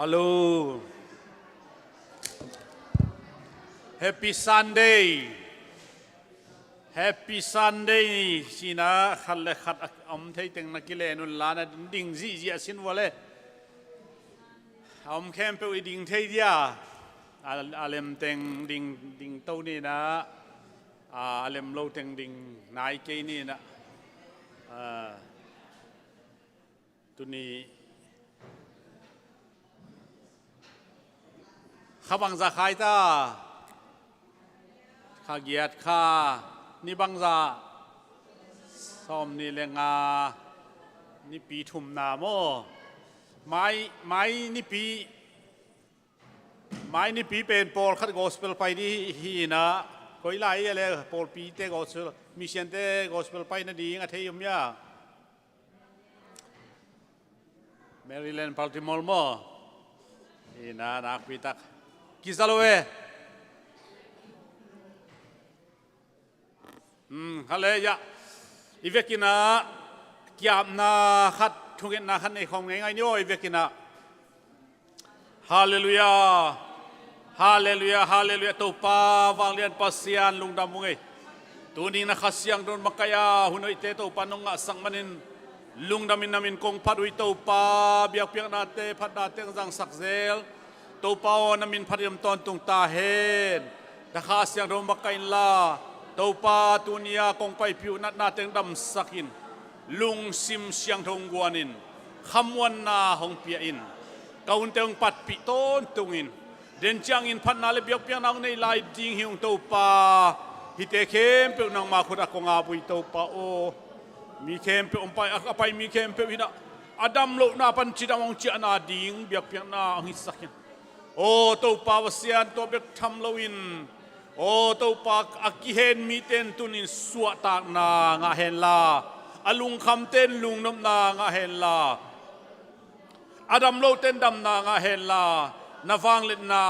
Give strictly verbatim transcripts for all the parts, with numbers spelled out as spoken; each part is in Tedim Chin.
Hello. Happy Sunday. Happy Sunday. Cina khat le khat a om thei teng na kilen un la, na ding zihziah sin vua le. A om khempeuh i ding thei dia. A, a lem teng ding, ding to ni na. A, a lem lo teng ding nai kei ni na. A, tuni kha bangza khai ta. Kha giat kha ni bangza sawm ni le nga nipi thumna maw? Mai, mai nipi, mai nipi pen pawlkhat gospel pai ding hi na, koi lai a le pawlpite gospel, missionte gospel pai nading a thei om ia? Maryland, Baltimore maw? Ina nakpi tak kiza lo e. Hmm, hale ya. I vekin ah kiapna khat, thungetna khat nei khawm ngei ngai ni aw, i vekin ah. Halleluiah. Halleluiah, halleluiah. Topa vanglian Pasian lungdam ung ei. Tuni na Kha Siangtho makaih a hun hoihte Topa nong ngahsak manin lungdam in na min kong phat uh hi Topa, biakpiaknate phatnate zangsak zel. Topa aw, na min phat in om tawntung ta hen. Na Kha Siangtho makaih inla Topa, tuni a kong paipih uh natna teng damsak in, lungsim siangtho hong guan in, khamuanna hong pia in, ka hunte hong patpih tawntung in, den ciangin phatna le biakpiakna hong nei lai ding hi ung Topa. Hihte khempeuh nangma khut ah kong ap uh hi Topa aw. Mi khempeuh hong pai, a pai mi khempeuh in ah a dam lohna pan cidam hong ciahna ding biakpiakna hong hisak in. Aw Topa Pasian, tua bek tham loin, aw Topa, a kihen mite in tuni in suahtakna ngah henla, a lungkhamte in lungnopna ngah henla, a dam lote in damna ngah henla, na vangliatna,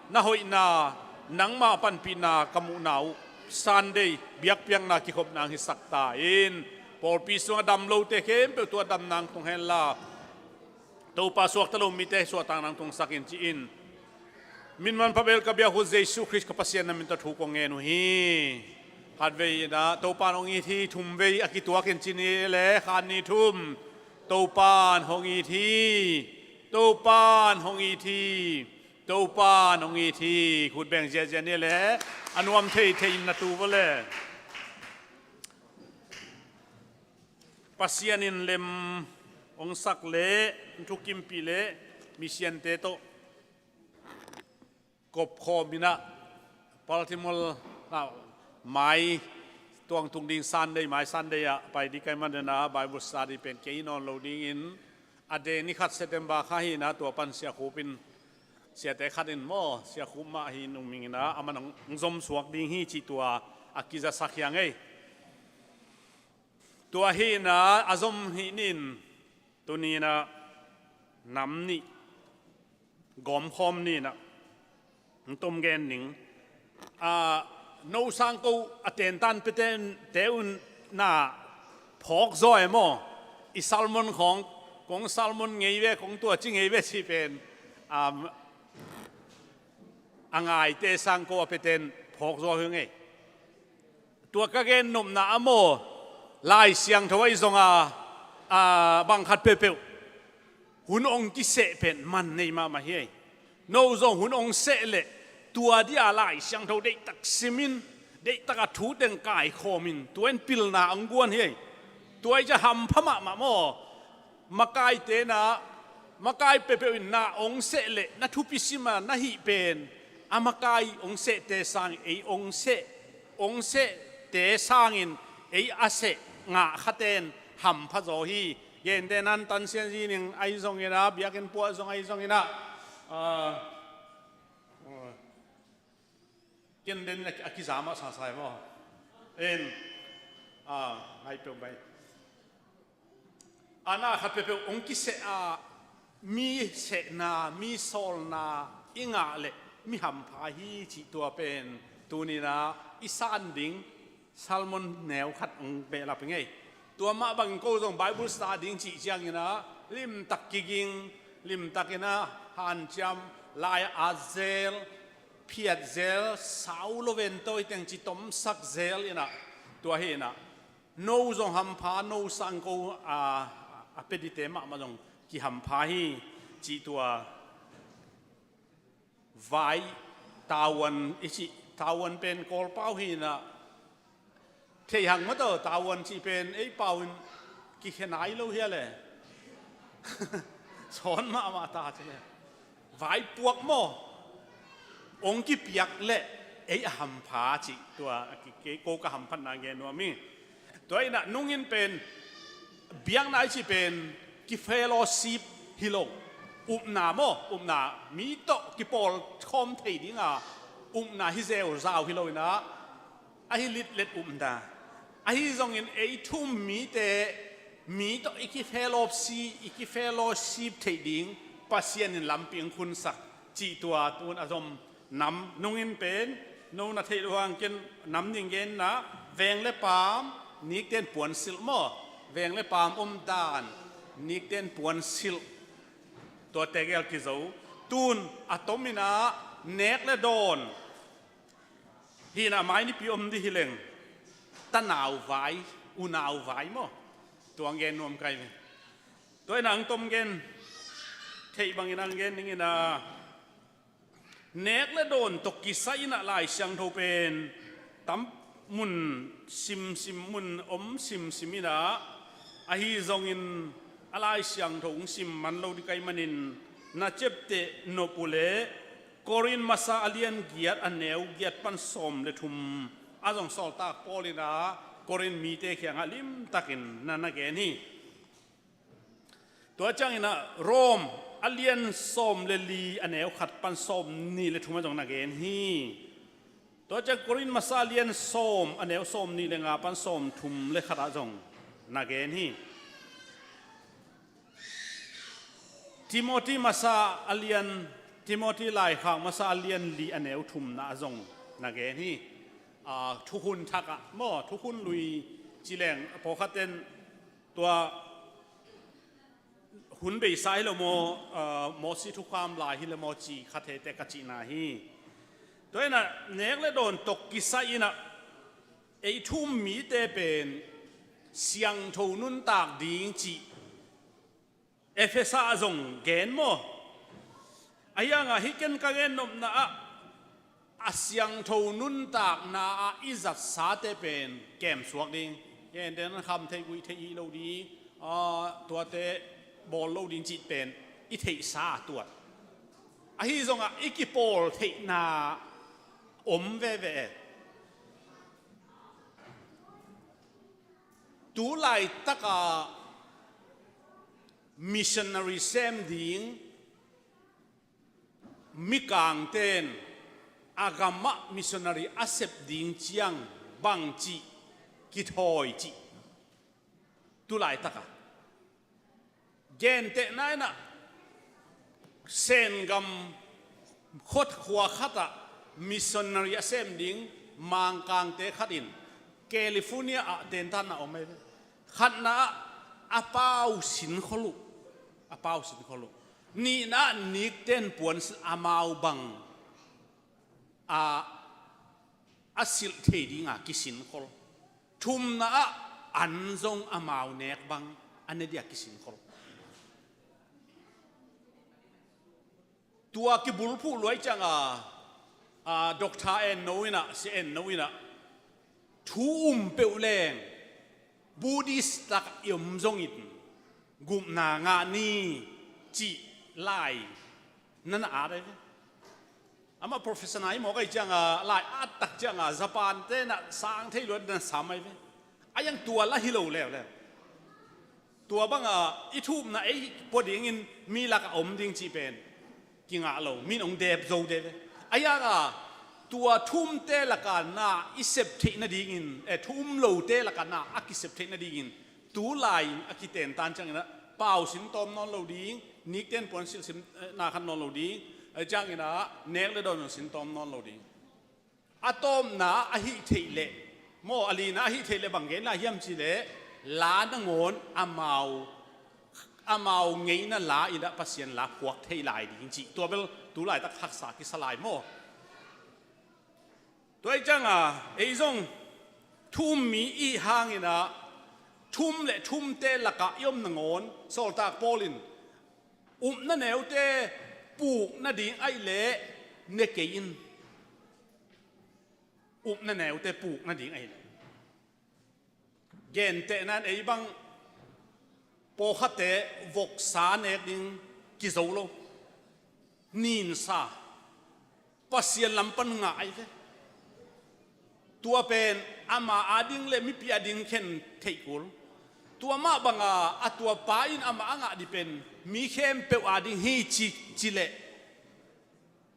na hoihna, nangma panpihna ka muhna uh Sunday biakpiakna kikhopna hong hisak ta in, pawlpi sungah dam lote khempeuh tua damna hong tung henla, Topa suakta lo mite suahtakna hong tungsak in ci-in, min manpha belh ka biak uh Jesu Khrist ka Pasian na min tawh thu kong ngen uh hi. Khatvei in ah Topa in hong it hi, thumvei a kituak in ci ni le, khan ni thum. Topa in hong it hi. Topa in hong it hi. Topa in hong it hi. Khut beng ziahziah ni le, a nuam theithei in na tu vua le. Pasian in lem hong sak le, thukimpih le, missionte tawh kopkhawm in ah, Baltimore ah, mai tuang tung ding Sunday, mai Sunday ah pai ding ka hih manin ah Bible study pen kei nawn lo dingin, a deng ni khat September kha hi in ah, tua pan Sia Khup in, siate khat in maw, Sia Khup mah hi nung ming in ah, aman hong, hong zom suak ding hi cih tua a kizasak hi hang ei. Tua hi in ah, a zom hi nin, tuni in ah nam nih gawmkhawm ni in ah, hong tom gen ning. A, no sangko a tentan pete un, te un na phawk zaw e maw? I salmon khawng, kong salmon ngei ve, kong tua ci ngei ve cih pen, um, a ngaite sangko a peten phawk zaw hi ngei. Tua ka gennopna ah maw, Lai Siangtho ahi zong a, a, bang khat peuhpeuh hun hong kiseh pen man nei mahmah hi ei. No zong hun hong seh leh tua dia Lai Siangtho deihtak simin, deihtak a thu teng kaikhawmin, tua in pilna hong guan hi ei. Tua hi ciah hampha mahmah maw? Makaite na, makai peuhpeuh in na hong seh leh na thupi sima na hih pen, a makai hong sehte sang ei hong seh, hong sehte sangin ei a seh ngah khaten hampha zaw hi. Gente nan tan sianzi ning ahi zongin ah, biakinn puah zong ahi zongin ah, ah, ah, ken den a kizam ah sasai maw? En, ah, ngai peuh bai. A na khat peuhpeuh hong kiseh a, mi sehna, mi sawlna i ngah leh mi hampha hi cih tua pen tuni in ah i san ding salmon neu khat hong behlap hi ngei. Tua mah bangin ko zong Bible study ding cih ciangin ah limtak kiging, limtak in ah Hanciam lai-ah at zel, phiat zel, sau lo ventawh i teng ci tomsak zel inah, tua hi inah, no zong hampha, no sangko a, a pedite mahmah zong kihampha hi, cih tua. Vai, tavuan i cih, tavuan pen Kawlpau hi inah, thei hang mataw, tavuan cih pen ei pau in kikhia nai lo hia le. Sawn mahmah ta ci le. Vaipuak maw, ong kipiak leh ei a hampha cih tua, ki, ki, ko ka hamphatna gen nuam hi. Tua inah nungin pen biakna i cih pen kifellowship hi lo, upna maw, upna mi tawh kipawl khawm thei dinga upna hi zeuzau hi lo inah, ahi litlet upna. Ahi zongin ei thu-um mite, mi tawh i kifellowship, i kifellowship theih ding Pasian in lampi ong khunsak cih tua tun a zom nam nungin pen, no na theih lo hang ken nam ning gen inah, veng le paam, nikten puansilh maw, veng le paam omdan, nikten puansilh, tuate gel kizo, tun a tom inah, nek le dawn, hi inah mai nipi om dih hi leng, tanau vai, unau vai maw, tua ong gen nuam kai ve. Tua inah ang tom gen, theih bangin ang gen ning inah, nek le dawn tawh kisai inah Lai Siangtho pen tam mun simsim, mun om simsim inah, ahi zongin a Lai Siangtho ong sim man lo ding kai manin, na ciapteh nop uh leh Korin masa a lian giat, a neu giat pan sawm le thum a zong sawltak Paul inah Korin mite kiangah limtakin na na gen hi. Tua ciang inah Rom a lian sawm le li, a neu khat pan sawm nih le thum ah zong na gen hi. Tua ciang Korin masa a lian sawm, a neu sawm nih le nga pan sawm thum le khat ah zong na gen hi. Timoti masa a lian, Timoti laikhak masa a lian li, a neu thumna ah zong na gen hi. A, thukhun thak ah maw, thukhun lui ci leng, pawlkhat ten tua hun beisa hi lo maw, aa, Mawsi thukham lai hi lo maw ci kha thei teh ka cihna hi. Tua inah nek le dawn tawh kisai inah ei thu-um mite pen siangtho nuntak ding cih Efesa ah zong gen maw? Ahi hangah hih ken ka gen nopna ah a siangtho nuntakna ah i zatsate pen kemsuak ding, gentehna kham theih guih theih hih lo ding, aa, tuate bawl lo ding cih pen i theihsa a tuat. Ahi zongah i kipawl theihna om veve. Tu laitakah missionary sem ding, mikangten a gamah missionary a sep ding ciang bangci kithawi cih tu laitakah. Gentehna inah Sengam khua khatah missionary a sem ding Mangkangte khat in California ah tentanna om ahi ve. Khatna ah a pau sinkhol uh, a pau sinkhol uh. Nihna ah nikten puansilh, amau bang a, a silh thei dinga kisinkhol. Thumna ah an zong amau nek bang a ne dia kisinkhol. Tua kibulphuh luai cianga, a, Doctor Enno inah, Sia Enno inah, thu um peuh leng Buddhist tak i om zongin gupna ngah ni cih lai na na at ahi ve. Amah professor na hi mawk ahi cianga, lai at tak cianga Japan te na sang thei luat na sam ahi ve. A yang tua la hi lo leuleu. Tua banga i thu-umna ei pua dingin mi lakah om ding cih pen kingah lo, min ong dep zo de ve. Ahi hanga tua thu-umte lakah na i sep theih nadingin, eh, thu-um lote lakah na a kisep theih nadingin tu lai-in a kitentan ciangin ah pau sin tawm nawn lo ding, nikten puan silh sin, eh, na khat nawn lo ding, eh, ciangin ah nek le dawn sin tawm nawn lo ding. A tawpna ahih theih leh, maw, a lina ahih theih leh bang gen lai hiam cih leh, la nangawn amau amau ngeina la in ah Pasian la phuak thei lai ding cih tua bel tu laitak haksa kisa lai maw? Tua ih cianga ei zong thu um mi ih hangin ah thu um le thu umte lakah i om nangawn sawltak Paul in upna neute puk nading ahih leh ne kei in. Upna neute puk nading ahih leh gentehna in ei bang pawlkhatte voksa nek ding kizo lo. Ninsa Pasian lam pan ngah ahi ve. Tua pen ama ading le mipi ading khen theih kul. Tua mah banga a tua pa in amah a ngah ding pen mi khempeuh ading hi ci, ci leh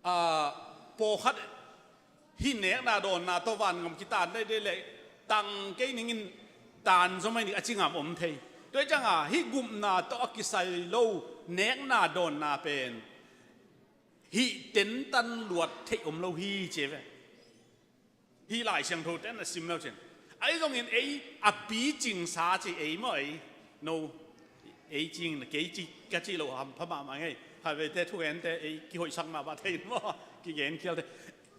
a, pawlkhat hih nekna dawnna tawh vangam kitaan dai dai leh tang kei ningin taan zaw mai ni a ci ngam om thei. Tua ih cianga hih gupna tawh a kisai lo nekna dawnna pen hih tentan luat theih om lo hi ci ve. Hih Lai Siangtho ten a sim lo cin ahi zongin ei a picingsa ci ei maw ei no ei cing kei ci ka ci lo hampha mahmah ngei. Khatvei te thugente ei kihoihsak mahmah thei maw kigen khialte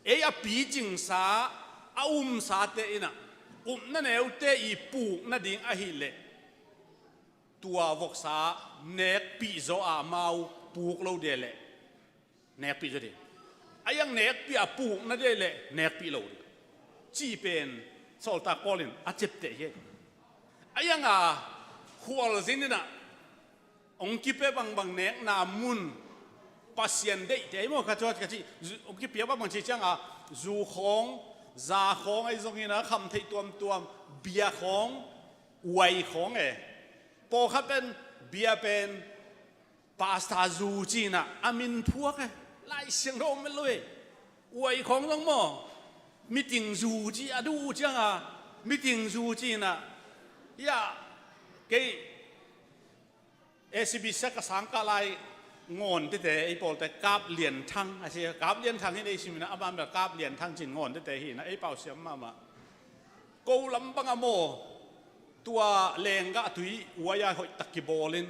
ei a picingsa a umsate in ah upna neute i puk nading ahih leh tua voksa nekpih zaw a amau puk lo ding leh nekpih zaw ding. A iang nekpih a puk nading leh nekpih lo ding. Cih pen sawltak Paul in a ciapteh hi. A ianga khualzin in ah hong kipia bangbang nekna mun Pasian deihte hi maw ka cuat ka cih hong kipia bangbang cih cianga zu khawng za khawng ahi zongin a kham theih tuamtuam bia khawng uai khawng e. Pawlkhat pen bia pen Pastor zu ci-in ah a min phuak e. Lai Siangtho om lo e. Uai khawng zong maw miting zu ci a duh uh cianga miting zu ci-in ah ia kei A C B C ka sangkah lai ngawn tete ei pawlte kap lian thang a si kap lian thang hin ei simin ah a ban bel kap lian thang cin ngawn tete hi na ei pau siam mahmah. Ko lam bang a maw tua lenggah tui uai a hoihtak kibawlin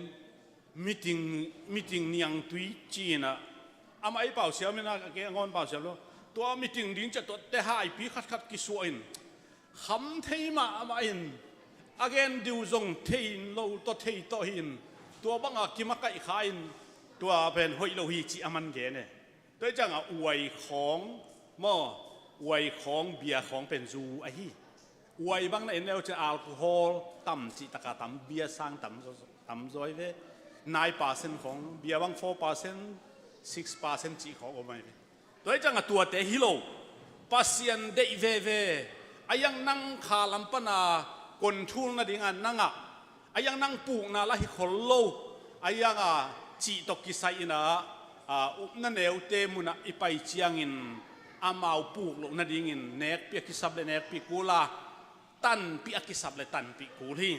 meeting meeting niangtui ci-in ah amah ei pau siam in ah ke ngawn pau siam lo. Tua meeting ding ciah tuatte haipi khatkhat kisuah in kham thei mah amah in a gen diu zong thei in lo tawh thei tawh hi in tua bangah kimakaih kha in tua pen hoih lo hi ci a man gen e. Tua ih ciangah uai khawng maw uai khawng bia khawng pen zu ahi. Uai bang na en leu ciah alcohol tam cih taka tam bia sang tam zaw tam zaw hi ve. Nine percent khawng bia bang four percent six percent cih khawng om ahi ve. Tua ih ciangah tuate hi lo Pasian deih veve a iang nang kha lam pana control nadinga nangah a iang nang pukna la hi khol lo a ianga cih tawh kisai inah a upna neute munah i pai ciangin amau puk loh nadingin nekpi a kisap le nekpi kul a tanpi a kisap le tanpi kul hi.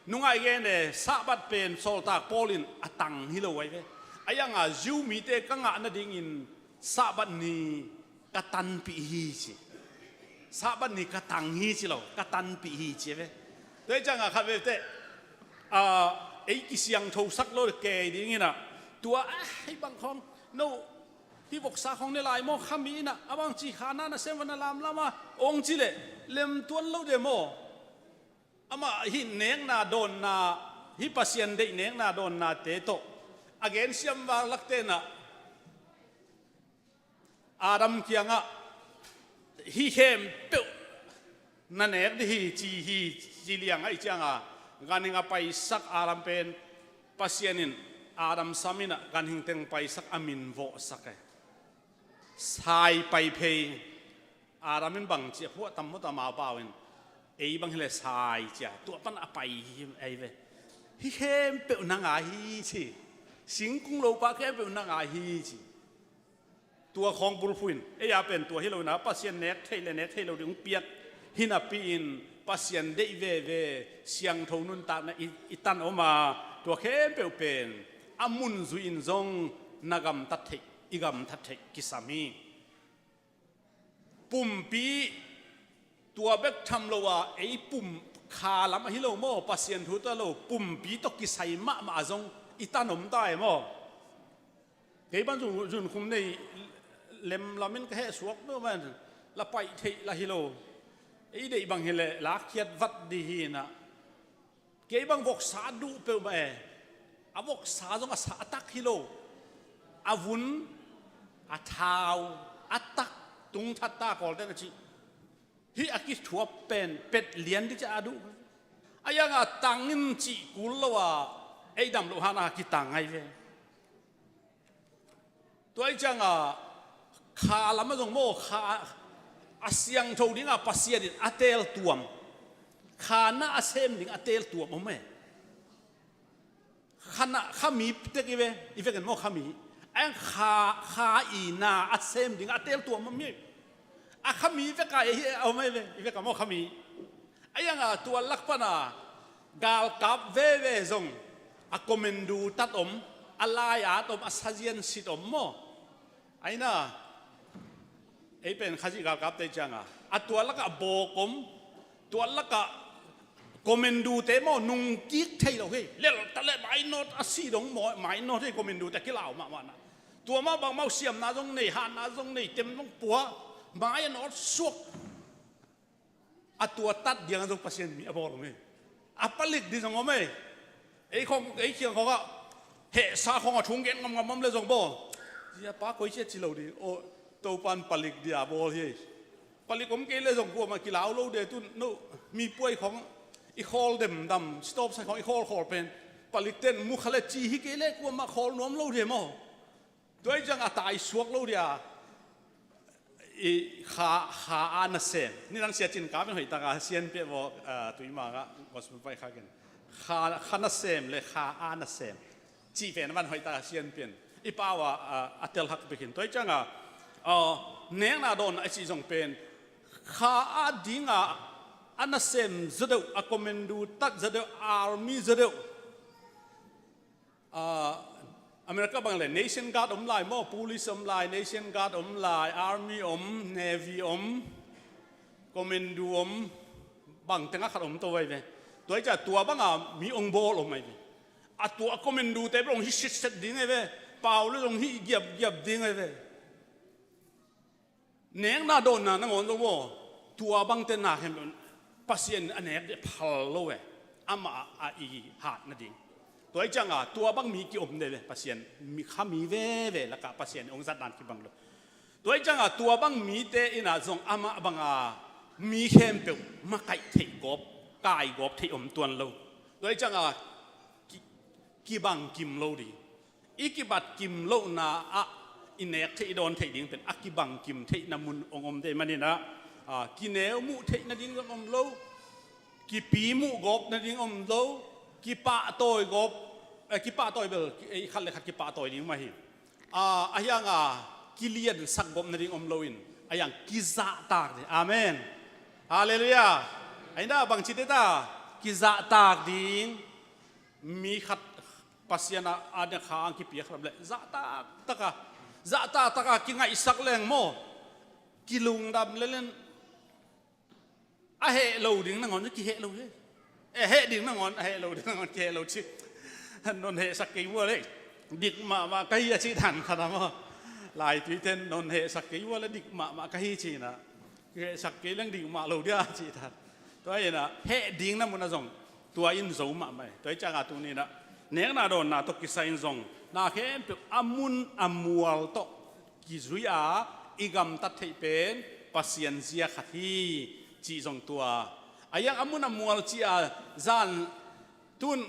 Nungai gen e Sabbath pen sawltak Paul in a tang hi lo ahi ve. A ianga Jew mite ka ngah nadingin Sabbath ni ka tanpih hi ci. Sabbath ni ka tang hi ci lo ka tanpih hi ci ve. Tua hi cianga khat vete ei kisiangthosak lo kei dinginah tua a hei bang khawng no hih voksa khawng ne lai maw khami inah a bangci khana na sem va na lamlam a ong ci leh lemtuan lo de maw? Amah hih nekna dawnna hih Pasian deih nekna dawnnate tawh a gensiam vanglak tenah Adam kiangah hih khempeuh na nek dih hi ci hi ci liang ahi cianga ganhing a paisak Adam pen Pasian in Adam sam inah ganhing teng paisak a min vawhsak e. Sai pai phei Adam in bang cia phuah tam maw ta mau pau in ei bang hileh sai cia tuah pan a pai hi ei ve. Hih khempeuh na ngai hi ci. Singkung lopa khempeuh na ngai hi ci. Tua khawng bulphuh in ei a pen tua hi lo inah Pasian nek theih le nek theih lo ding piak hinapi in Pasian deih veve siangtho nuntakna i tan om a tua khempeuh pen a mun zui in zong na gamtat theih i gamtat theih kisam hi. Pumpi tua bek tham lo a ei pum kha lam ahi lo maw Pasian thu tua lo pumpi tawh kisai mahmah a zong i tan om ta e maw? Kei bang zun, zunkhum nei lem lamin ka heh suak peuh man, la paih theih la hi lo. Ei deih bang hi leh lakkhiat vat dih hi inah. Kei bang voksa a duh peuh mah e. A voksa zong a sa a tak hi lo. A vun, a thau, a tak tung that ta Kawlte'n a cih. Hih a kithuap pen pet lian dih ciah a duh. A ianga tang in cih kul lo a, ei dam loh hana kitang ngai ve. Tua ih cianga kha lam a zong maw, kha a siangtho dinga Pasian in a teeltuam, kha na a sem ding a teeltuam om e. Kha na, kha mi tek i ve, i veken maw kha mi. A iang kha, kha i na a sem ding a teeltuam om i. A kha mi veka i hi a om i ve, i veka maw kha mi. A ianga tua lak pana galkap veve zong a komendu tat om, a lai-at om, a sazian sit om maw. Aina, ei pen Khazih galkapte cianga a tua laka bawk om, tua laka komendute maw nungkik thei lo hi. Lel ta le mainawt a si dong maw, mainawt hi komendute a kilau mahmahna. Tua mah bangmah uh siamna zong nei, hatna zong nei, tem zong pua, mai a nawt suak. A tua tat diang zong Pasian mi a bawl om e. A palik di zong om e. Ei khong, ei khiang khongah hehsa khongah thung gen ngamngam om le zong bawl. Zia pa koi cia ci lo di. O, Topan palik di a bawl hi. Palik om kei le zong kuamah kilau lo de tun no, mi puai khong i khawl demdam, stop sai khong i khawl khawl pen. Palik ten mu kha le ci hi kei le kuamah khawl nuam lo de maw. Tua ih ciang a tai suak lo dia. I kha, kha a nasem. Ni nang sia cin ka pen hoih taka sian pia vaw, ah, tui manga gospel pai kha ken. Kha, kha nasem le kha a nasem. Ci pen man hoih taka sian pen. I pau a, ah, a tel hak pekin. Tua ih cianga, ah, nekna dawn a ci zong pen. Kha a dinga a nasem zadeuh, a komendu tat zadeuh, army zadeuh. Ah, America bang le nation guard om lai maw, police om lai, nation guard om lai, army om, navy om, commando om, bang tengah khat om to vai ve. Tua ih ciah tua banga mi ong bawl om ai ve. A tua commando te bel ong hi sitset ding ai ve. Pau le zong hi giapgiap ding ai ve. Nekna dawnna nangawn zong maw, tua bangte na khen Pasian a nek deh phal lo e. Amah a i hat nading. Tua ih cianga tua bang mi kiom deh ve Pasian, mi kha mi veve lakah Pasian i ong zat dan kibang lo. Tua ih cianga tua bang mite inah zong amah banga mi khempeuh makaih theih gawp, kai gawp theih om tuan lo. Tua ih cianga ki, kibang kim lo ding. I kibat kim lohna ah i nek theih i dawn theih ding pen a kibang kim theihna mun ong om dei maninah, ah, kineu muh theih nading zong om lo, kipi muh gawp nading om lo, kipahtawi gawp, eh, kipahtawi bel, eh, khat le khat kipahtawi ding mah hi. Ah, a hianga kilian sak gawp nading om loin a hiang kizahtak ding. Amen. Halleluiah. Aina bangci deta kizahtak ding. Mi khat Pasian a, a nek kha ang kipiak lam le zahtak taka, zahtak taka kingaihsak leng maw, kilungdam lelen a heh lo ding nangawn kiheh lo hi. Eh, heh ding nangawn, a heh lo ding nangawn kiheh lo ci. Non hehsak kei vua le dik mahmah ka hi a ci dan khat a maw. Laitui ten non hehsak kei vua le dik mahmah ka hi cina. Kihehsak kei leng dik mah lo dia cih tan. Tua inah heh ding na mun a zong tua in zo mahmah e. Tua ih cianga tuninah nekna dawnna tawh kisai in zong na khempeuh a mun a mual tawh kizui a i gamtat theih pen Pasian zia khat hi cih zong tua. A iang a mun a mual ci a zan tun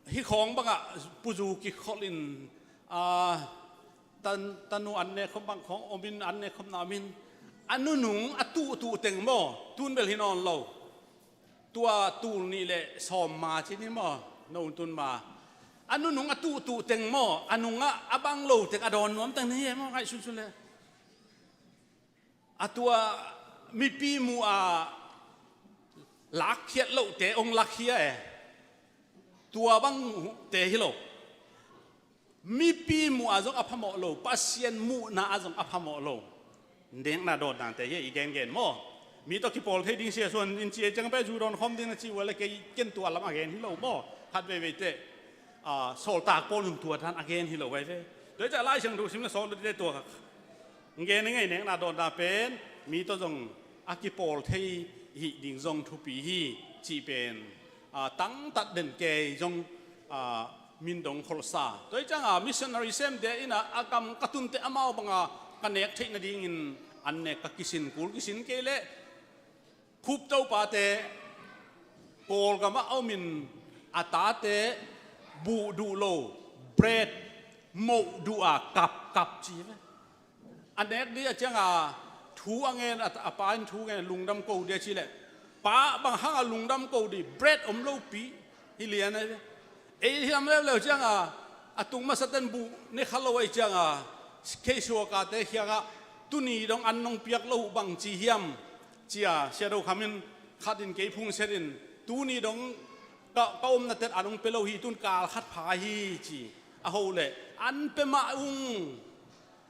Hih khawng bangah puzu kikholhin, a, tan, tanu an nek khawm bang khawng omin an nek khawm na omin a nunung a tuhtuh teng maw, tun bel hi nawn lo. Tua tul nih le sawm ma ci ni maw, no tun ma. A nunung a tuhtuh teng maw, a nungah a bang lo teng a dawn nuam teng ni hi maw, ngaihsunsun le. A tua mipi muh a lakkhiat lohte hong lakkhia e. Tua bangte hi lo. Mipi muh a zong a phamawh lo, Pasian muhna a zong a phamawh lo. Nekna dawn nante hi i gengen maw. Mi tawh kipawl thei ding sia suan in ci e ciang pai zu dawn khawm ding na ci ua le kei ken tua lam a gen hi lo maw. Khat veivei teh. a, sawltak Paul in tua dan a gen hi lo vai ve. Tua hi ciah Lai Siangtho sim le sawltakte tua gen i ngei nekna dawnna pen mi tawh zong a kipawl thei hi ding zong thupi hi cih pen, a, tangtat den kei zong, a, min dong kholsa. Tua hi cianga missionary semte in a, a gam ka tunte amau banga ka nek theih nadingin an nek ka kisin kul kisin kei leh Khup topate Kawlgam ah a omin a tate buh duh lo, bread, moh duh a kapkap ci ve. A nek dih a cianga thu a ngen, a, a pa in thu ngen, lungdam ko dih a ci leh, pa bang hanga lungdam ko dih, bread om lopi hi lian a ve. Ei hiam leuleu cianga a tung masa ten buh ne kha lo ahi cianga kheisuakate khiangah tuni dong an nong piak lo uh bang ci hiam cia Sia Do Kham in khat in kei phungset in tuni dong ka, ka omna ten an nong pia lo hi, tun kal khat pha hi ci a ho leh an pia mah ung.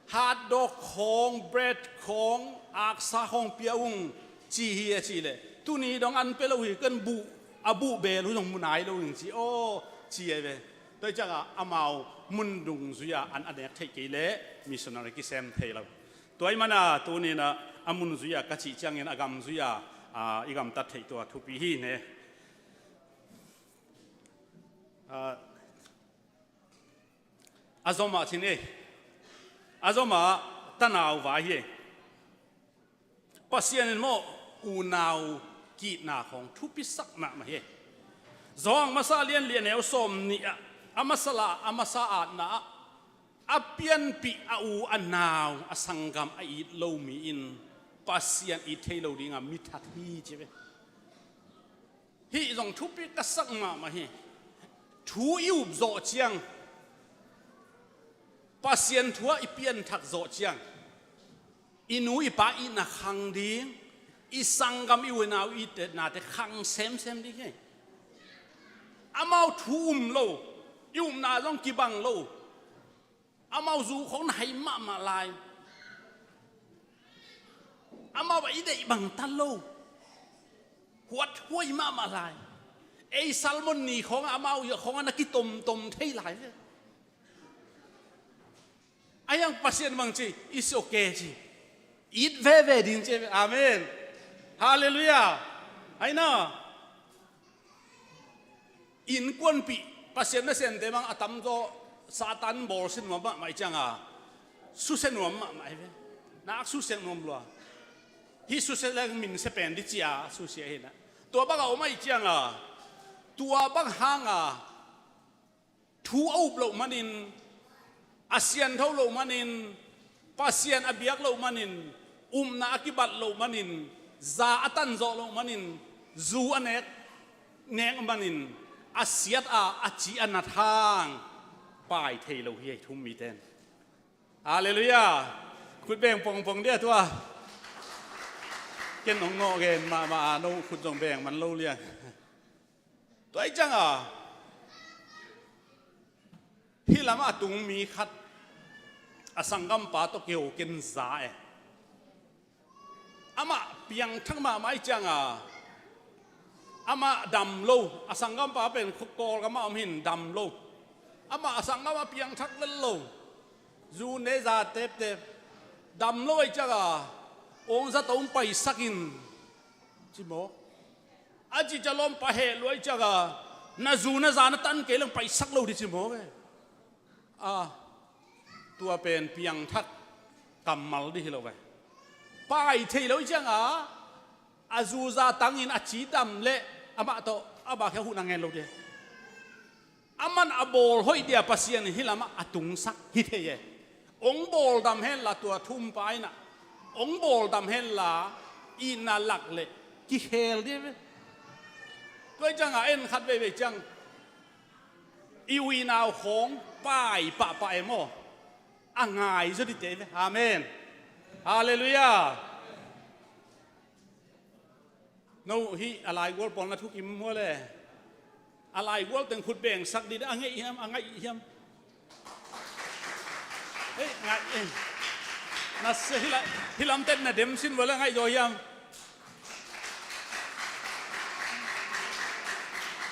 Hotdog khawng, bread khawng, aksa khawng pia ung ci hi a ci leh tuni dong an pia lo hi, kan buh a buh bel uh zong mu nai lo ding ci aw ci a ve. Tua hi cianga amau mun dungzui-a an a nek theih kei leh missionary kisem thei lo. Tua ahih mana tuninah a munzui-a ka cih ciangin a gamzui-a, a, i gamtat theih tua thupi hi ne. A, a zomah cin ei. A zomah tanau vai hi ei. Pasian in maw unau kitna khawng thupisak mahmah hi. Zawng masa lian lian neu sawm nih ah a masa la a masa atna ah a pianpih a u a nau a sanggam a it lo mi in Pasian it thei lo dinga mi that hi ci ve. Hih zong thupi ka sak mahmah hi. Thu i up zawh ciang, Pasian thu ah i pianthak zawh ciang, i nu i pa itna khang ding, i sanggam i u i nau i itnate khang semsem ding hi. Amau thu um lo, i upna zong kibang lo. Amau zu khawng na hai mahmah lai. Amau a i deih bang ta lo. Huat huai mahmah lai. Ei salmon ni khawngah amau khawngah na kitomtom thei lai ve. A hiang Pasian bang ci, it's okay ci. It veve ding ci ve. Amen. Halleluiah. Aina. Innkuanpih Pasian nasemte bang a tamzaw Satan bawlsia nuam mahmah i cianga susia nuam mahmah i ve. Nak susia nuam lua. Hih susia leng min sia pen di cia susia hinah. Tua banga om ahi cianga tua bang hanga thu a up loh manin, a siantho loh manin, Pasian a biak loh manin, upna a kibat loh manin, za a tanzawh loh manin, zu a nek nek manin, a siat a a ci a nat hang pai thei lo hi a, thum miten. Halleluiah. Khut beng pongpong dia tua. Ken hong nawh gen mahmah a, no khut zong beng man lo liang. Tua hi cianga hih lamah a tung mi khat a sanggampa tawh kiho ken za e. Amah piangthak mahmah hi cianga amah dam lo, a sanggampa pen Kawlgamah om hin dam lo. Amah a sanggamah piangthak lel lo. Zu ne za teptep. Dam lo ahi cianga ong za tawh ong paisak in ci maw? A cica lawmpa heh luai cianga na zu na za na tan kei leng paisak lo dih ci maw ve. A, tua pen piangthak kammal dih hi lo ve. Pai thei lo cianga a zu za tangin a ci dam leh amah tawh a bakhia huh na ngen lo dih. Aman a bawl hoih dia Pasian in hih lamah a tungsak hi thei e. Ong bawl dam henla tua thumpa inah ong bawl dam henla itna lak leh kikhel dia ve. Tua hi cianga en khat veivei ciang i u i nau khawng pai pahpah e maw? A ngai zaw dite ve. Amen. Halleluiah. No hih a laigual pawl na thukim hua le a laigual teng khut bengsak dih a ngeih hiam, a ngaih hiam? Hei, ngaih e. Na se hila, hilam tet na dem sin vua le ngaih zaw hiam?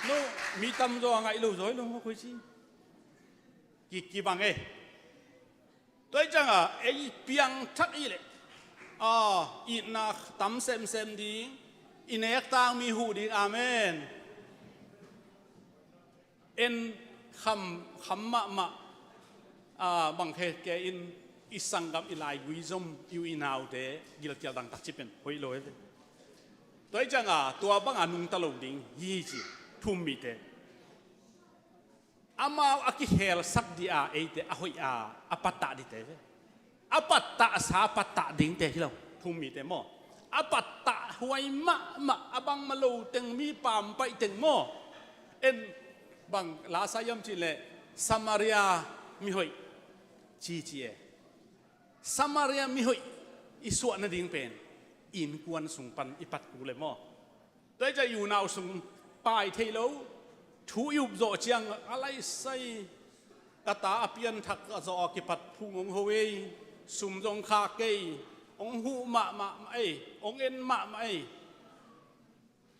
No, mi tam zaw a ngaih lo zaw hi lo maw koi ci. ki, kibang e. Tua hi ciangah ei piangthak i leh, a, itna tam semsem ding, i nek tangmi huh ding. Amen. En kham, kham mahmah, a, bang khe ke in i sanggam, i laigui zom, i u i naute gilkial dangtak ci pen hoih lo e ve. Tua hi ciangah tua bangah nungta lo ding hi ci, thu-um mite. Amau a kikhelsak dih a, eite a hoih a, a pattah dihte ve. A pattahsa, a pattah dingte hi lo, thu-um mite maw. A pattah huai mahmah, a bangmah lo teng, mi pampaih teng maw. En bang la sa hiam cih leh Samaria mihoih cici e. Samaria mihoih i suah nading pen innkuan sung pan i pat kul e maw. Tua hi ciah i unau sung pai thei lo, thu i up zawh ciang a laisai, ka ta a pianthak a zawh a kipat phung hong ho ei, sum zong khak kei, hong huh mahmah ei, hong en mahmah ei.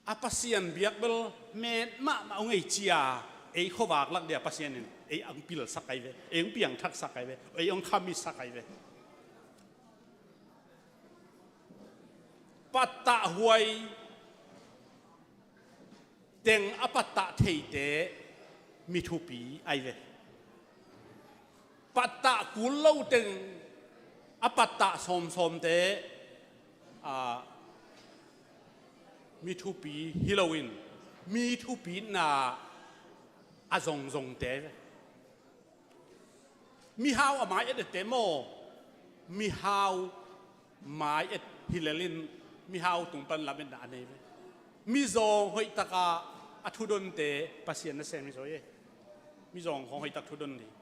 A Pasian biak bel met mahmah hong ei cia, ei khuavak lak dia Pasian in ei hong pilsak ahi ve, ei hong piangthaksak ahi ve, ei hong khamisak ahi ve. Pattah huai teng a pattah theite mi thupi ahi ve. Pattah kul lo teng a pattah sawmsawmte, a, mi thupi hi loin mi thupina a zongzongte ve. Mihau a mai et ette maw, mihau mai et hi lelin mihau tung pan lametna a nei ve. Mizawng hoihtaka a thudonte Pasian nasem hi zaw e. Mizawng khawng hoihtak thudon ding.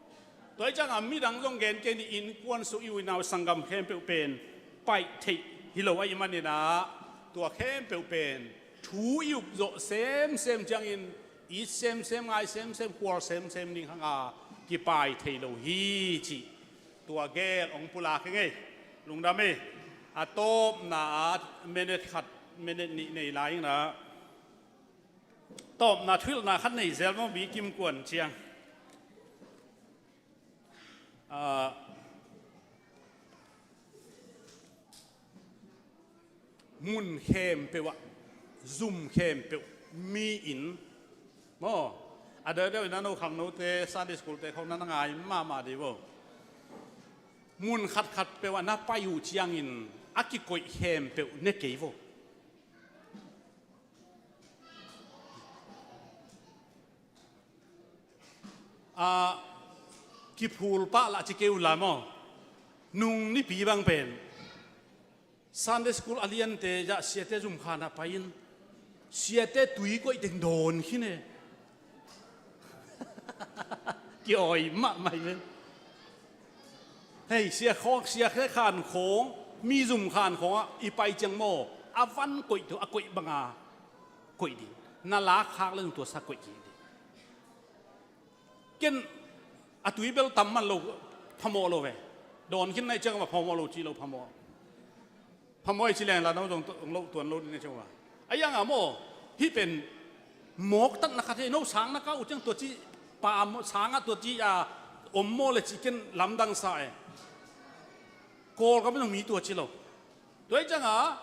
Tua hi ciangah midang zong gen kei ni, innkuan sung i u i nau sanggam khempeuh pen paih theih hi lo ahih maninah tua khempeuh pen thu i up zawh semsem ciangin it semsem, ngai semsem, khual semsem ding hanga kipai thei lo hi cih tua gel hong pulak hi ngei. Lungdam ei. A tawpna ah minute khat, minute nih nei lai inah tawpna thuhilhna khat nei zel maw, mi kim kuan ciang. Ah, mun khempeuh ah zum khempeuh mi in maw, a deuhdeuh in a no khangnote, Sunday school te khawng na na ngai mahmah dih vo. Mun khatkhat peuh ah na pai uh ciangin a kikoih khempeuh ne kei vo. A, kiphul pah lah ci kei uh la maw. Nung nipi bang pen Sunday school a liante zah siate zumkhan ah pai-in siate tui koih teng dawn khin e. Kiawi mahmah hi ve. Hei, sia khawng, sia khe khan khawng, mi zum khan khawngah i pai ciang maw, a van koih tu a koih banga koih ding. Na lak khak le zong tua sa koih kik ding. Ken a tui bel tam man lo, phamawh lo ve. Dawn khin nai ciang ma phamawh lo ci lo, phamawh. Phamawh i ci leng la no zong loh tuan lo ding na ciang ma. A iang a maw, hih pen mawktatna khat hi. No sang na kah uh ciang tua ci, pa sangah tua ci a om maw le ci ken lamdang sa e. Kawlgam zong mi tua ci lo. Tua hi ciangah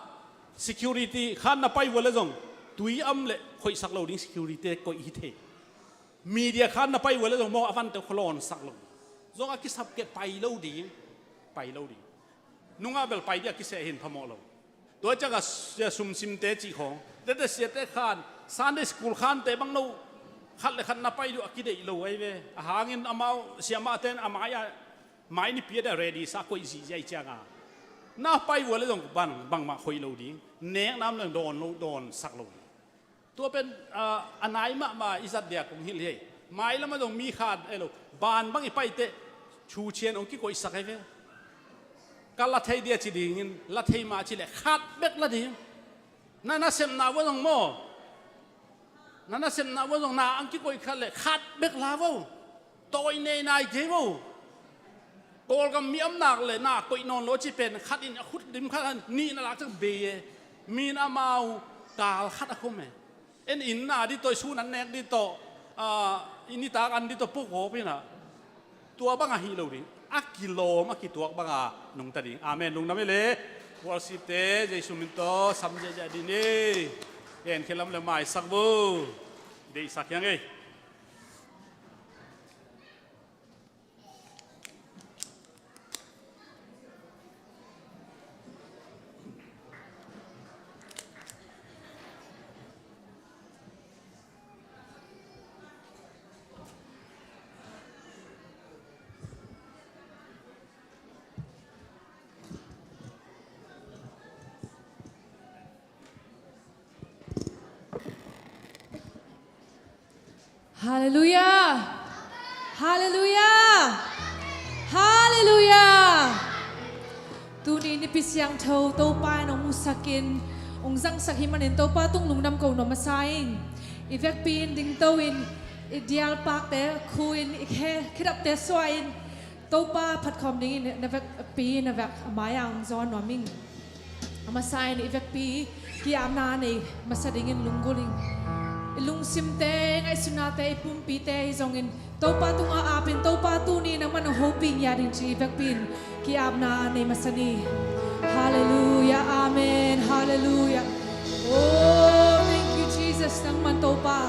security khan na pai vua le zong tui am le khoihsak lo ding, security koih hi thei. Media khan na pai vua le zong maw a vante kholawnsak lo. Zong a kisap keh pai lo ding, pai lo ding. Nungah bel pai ding a kiseh hin phamawh lo. Tua ciangah sia sumsimte cih khawng, tete siate khan Sunday school khante bang no khat le khat na pai duh a kideih lo ahi ve. A hangin amau siamahte in a mai-ah mai nipi a ready sa koih zihziah i cianga na pai vua le zong bang, bangmah khoih lo ding. Nek nam le dawn lo, dawnsak lo ding. Tua pen, ah, a nai mahmah i zat dia kong hilh hi. Mailam ah zong mi khan ei lo, ban bang i paiteh thu cian hong kikoihsak ahi ve. Ka la thei dia ci dingin la thei mah ci le khat bek la ding. Na nasepna vua zong maw, na nasepna vua zong na ang kikoih khat le khat bek la vo. Tawi nei nai kei vo. Kawlgam mi am nak le na koih nawn lo ci pen khat in a khut dim khat a nih na lak ciang bei e. Min amau kal khat a khum e. En inn na dih tawh, i sun an nek dih tawh, ah, i nitak an dih tawh pawh kawp inah tua banga hi lo ding, a kilawm a kituak banga nungta ding. Amen. Lungdam hi le. Worship te Jesu min tawh sam ziahziah ding hi. Enkhialam le maisak bu. Deihsak hiang ei. Halleluiah. Halleluiah. Halleluiah. Tuni Nipi Siangtho Topa in hong musakin, hong zangsak hi manin Topa tung lungdam ko nuam masa ing. I vekpi in dingto in, i dialpakte khu in, i khe khedapte sua in, Topa phatkhawm dingin na vekpi na vek a mai-ah hong zawn nuam ing. A masa in i vekpi ki-apna nei masa dingin lunggulh ing. I lungsimte, i ngaihsutnate, i pumpite hi zongin Topa tungah apin, Topa tuni nangman hong hopih ngiat in ci i vekpi in ki-apna nei masa ni. Halleluiah. Amen. Halleluiah. Oh, thank you, Jesus. Nangman Topa.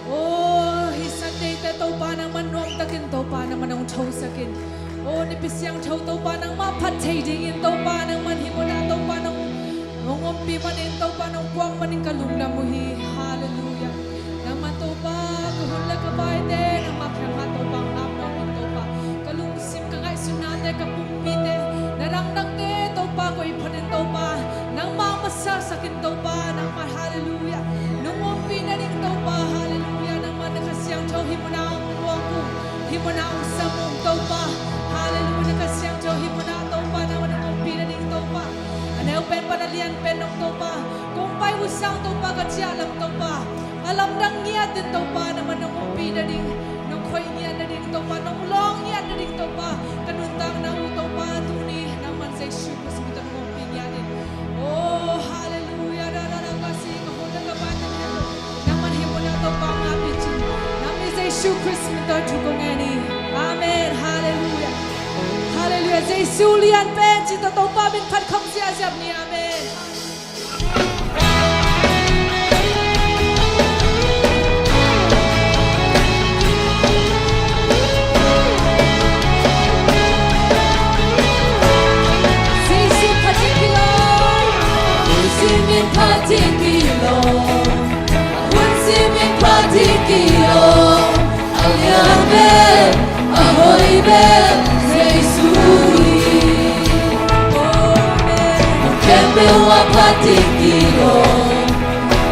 Oh, hih Sunday te Topa nangman nuamtakin Topa nangman hong thosakin. Oh, Nipi Siangtho Topa nangmah phat thei dingin Topa nangman hih munah Topa nang hong ompih manin Topa nong puak manin ka lungdam uh hi. Halleluiah. Nangman Topa ka hun le ka vaite nangmah kiangah Topa hong ap nuam in Topa. Ka lungsim ka ngaihsutnate ka pumpite na dangdangte Topa ko i phat in Topa. Nangmah masa sakin Topa, nangmah halleluiah. Nong ompih nading Topa, halleluiah. Nangmah na Kha Siangtho hih munah hong puak uh, hih munah hong sam uh Topa. Halleluiah, na Kha Siangtho hih munah Topa, nangmah nong ompih nading Topa. A neu pen pan a lian pen nong Topa. Kong pai uh sang Topa, ka ciah lam Topa. A lamdang ngiat in Topa, nangmah nong ompih nading, nong khoih ngiat nading Topa, nong lawng ngiat nading Topa. Ka nuntakna uh Topa, tuni nangmah Jesu Khrist min tawh nong ompih ngiat in. Oh, halleluiah, da, da, da, ka si, ka hun le ka vaite ngiat lo. Nangmah hih munah Topa ngah pih cin. Nang mi Jesu Khrist min tawh thu kong ngen hi. Amen, halleluiah. Halleluiah, Jesu lian pen ci tawh Topa min phat khawm ziahziah ni. Amen. Jesu phat ding hi lo. Hun simin phat ding hi lo. Hun simin phat ding hi lo. A lian pen, a hoih pen, Jesu hi. Mi khempeuh a phat ding hi lo.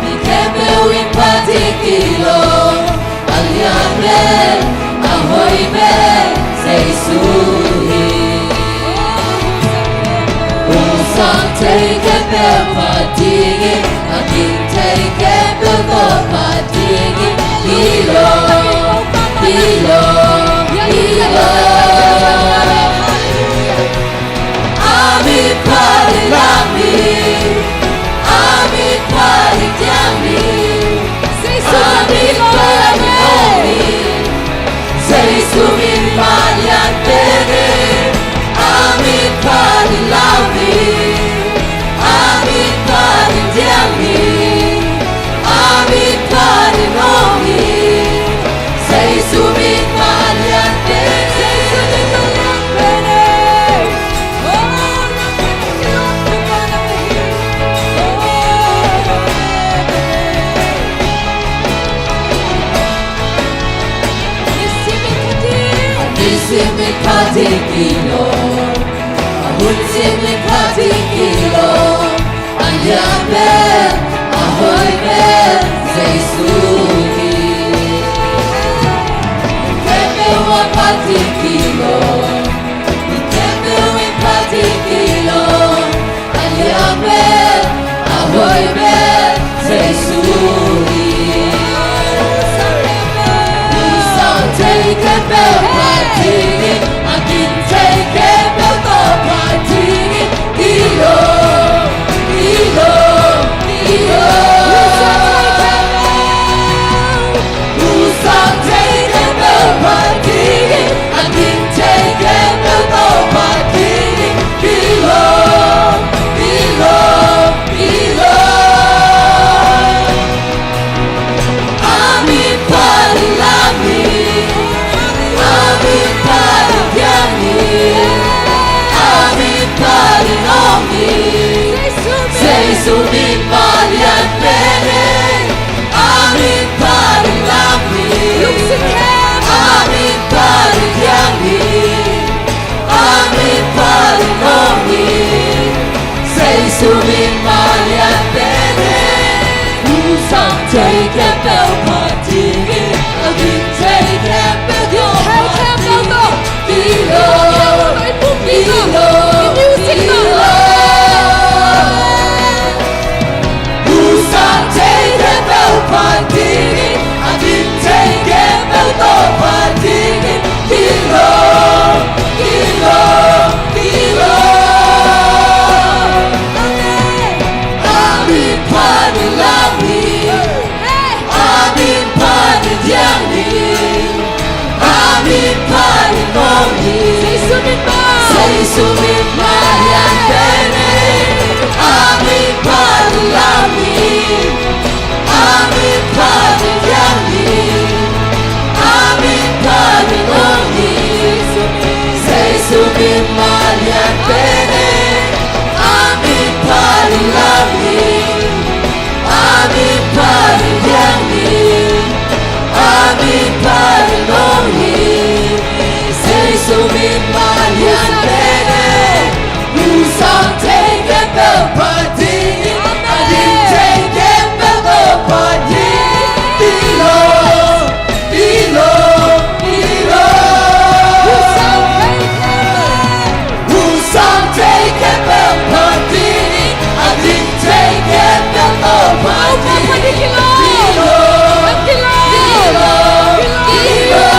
Mi khempeuh in phat ding hi lo. A lian pen, a hoih pen, Jesu hi. Hong sang thei khempeuh phat ding hi. A ging thei khempeuh tawh phat ding hi. Hi lo, hi lo, hi lo. A mit phat in lam hi. A mit phat in diang hi. A mit phat in om hi. Jesu min mah lian pen hi. A mit phat in lam hi. A mit phat in diang hi. Thei khempeuh phat dingin, a gim thei khempeuh tawh phat dingin, i lo, i lo, i music tawh, i lo. Husang thei khempeuh phat dingin, a gim thei khempeuh tawh phat dingin, i lo, i lo, i lo. Amen. A min phat in lam hi. A min phat in diang hi. A min phat in ngong hi. Jesu min mah. Jesu min mah lian pen hi. A min phat in lam hi. A min phat in diang hi. A min phat in ngong hi. Jesu min mah lian pen hi. A min phat in lam hi. A min phat in diang hi. A min phat in ngong hi. Jesu min mah lian pen hi. Husang thei khempeuh phat dingin, a gim thei khempeuh tawh phat dingin, i lo, i lo, i lo. Husang thei khempeuh phat dingin, a gim thei khempeuh tawh phat dingin, i lo, i lo, i lo.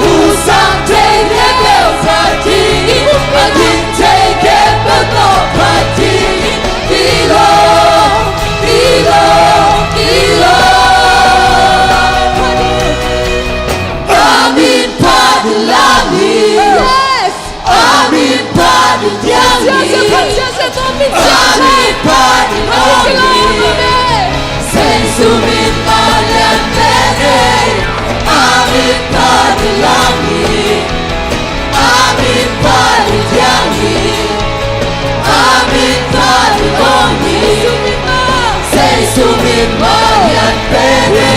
Husang thei khempeuh phat dingin, a gim thei khempeuh tawh phat dingin, i lo, i lo, i lo. A min phat in lam hi. Yes. A min phat in diang hi. A min phat in ngong hi. Jesu min mah lian pen hi. A min phat in lam hi. A min phat in diang hi. A min phat in ngong hi. Jesu min mah lian pen hi.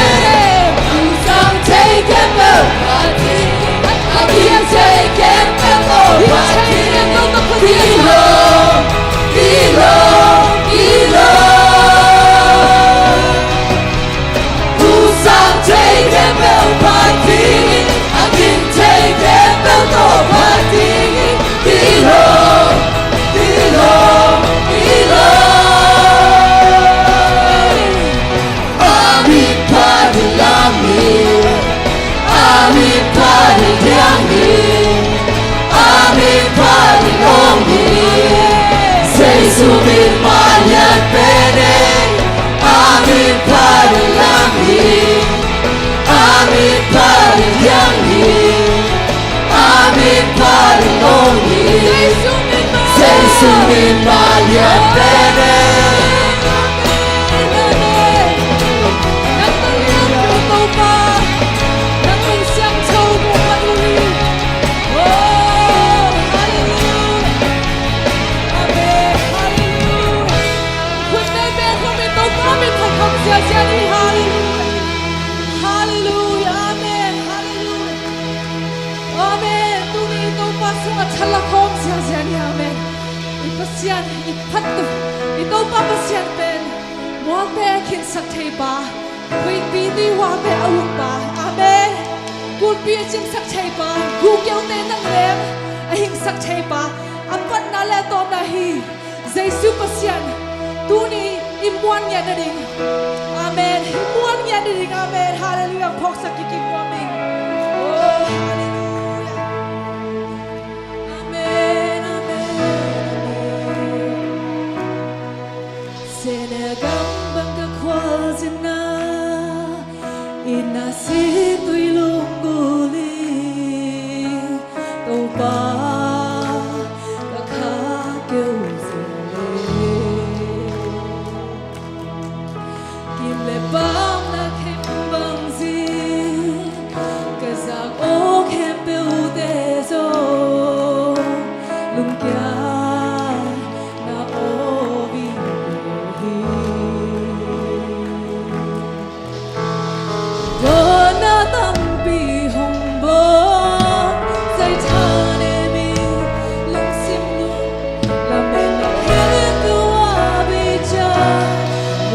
Husang thei khempeuh phat dingin, a gim thei khempeuh tawh phat dingin, i lo, i lo, i lo. Husang thei khempeuh phat dingin, a gim thei khempeuh tawh phat dingin, i lo, i lo, i lo. A min phat in lam hi. A min phat in diang hi. A min phat in ngong hi. Jesu min mah lian pen hi. A min phat in lam hi. A min phat in diang hi. A min phat in ngong hi. Jesu min mah lian pen hi. Nang tang lian ko Topa. Nang min siangtho ko Topa. Oh, hallelujah. Amen. Hallelujah. Khut beng beng khawm in Topa min phat khawm ziahziah ni. Hallelujah. Hallelujah. Amen. Hallelujah. Amen. Tuni Topa sungah thalak khawm ziahziah ni. Amen. I Pasian, i phattu, i Topa Pasian pen mualte a khinsak thei pa, huihpi tui hualte a uk pa. Amen. Kulpi a cingsak thei pa, gukeuhte nangleng a hingsak thei pa, a patna le a tawpna hi. Jesu Pasian, tuni i muan ngiat nading. Amen. I muan ngiat nading. Amen. Hallelujah. Phawksak kik in nuam ing. Oh, hallelujah. Amen, amen, amen. Senegal bang ka khualzinna, inn a sik tui lunggulh in, Topa ka kha keu zel e. Kim le paam na khem bang zing, ka zak aw khempeuhte zong lungkiat na aw vive hi. Dawnna tampi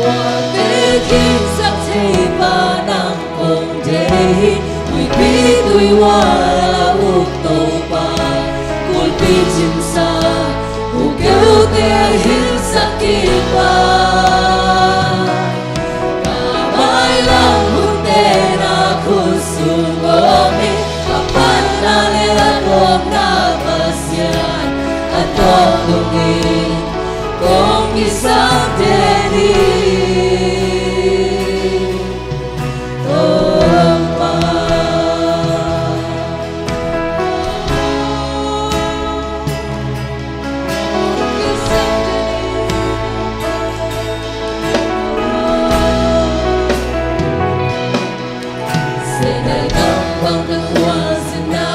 Tua teh khinsak thei pa nang kong deih hi. Huipi tui hual a uk Topa, kulpi cimsa, uk keute a hinsak kik pa. Ka mailam hunte na khut sung om hi. A panna le a tawpna Pasian, a tawntung in kong kisam den hi. Topa. Sehna lampang ka khualzinna,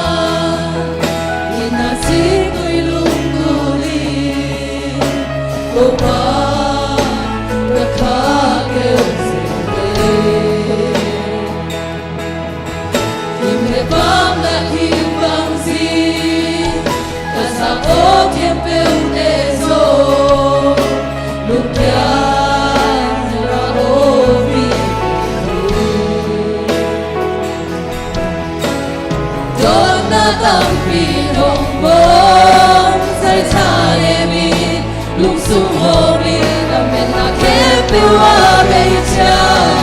ina singkui lungkul in, Topa, ka kha keu zel hi. Him le pam na him bang zi, ka sa aw khempeuhte zong lungkiat na ra aw hi. Dawnna tampi hong bawng, zaitha le mi lungsung hawm in, lametna khempeuh a bei ciang,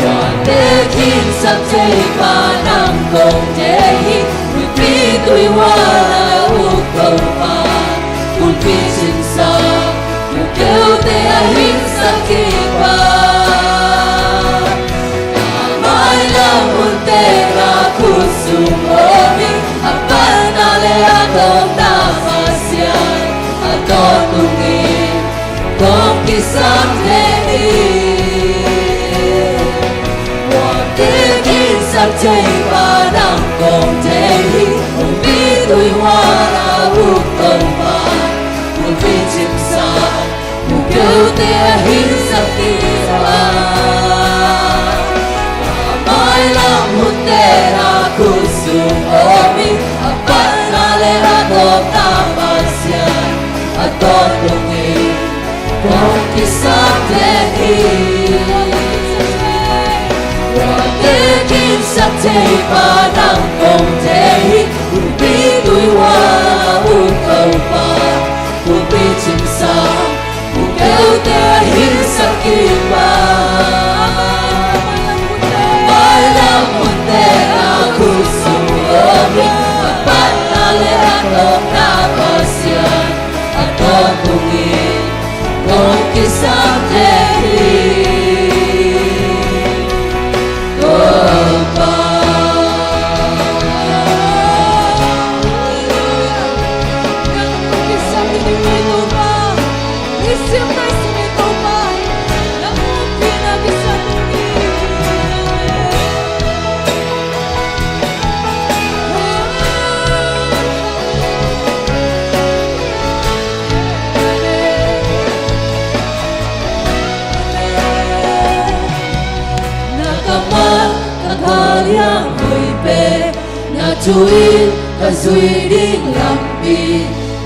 huante khinsak thei pa nang kong deih hi. Huipi tui hual a uk Topa, kulpi cimsa, uk keute a hinsak kik pa. Ka mailam hunte na khut sung om hi. A panna le a tawpna Pasian, a tawntung in kong kisam den hi. Huante khinsak thei pa nang kong deih hi. Huipi tui hual a uk Topa, kulpi cimsa, uk keute a hinsak kik pa. Ka mailam hunte na khut sung om hi. A panna le a tawpna Pasian, a tawntung in kong kisam den hi. Huante khinsak thei pa nang kong deih hi. Huipi tui hual a uk Topa, kulpi cimsa, uk keute a hinsak kik pa. Mailam hunte na khut sung om hi. A panna le a tawpna Pasian, a tawntung in kong kisam den hi. Topa. Na kammal ka galhiam hoih pen, na thu in ka zui ding lampi,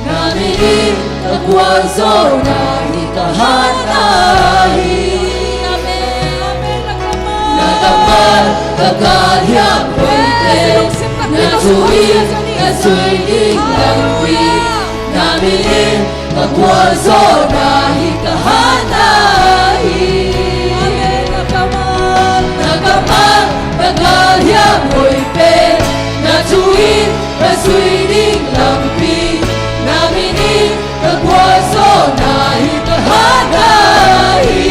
na min in ka gualzawhna hi ka hatna hi. Na kammal ka galhiam hoih pen, na thu in ka zui ding lampi, na min in ka gualzawhna hi ka hatna hi. Na kammal ka galhiam hoih pen, na thu in ka zui ding lampi, na min in ka gualzawhna hi ka hatna hi.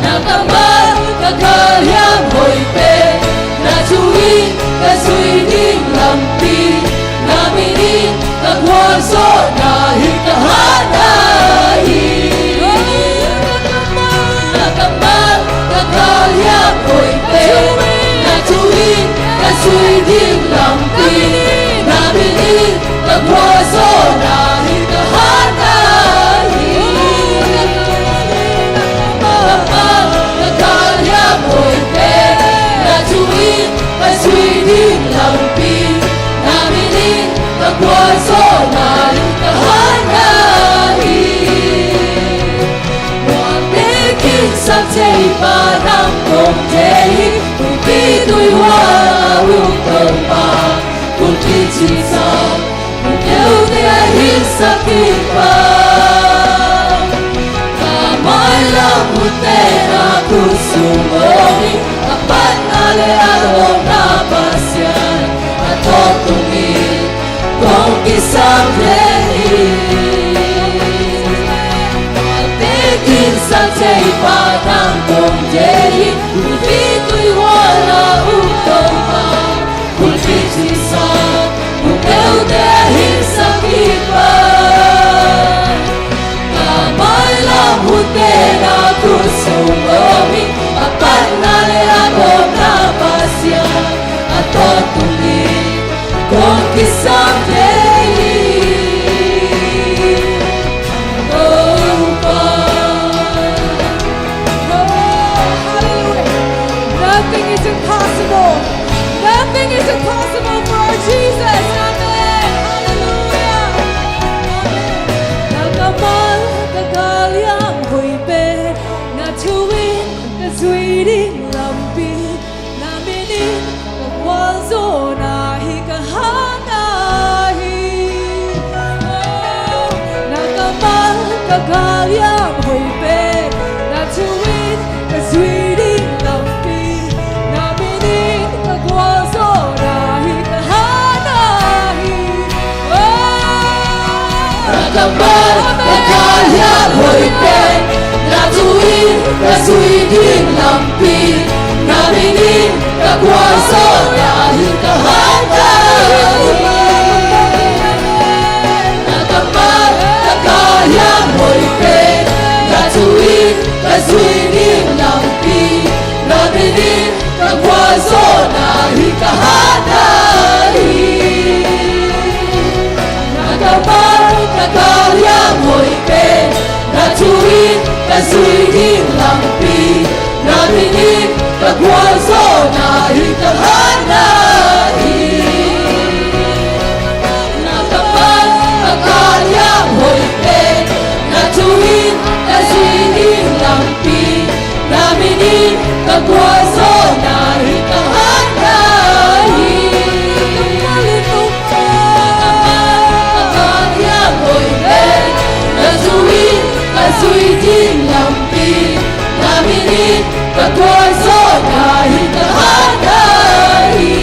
Na kammal ka galhiam hoih pen, na thu in ka zui ding lampi, na min in ka gualzawhna hi ka hatna hi. Kei hi, kulpi tui hual a um Topa, kulpi cing sa, kulpi teu te a hing sa kik pa. Ka mailam hun te na khutsung om hi, a panna le a lawpna Pasian, a tawp tung hi, kong kisam thei hi. Te kin sa thei pa nang kong thei hi, kulpi tui hual a um Topa, kulpi cing sa, kulpi teu te a hing sa kik pa. Ka mailam hun te na khutsung om hi, a panna le a lawpna Pasian, a tawp tung hi, kong kisam thei hi. Topa. Oh, hallelujah. Nothing is impossible. Nothing is impossible for our Jesus. Amen. Hallelujah. Amen. Na kammal ka galhiam hoih pen, na thu in ka zui ding lampi, na min in ka gualzawhna hi ka hana hi. Na kammal ka galhiam hoih pen, na thu in ka zui ding lampi, na min in ka gualzawhna hi ka hana hi. Na kammal ka galhiam hoih pen, na thu in ka zui ding lampi, na min in ka gualzawhna hi ka hana hi. Na kammal ka galhiam hoih pen, na thu in ka zui ding lampi, na min in ka gualzawhna hi ka hana hi. Na kammal ka galhiam hoih pen, na thu in ka zui ding lampi, na min in ka gualzawhna hi ka hana hi. Na kammal ka galhiam hoih pen, na thu in ka zui ding lampi, na min in ka gualzawhna hi ka hana hi. Na kammal ka galhiam hoih pen, na thu in ka zui ding lampi, na min in ka gualzawhna hi ka hana hi.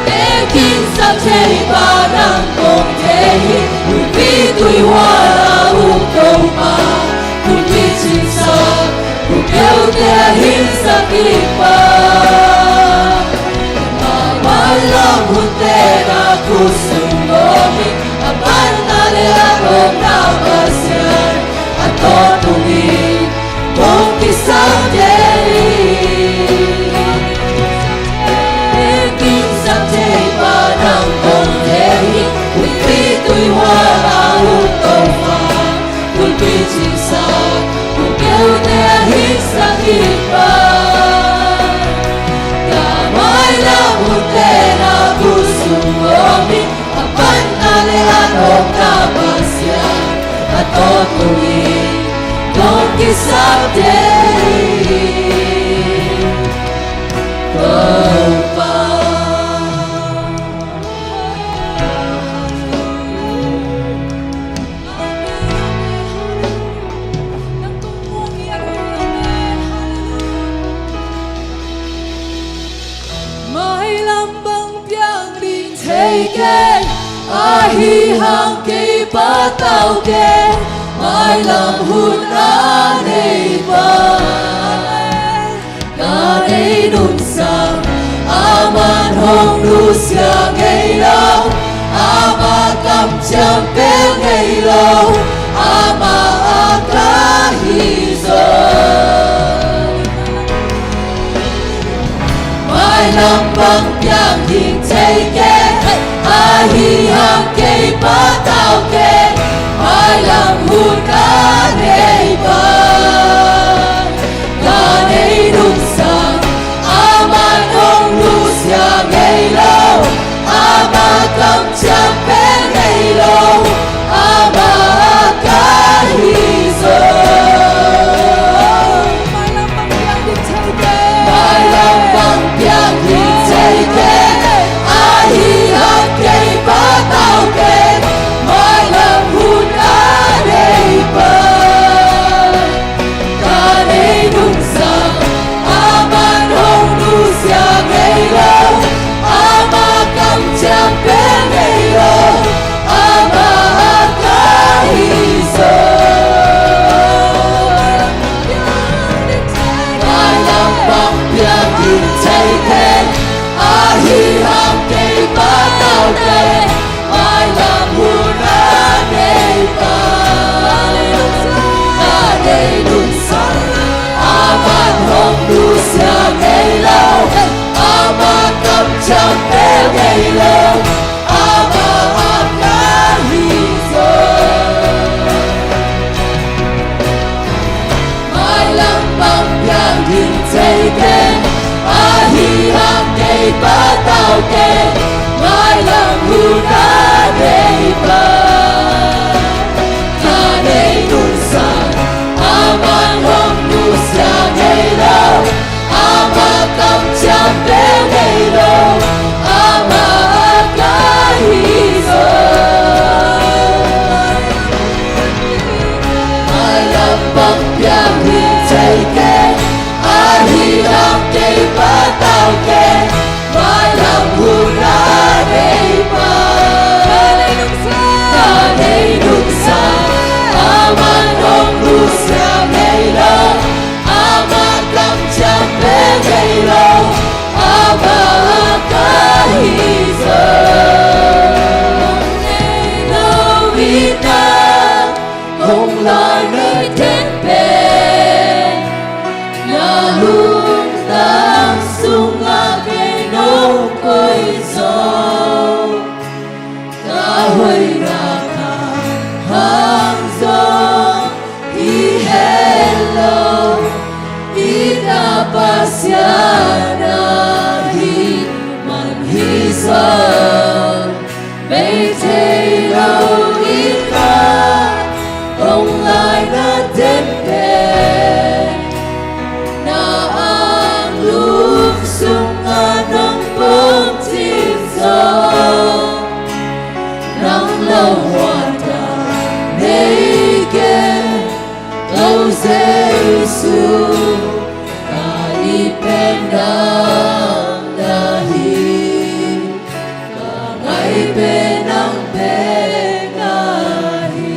Te kin sa thei pa nang kong thei hi, kulpi tui hual a um Topa, kulpi cing sa, kulpi teu te a hing sa kik pa. Ka mailam hun te na khutsung om hi, a panna le a lawpna Pasian, a tawp tung hi, kong kisam thei hi. Te kin sa thei pa nang kong thei hi, kulpi tui hual a um Topa, kulpi cing sa, kulpi teu te a hing sa kik pa. Ka mailam hun te na khutsung om hi, a panna le a lawpna Pasian, a tawp tung hi, kong kisam thei hi. Topa. Mailam bang piang ding thei kei, ahi hang kei patau kei, mailam hun a nei pa. Ka nei nungsang, aman hong nusia ngei lo, ama kamciam pel ngei lo, ama a ka hi zaw. Mailam bang piang ding thei kei, ahi hang kei patau kei, mailam hun a nei pa. Ka nei nungsang, aman hong nusia ngei lo, ama kamciam pel ngei lo, ama Amah a ka hi zaw. Mailam bang piang ding thei kei, ahi hang kei patau kei, mailam hun a nei pa. Ka nei nunsan, aman hong nusia ngei lo, amah kamciam bel ngei lo, amah a ka hi zaw. Mailam bang piang ding thei kei, ahi hang kei patau kei, mailam hun a nei pa. Ka nei nunsan, aman hong nusia ngei lo, amah kamciam bel ngei lo, amah a ka hi zaw. Hong nei lo in ah, hong lai na den pen, na lungtang sungah kei nong koih zaw. Ka hoihna ka hang zaw hi het lo, i na Pasian na hi man hi zaw. Bei thei lo in ah, hong lai na den pen, na anglum sungah nong pom cin zaw. Nang lo huan dan nei kei, ko Jesu, ka it pen nang na hi. Ka ngai pen nang pen na hi.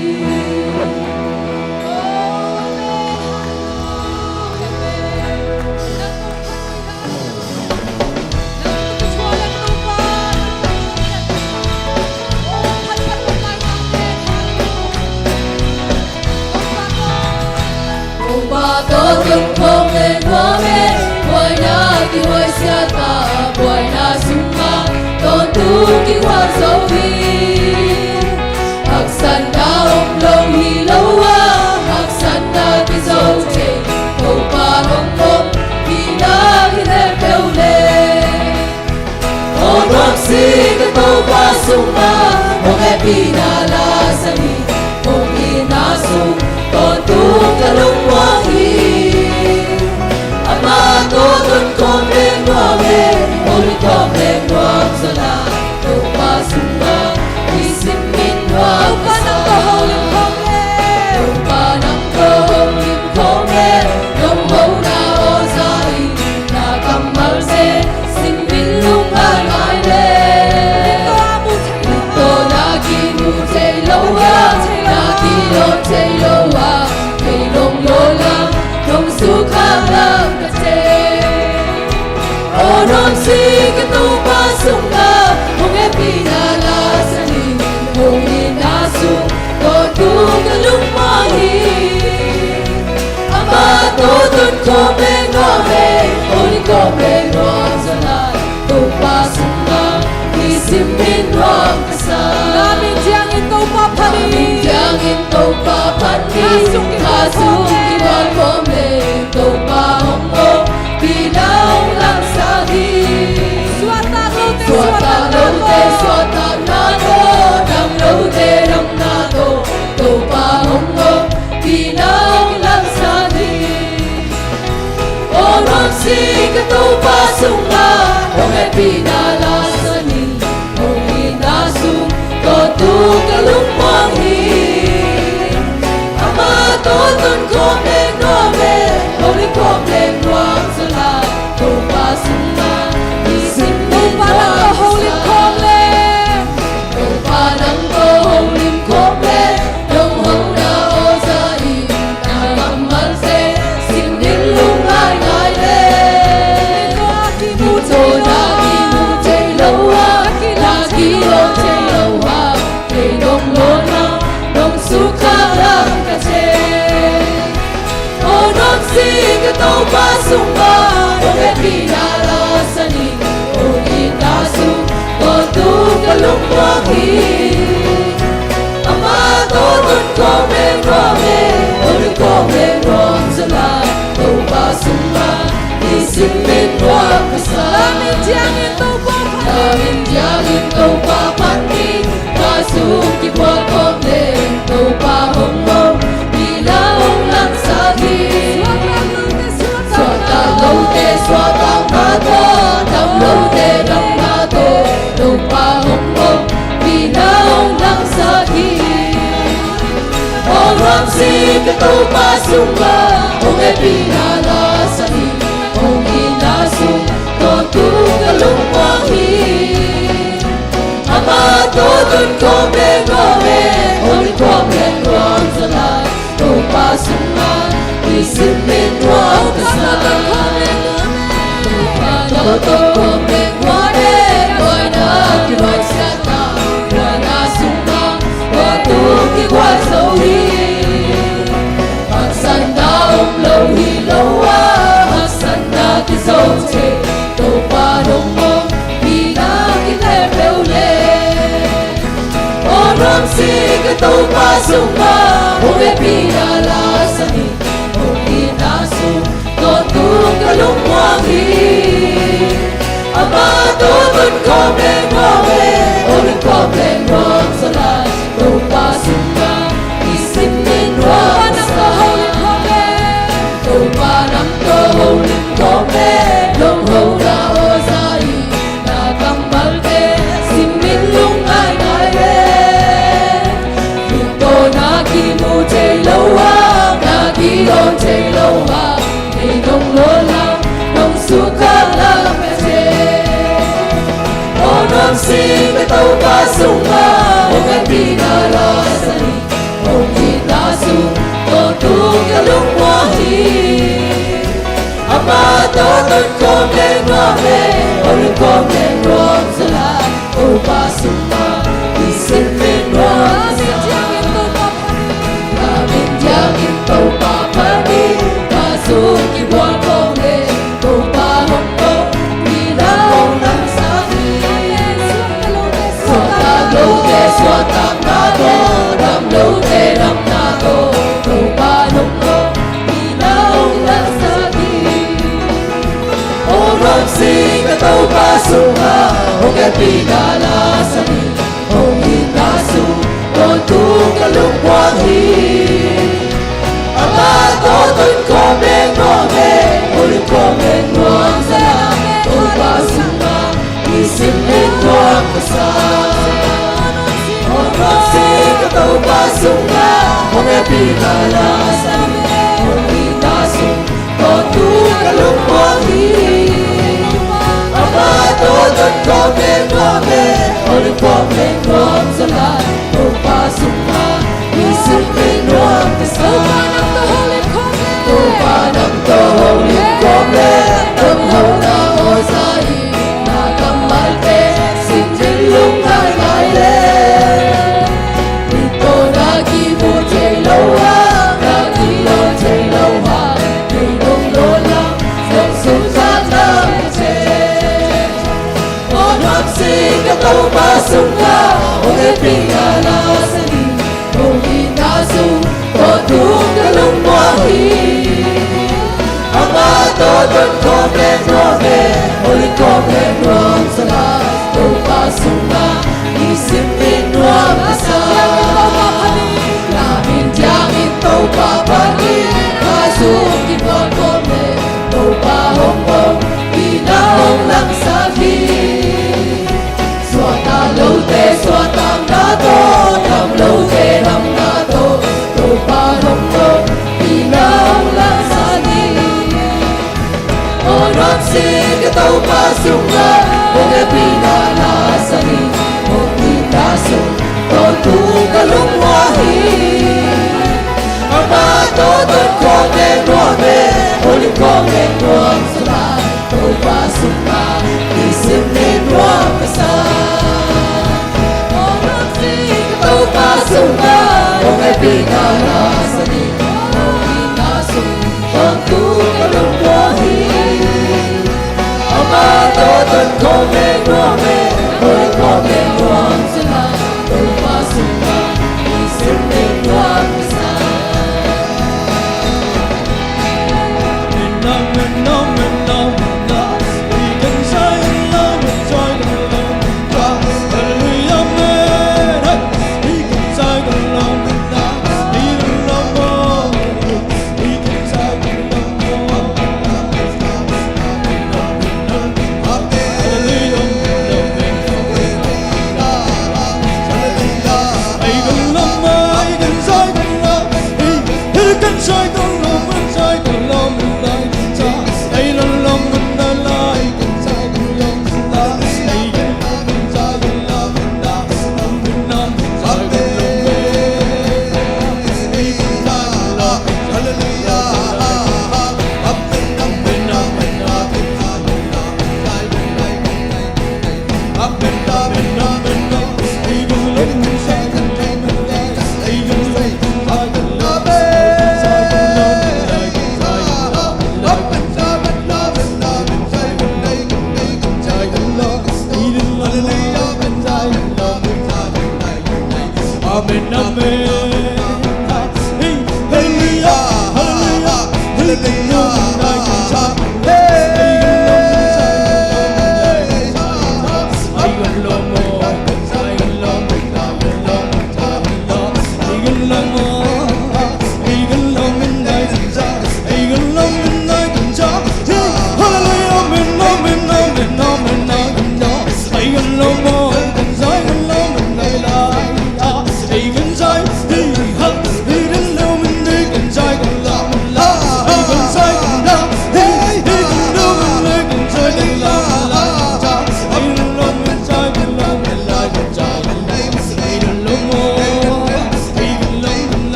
Topa tawh tun khawm leng nuam e, buaina kihuai siat a, buaina sungah tawntung kihuai zo hi. Haksatna om lo hi lo a, haksatna kizo thei, Topa hong om hi na hi lel peuh leng. Aw nuamsi ka Topa sungah hong hehpihna la sa ni, hong itna sung tawntung ka lungmuang hi. Amah tawh tun khawm leng nuam e, hong it khawm leng nuam zaw lai, Topa sungah i sim min nuam ka sa. Topa nang tawh hong lim khawm leng, Topa nang tawh hong lim khawm leng, nong hona aw za in, na kammal zen sim min lungngaingai leng. Min tawh na kimu thei lo a, na kilawn thei lo a, kei nong lawn lam, nong sukha lam ka thei. Aw nuamsi ka Topa sungah hong hehpihna la sa ni, hong itna sung tawntung ka lungmuang hi. Amah tawh tun khawm leng nuam e, hong it khawm leng nuam zaw lai, Topa sungah i sim min nuam ka sa. Na min ciangin Topa phat ni. Na min ciangin Topa phat ni. Kha sung kimual khawm leng, kha sung kimual khawm leng, Topa hong ompihna hong langsak hi. Suahtak lote, suahtak lote, suahtakna tawh, dam lote, damna tawh, Topa hong ompihna hong langsak hi. Aw nuamsi ka Topa sungah hong hehpihna la sa ni, hong itna sung tawntung ka lungmuang hi. Amah tawh tun khawm leng nuam e, hong lim khawm leng nuam zaw lai, Topa sungah i sim min nuam ka sa. Topa nang tawh hong lim khawm leng. Topa nang tawh hong lim khawm leng, nong hona aw za in, na kammal zen sim min lungngaingai leng. Min tawh na kimu thei lo a, na kilawn thei lo a, kei nong lawn lam, nong sukha lam ka thei. Aw nuamsi ka Topa sungah hong hehpihna la sa ni, hong itna sung tawntung lungmuang hi. Amah tawh tun khawm leng nuam e, hong lim khawm leng nuam zaw lai. Topa sungah i sim in nuam ka sa. Lamin ciangin Topa phat in, lamin ciangin Topa phat in. Kha sung kibua khawm leng Topa hong om, pi na hong langsak hi. Suahtak lote suahtakna tawh, dam lote damna tawh, Topa hong om, pi na hong langsak hi. Aw nuamsi ka Topa sungah, hong hehpihna la sa hi. Hong itna sung tawntung ka lungmuang hi. Amah tawh tun khawm leng nuam e, hong lim khawm leng nuam zaw lai. Topa sungah i sim in nuam ka sa. Topa tawh tun khawm leng nuam e, buaina kiloisiatna, buaina sungah tua tung kigual zo hi. Haksatna om lo hi lo a, haksatna kizo thei, Topa hong om, pi na kikhel peuh leh. Aw nuamsi ka Topa sungah, hong hehpihna la sa hi. Hong itna sung tawntung ka lungmuang hi. Amah tawh tun khawm leng nuam e, hong lim khawm leng nuam zaw lai. Topa sungah i sim in nuam ka sa. Topa nam tawh hong lim khawm leng, lunghona aw za in, na kammalte sim in lungngai ngai leng. Lim tawh na kimu thei lo a, na kiawn thei lo a, kei nong lawn lam, nong sukha lam ka thei. Aw nuamsi ka Topa sungah, hong hehpihna la sa hi. Hong itna sung tawntung ka lungmuang hi. Amah tawh tun khawm leng nuam e, hong lim khawm leng nuam zaw lai. Topa sungah i sim in nuam ka sa. Lamin ciangin Topa phat in, kha sung kibua khawm leng Topa hong om, pi na hong langsak hi. Suahtak lote suahtakna tawh, dam lote damna tawh, Topa hong om, pi na hong langsak hi. Aw nuamsi ka Topa sungah, hong hehpihna la sa hi. Hong itna sung tawntung ka lungmuang hi. Amah tawh tun khawm leng nuam e, hong lim khawm leng nuam zaw lai. Topa sungah i sim in nuam ka sa. Aw nuamsi ka Topa sungah, hong hehpihna la sa hi. Hong itna sung tawntung ka lungmuang hi. Amah tawh tun khawm leng nuam e, hong lim khawm leng nuam zaw lai. Topa sungah i sim in nuam ka sa. Topa nam tawh hong lim khawm leng, lunghona aw za in, na kammalte sim in lungngai ngai leng. Lim tawh na kimu thei lo a, na kiawn thei lo a, kei nong lawn lam, nong sukha lam ka thei. Aw nuamsi ka Topa sungah, hong hehpihna la sa hi. Hong itna sung tawntung ka lungmuang hi. Amah tawh tun khawm leng nuam e, hong lim khawm leng nuam zaw lai. Topa sungah i sim in nuam ka sa. Lamin ciangin Topa phat in, kha sung kibua khawm leng Topa hong om, pi na hong langsak hi. Suahtak lote suahtakna tawh, dam lote damna tawh, Topa hong om, pi na hong langsak hi. Aw nuamsi ka Topa sungah, hong hehpihna la sa hi. Hong itna sung tawntung ka lungmuang hi. Amah tawh tun khawm leng nuam e, hong lim khawm leng nuam zaw lai. Topa sungah i sim in nuam ka sa. Aw nuamsi ka Topa sungah, hong hehpihna la sa hi. Hong itna sung tawntung ka lungmuang hi. Amah tawh tun khawm leng nuam e, hong lim khawm leng nuam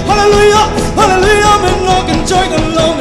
Hallelujah, hallelujah, amen, Lord, can join the Lord.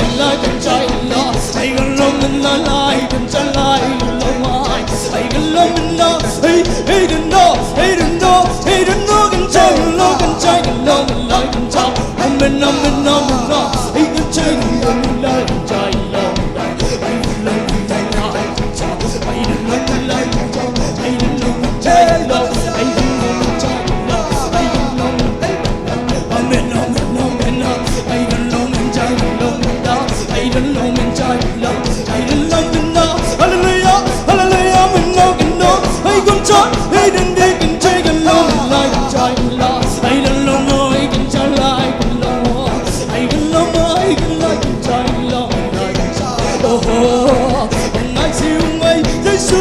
Oh, ngai siu ngai Jesu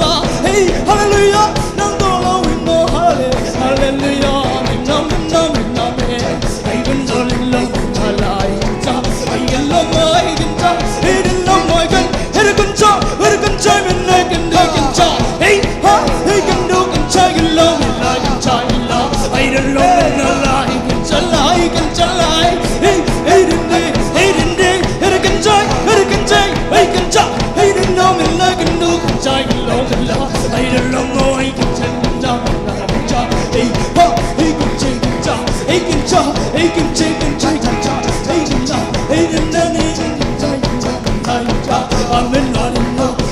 ah, hey, hallelujah, nang tawh lo in maw, halle-, hallelujah, amen, amen, amen, amen. Hey, kun zo lin lo, kun cha lai, kun cha, hey, kun lo mai, kun cha, hey, kun lo mai, kun, hey, kun cha, hey, kun cha, men, hey, kun, hey, kun cha, hey, ha, hey, kun do, kun cha, kun lo, kun lai, kun cha, kun la, hey, kun lo, kun la, hey, kun cha lai, kun cha lai, hey, hey, dun, hey, hey, dun, hey, hey, kun cha, hey, kun cha, hey, kun cha, hey, dun, lo, kun la, kun do, kun cha, kun lo, kun la, hey, dun, lo, mo, hey, kun cha, kun cha, kun la, kun cha, hey, ha, hey, kun cha, kun cha, hey, kun cha, hey, kun cha, kun cha, kun cha, hey, kun cha, hey, dun, dun, hey, kun cha, kun cha, kun la, kun cha, amen, amen, amen.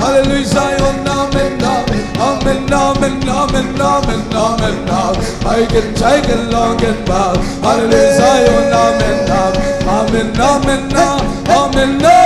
Hallelujah, Zion, amen, amen, amen, amen, amen, amen. I can take it long and bad. Hallelujah, Zion, amen, amen, amen, amen, amen, amen.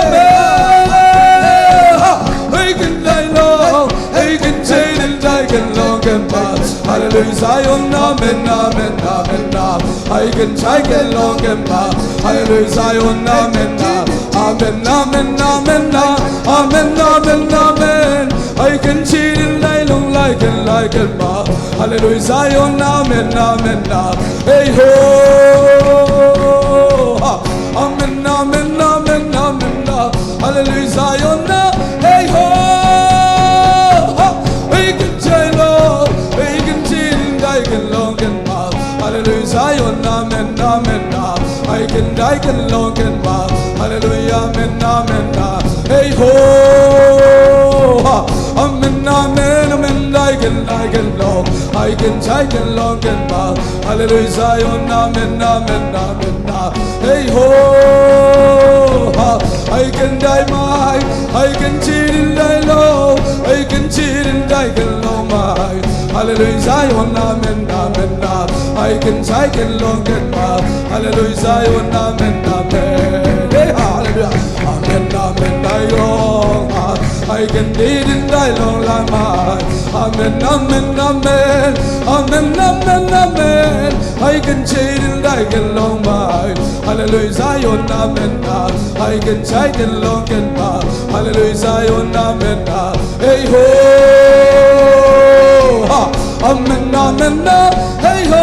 I can lie low, I can take it, I can long and bad. Hallelujah, Zion, amen, amen, amen, amen. I can take it long and bad. Hallelujah, Zion, amen, amen, amen, amen, amen, amen, amen. I can see it like long, like it, like it, ma. Hallelujah, Zion, amen, amen, amen. Hey ho, ha. Amen, amen, amen, amen, amen. Hallelujah, Zion, hey ho, ha. I can say, Lord, I can see it like it long and ma. Hallelujah, Zion, amen, amen, amen. I can, I can long and ma. Hallelujah, amen, amen, amen. Hey ho, ha. Amen, amen, amen. I can, I can long. I can, I can long and ma. Hallelujah, Zion, amen, amen, amen, amen. Hey ho, ha. I can die my, I can cheat in thy law. I can cheat in thy, can long my. Hallelujah, Zion, amen, amen, amen. I can, I can long and ma. Hallelujah, Zion, amen, amen. Hey, hallelujah. Amen, amen, I long, ah, I can lead in thy long life, ah. Amen, amen, amen. Amen, amen, amen. I can lead in thy long life. Hallelujah, Zion, amen, ah. I can, I can long and ma. Hallelujah, Zion, amen, ah. Hey ho, ha. Amen, amen, ah. Hey ho,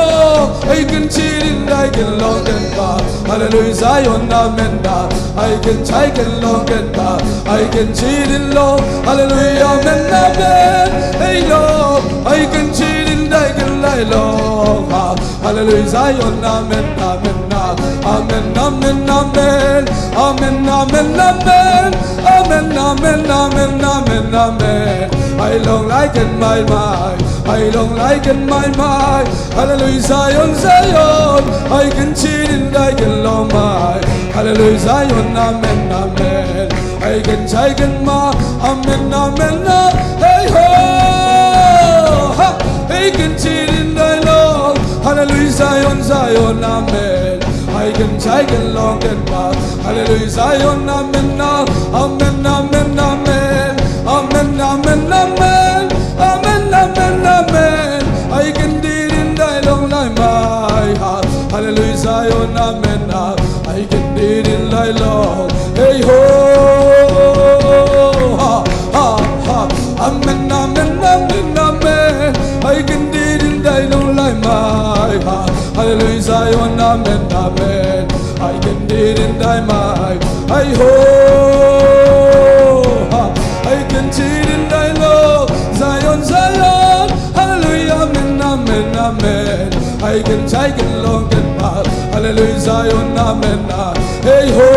I can lead in thy long and ma. Hallelujah, Zion, amen, ah. I can, I can long and ma. I can lead in long. Hallelujah, amen, amen. Hey Lord, I can lead in thy long, ah. Hallelujah, Zion, amen, amen, amen, amen, amen, amen, amen, amen, amen, amen, amen, amen, amen. I long like in my mind, I long like in my mind. Hallelujah, Zion, Zion, I can lead in thy long mind. Hallelujah, Zion, amen, amen. I can, I can ma, amen, amen, ah, hey ho, ha, I can lead in thy long. Hallelujah, Zion, Zion, amen. Ai ken chai ken long ken ba. Hallelujah, Zion, amen, amen, amen, amen. Amen, amen, amen. Amen, amen, amen. Ai ken didin dai long lai mai ha. Hallelujah, Zion, amen, amen. Ai ken didin dai long. Hey ho. Ha, ha, ha. Amen, amen, amen, amen. Ai ken didin dai long lai mai ha. Hallelujah, Zion, amen, amen. Ai ken didin dai mai. Ai ho. Ha. Ai ken didin dai long. Zion, Zion. Hallelujah, amen, amen, amen. Ai ken chai ken long ken ba. Hallelujah, Zion, amen, amen. Hey ho.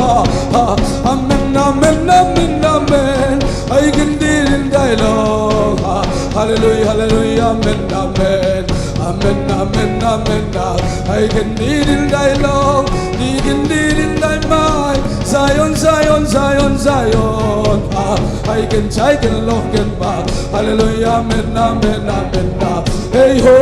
Ha, ha. Amen, amen, amen, amen. Ai ken didin dai long. Ha. Hallelujah, hallelujah, amen, amen. Amen, amen, amen, amen. Ai ken didin dai long. Di ken didin dai mai. Zion, Zion, Zion, Zion. Ha. Ai ken chai ken long ken ba. Hallelujah, amen, amen, amen, amen. Hey ho.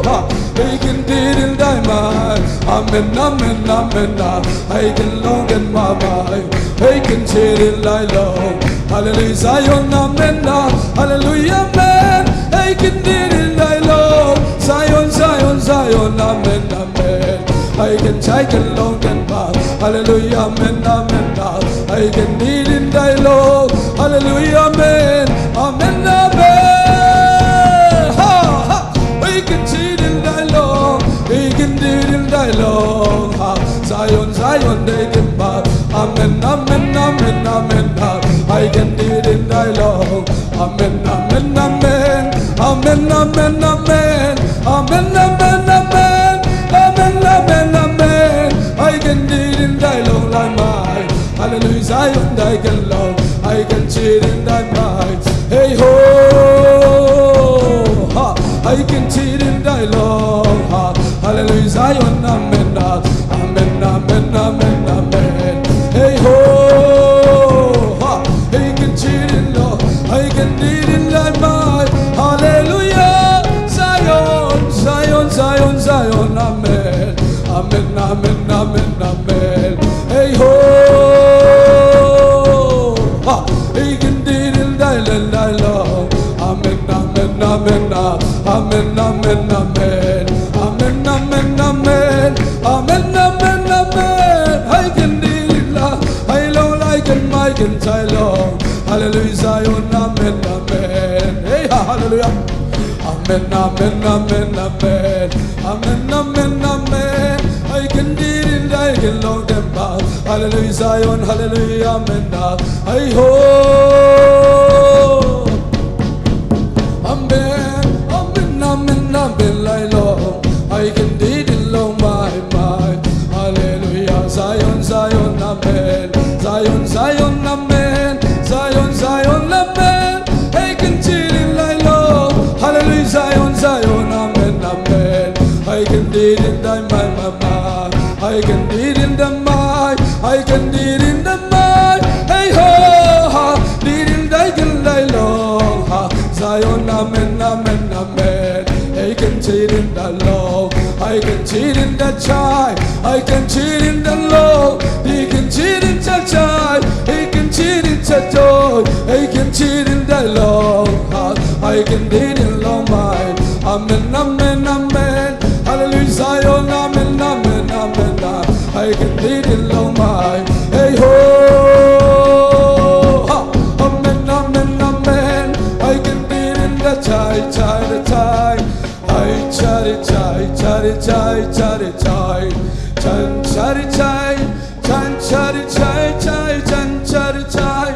Ha. Ai ken didin dai mai. Amen, amen, amen, amen. Ai ken long ken ba mai. Ai ken didin dai long. Hallelujah, Zion, amen, amen. Hallelujah, amen. Ai ken didin dai long. Zion, Zion, Zion, amen, amen. Ai ken chai ken long ken ba. Hallelujah, amen, amen, amen. Ai ken didin dai long. Hallelujah, amen. Amen, amen. Ha, ha. Ai ken didin dai long. Ai ken didin dai long. Ha. Zion, Zion, ai ken ba. Amen, amen, amen, amen, amen. Ai ken didin dai long. Amen, amen, amen. Amen, amen, amen. Amen, amen, amen. Amen, amen, amen. Ai ken didin dai long lai mai. Hallelujah, Zion, ai ken long. Ai ken didin dai mai. Hey ho. Ha. Ai ken didin dai long. Ha. Hallelujah, Zion, amen, amen, amen, amen, amen. Hey ho. Ha. Ai ken didin long. Ai ken didin lai mai. Hallelujah. Zion, Zion, Zion, Zion, amen. Amen, amen, amen, amen. Hey ho. Ha. Ai ken didin dai len dai long. Amen, amen, amen, amen, amen, amen. Amen, amen, amen. Amen, amen, amen. Ai ken didin la. Ai long lai ken mai ken chai long. Hallelujah, Zion, amen, amen. Hey, ha, hallelujah. Amen, amen, amen, amen. Amen, amen, amen. Ai ken didin dai ken long ken ba. Hallelujah, Zion, hallelujah, amen, amen. Ai ho. Amen, amen, amen, amen, lai long. Ai ken didin long mai mai. Hallelujah, Zion, Zion, amen. Zion, Zion, amen. Zion, Zion, amen. Ai ken didin lai long. Hallelujah, Zion, Zion, amen, amen. Ai ken didin dai mai mai mai. Ai ken didin dai mai. Ai ken didin dai mai. Hey ho ha. Didin dai ken lai long ha. Zion, amen, amen, amen. Ai ken didin dai long. Ai ken didin dai chai. Ai ken didin dai long. Di ken didin chai chai. Ai ken didin chai chai. Ai ken didin dai long ha. Ai ken didin long mai. Amen, amen, amen. Hallelujah, Zion, amen, amen, amen, amen. Ai ken didin long mai. Hey ho. Ha. Amen, amen, amen. Ai ken didin dai chai, chai, dai chai. Ai chai, chai, chai, chai, chai, chai. Chan chai, chai. Chan chari chai chai, chan chari chai,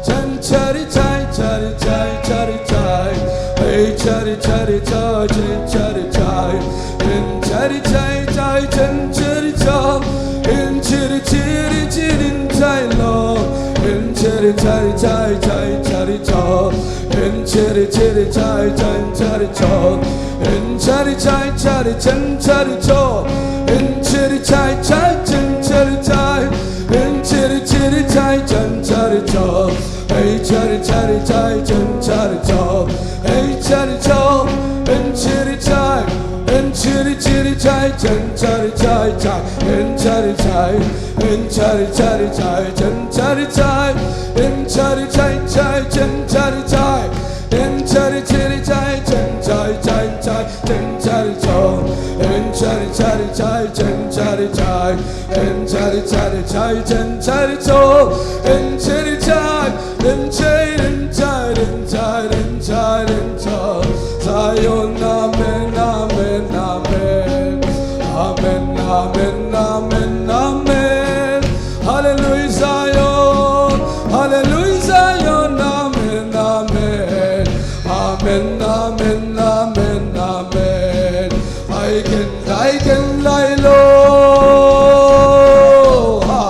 chan chari chai, chari chai, chari chai. Hey, chari chari chai, chin chari chai. Chin chari chai chai, chin chari chai. Chin chiri chiri chirin chai lo. Chin chari chari chai chai, chari chai. Chin chiri chiri chai, chin chari chai. Chin chari chai chari, chin chari chai. Chin chari chai chai, chin chari chai. Chin chiri chiri chai, chin chari chai. Hey, Chari chari chai, chan chari chau. Hey chari chau, en chiri chai, en chiri chiri chai, chan chari chai chai, en chari chai, en chari chari chai, chan chari chai, en chari chai chai, chan chari chai, en chari chiri chai, chan chai chai chai, chan chari chau. En chari chari chai, chan chari chai. En chari chari chai, chan chari chau. En chari chai, en chari, en chari, en chari, en chari, en chau. Zion, amen, amen, amen. Amen, amen, amen, amen. Hallelujah, Zion. Hallelujah, Zion. Amen, amen. Amen, amen, amen, amen. Ai ken, ai ken lai lo. Ha.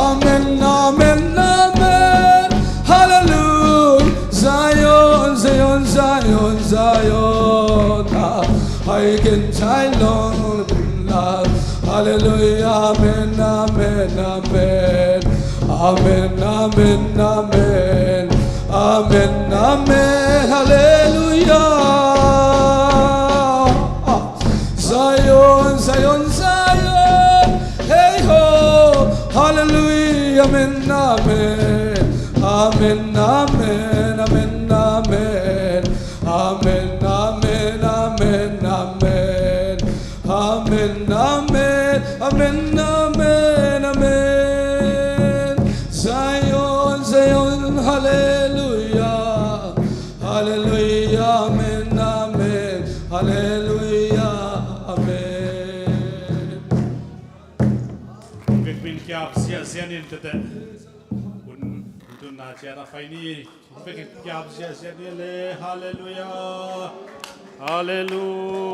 Amen, amen, amen. Hallelujah. Zion, Zion, Zion, Zion. Ha. Ai ken chai long la. Hallelujah. Amen, amen, amen. Amen, amen, amen. Amen, amen. Hallelujah. Zion, Zion, Zion. Hey ho. Hallelujah. Amen, amen. Amen, amen, amen, amen. Amen, amen, amen, amen. Amen, amen, amen, amen, amen. Zion, Zion, hallelujah. Hallelujah, amen, amen. Hallelujah, amen. Vekpi in kiap ziahziah ni tete. Hun, hun tun na ciat a fai ni. Vekpi in kiap ziahziah ni le. Hallelujah. Hallelujah.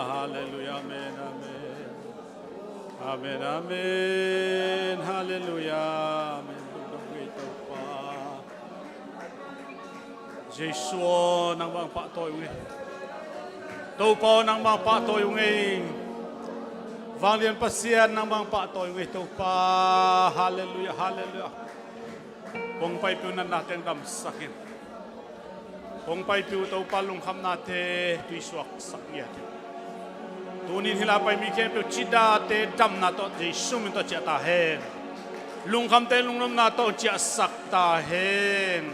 Hallelujah. Amen. Amen. Amen. Amen. Hallelujah. Amen. Lungdam ngei Topa. Jesu aw, nangmah pahtawi ung ei. Topa aw, nangmah pahtawi ung ei. Vanglian Pasian, nangmah pahtawi ung ei Topa. Hallelujah, hallelujah. Kong paipih uh natna teng damsak in. Kong paipih uh Topa lungkhamnate tuisuaksak ngiat in. Tunin hih lai a pai mi khempeuh cidate damna tawh Jesu min tawh ciah ta hen. Lungkhamte lungnopna tawh ciahsak ta hen.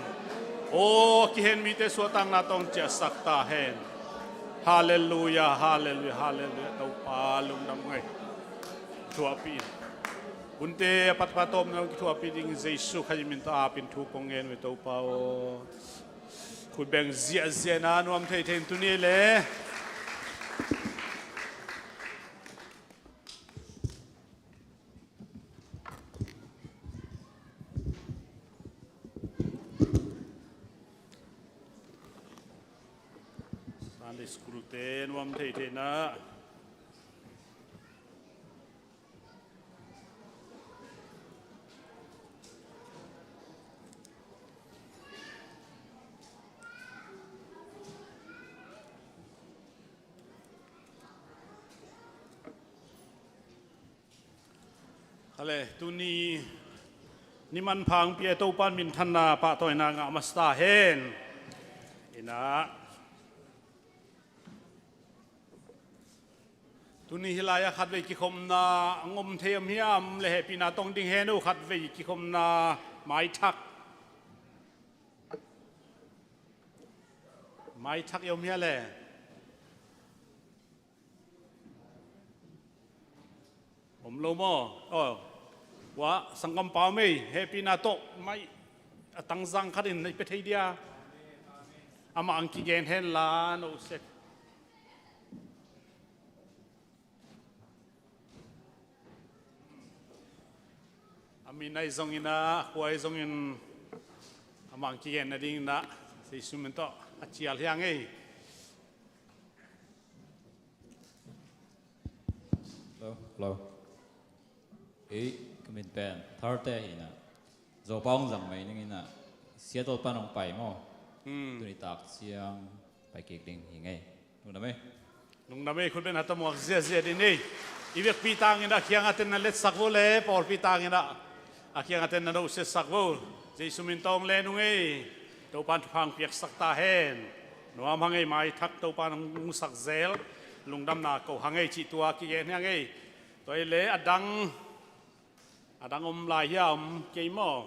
Aw, a kihen mite suahtakna tawh ciahsak ta hen. Hallelujah, hallelujah, hallelujah. Topa lungdam ngei. Thuahpih in. Hunte a patpha tawpna kithuahpih ding Jesu Khazih min tawh apin thu kong ngen uh ei Topa aw. Khut beng ziahziah in a nuam theithei in tuni le. Sunday school te nuam theithei in a. Hale, tuni ni manpha hong pia Topa in minthanna pahtawina ngah masa ta hen. Ina. Tuni hih lai-ah khatvei kikhopna hong om thei om hiam? Le hehpihna tawh hong ding hen uh, khatvei kikhopna maithak. Maithak i om hia le? Om lo maw? Aw. Ua, sanggampa om ei, hehpihna tawh mai a tangzang khat in na i pia thei dia. Amah ang kigen hen la, no sek. A min ahi zongin ah, a khua ahi zongin, amah ang kigen nadingin ah, Jesu min tawh a cial hi hang ei. Hello, hello. Ei, ka min pen Tharte hi na. Zopa hong zang mai ning in ah, Seattle pan hong pai maw. Hmm. Tuni tak ciang pai kik ding hi ngei. Lungdam ei. Lungdam ei, khut beng hata muak ziahziah ding ei. I vekpi tangin ah a kiang a ten na letsak vo le, pawlpi tangin ah a kiang a ten na no setsak vo. Jesu min tawh len ung ei. Topa'n thupha hong piaksak ta hen. Nuam hang ei, mai thak Topa'n hong musak zel. Lungdamna ko hang ei cih tua kigen hi hang ei. Tua hi leh a dang, a dang om lai hia, om kei maw?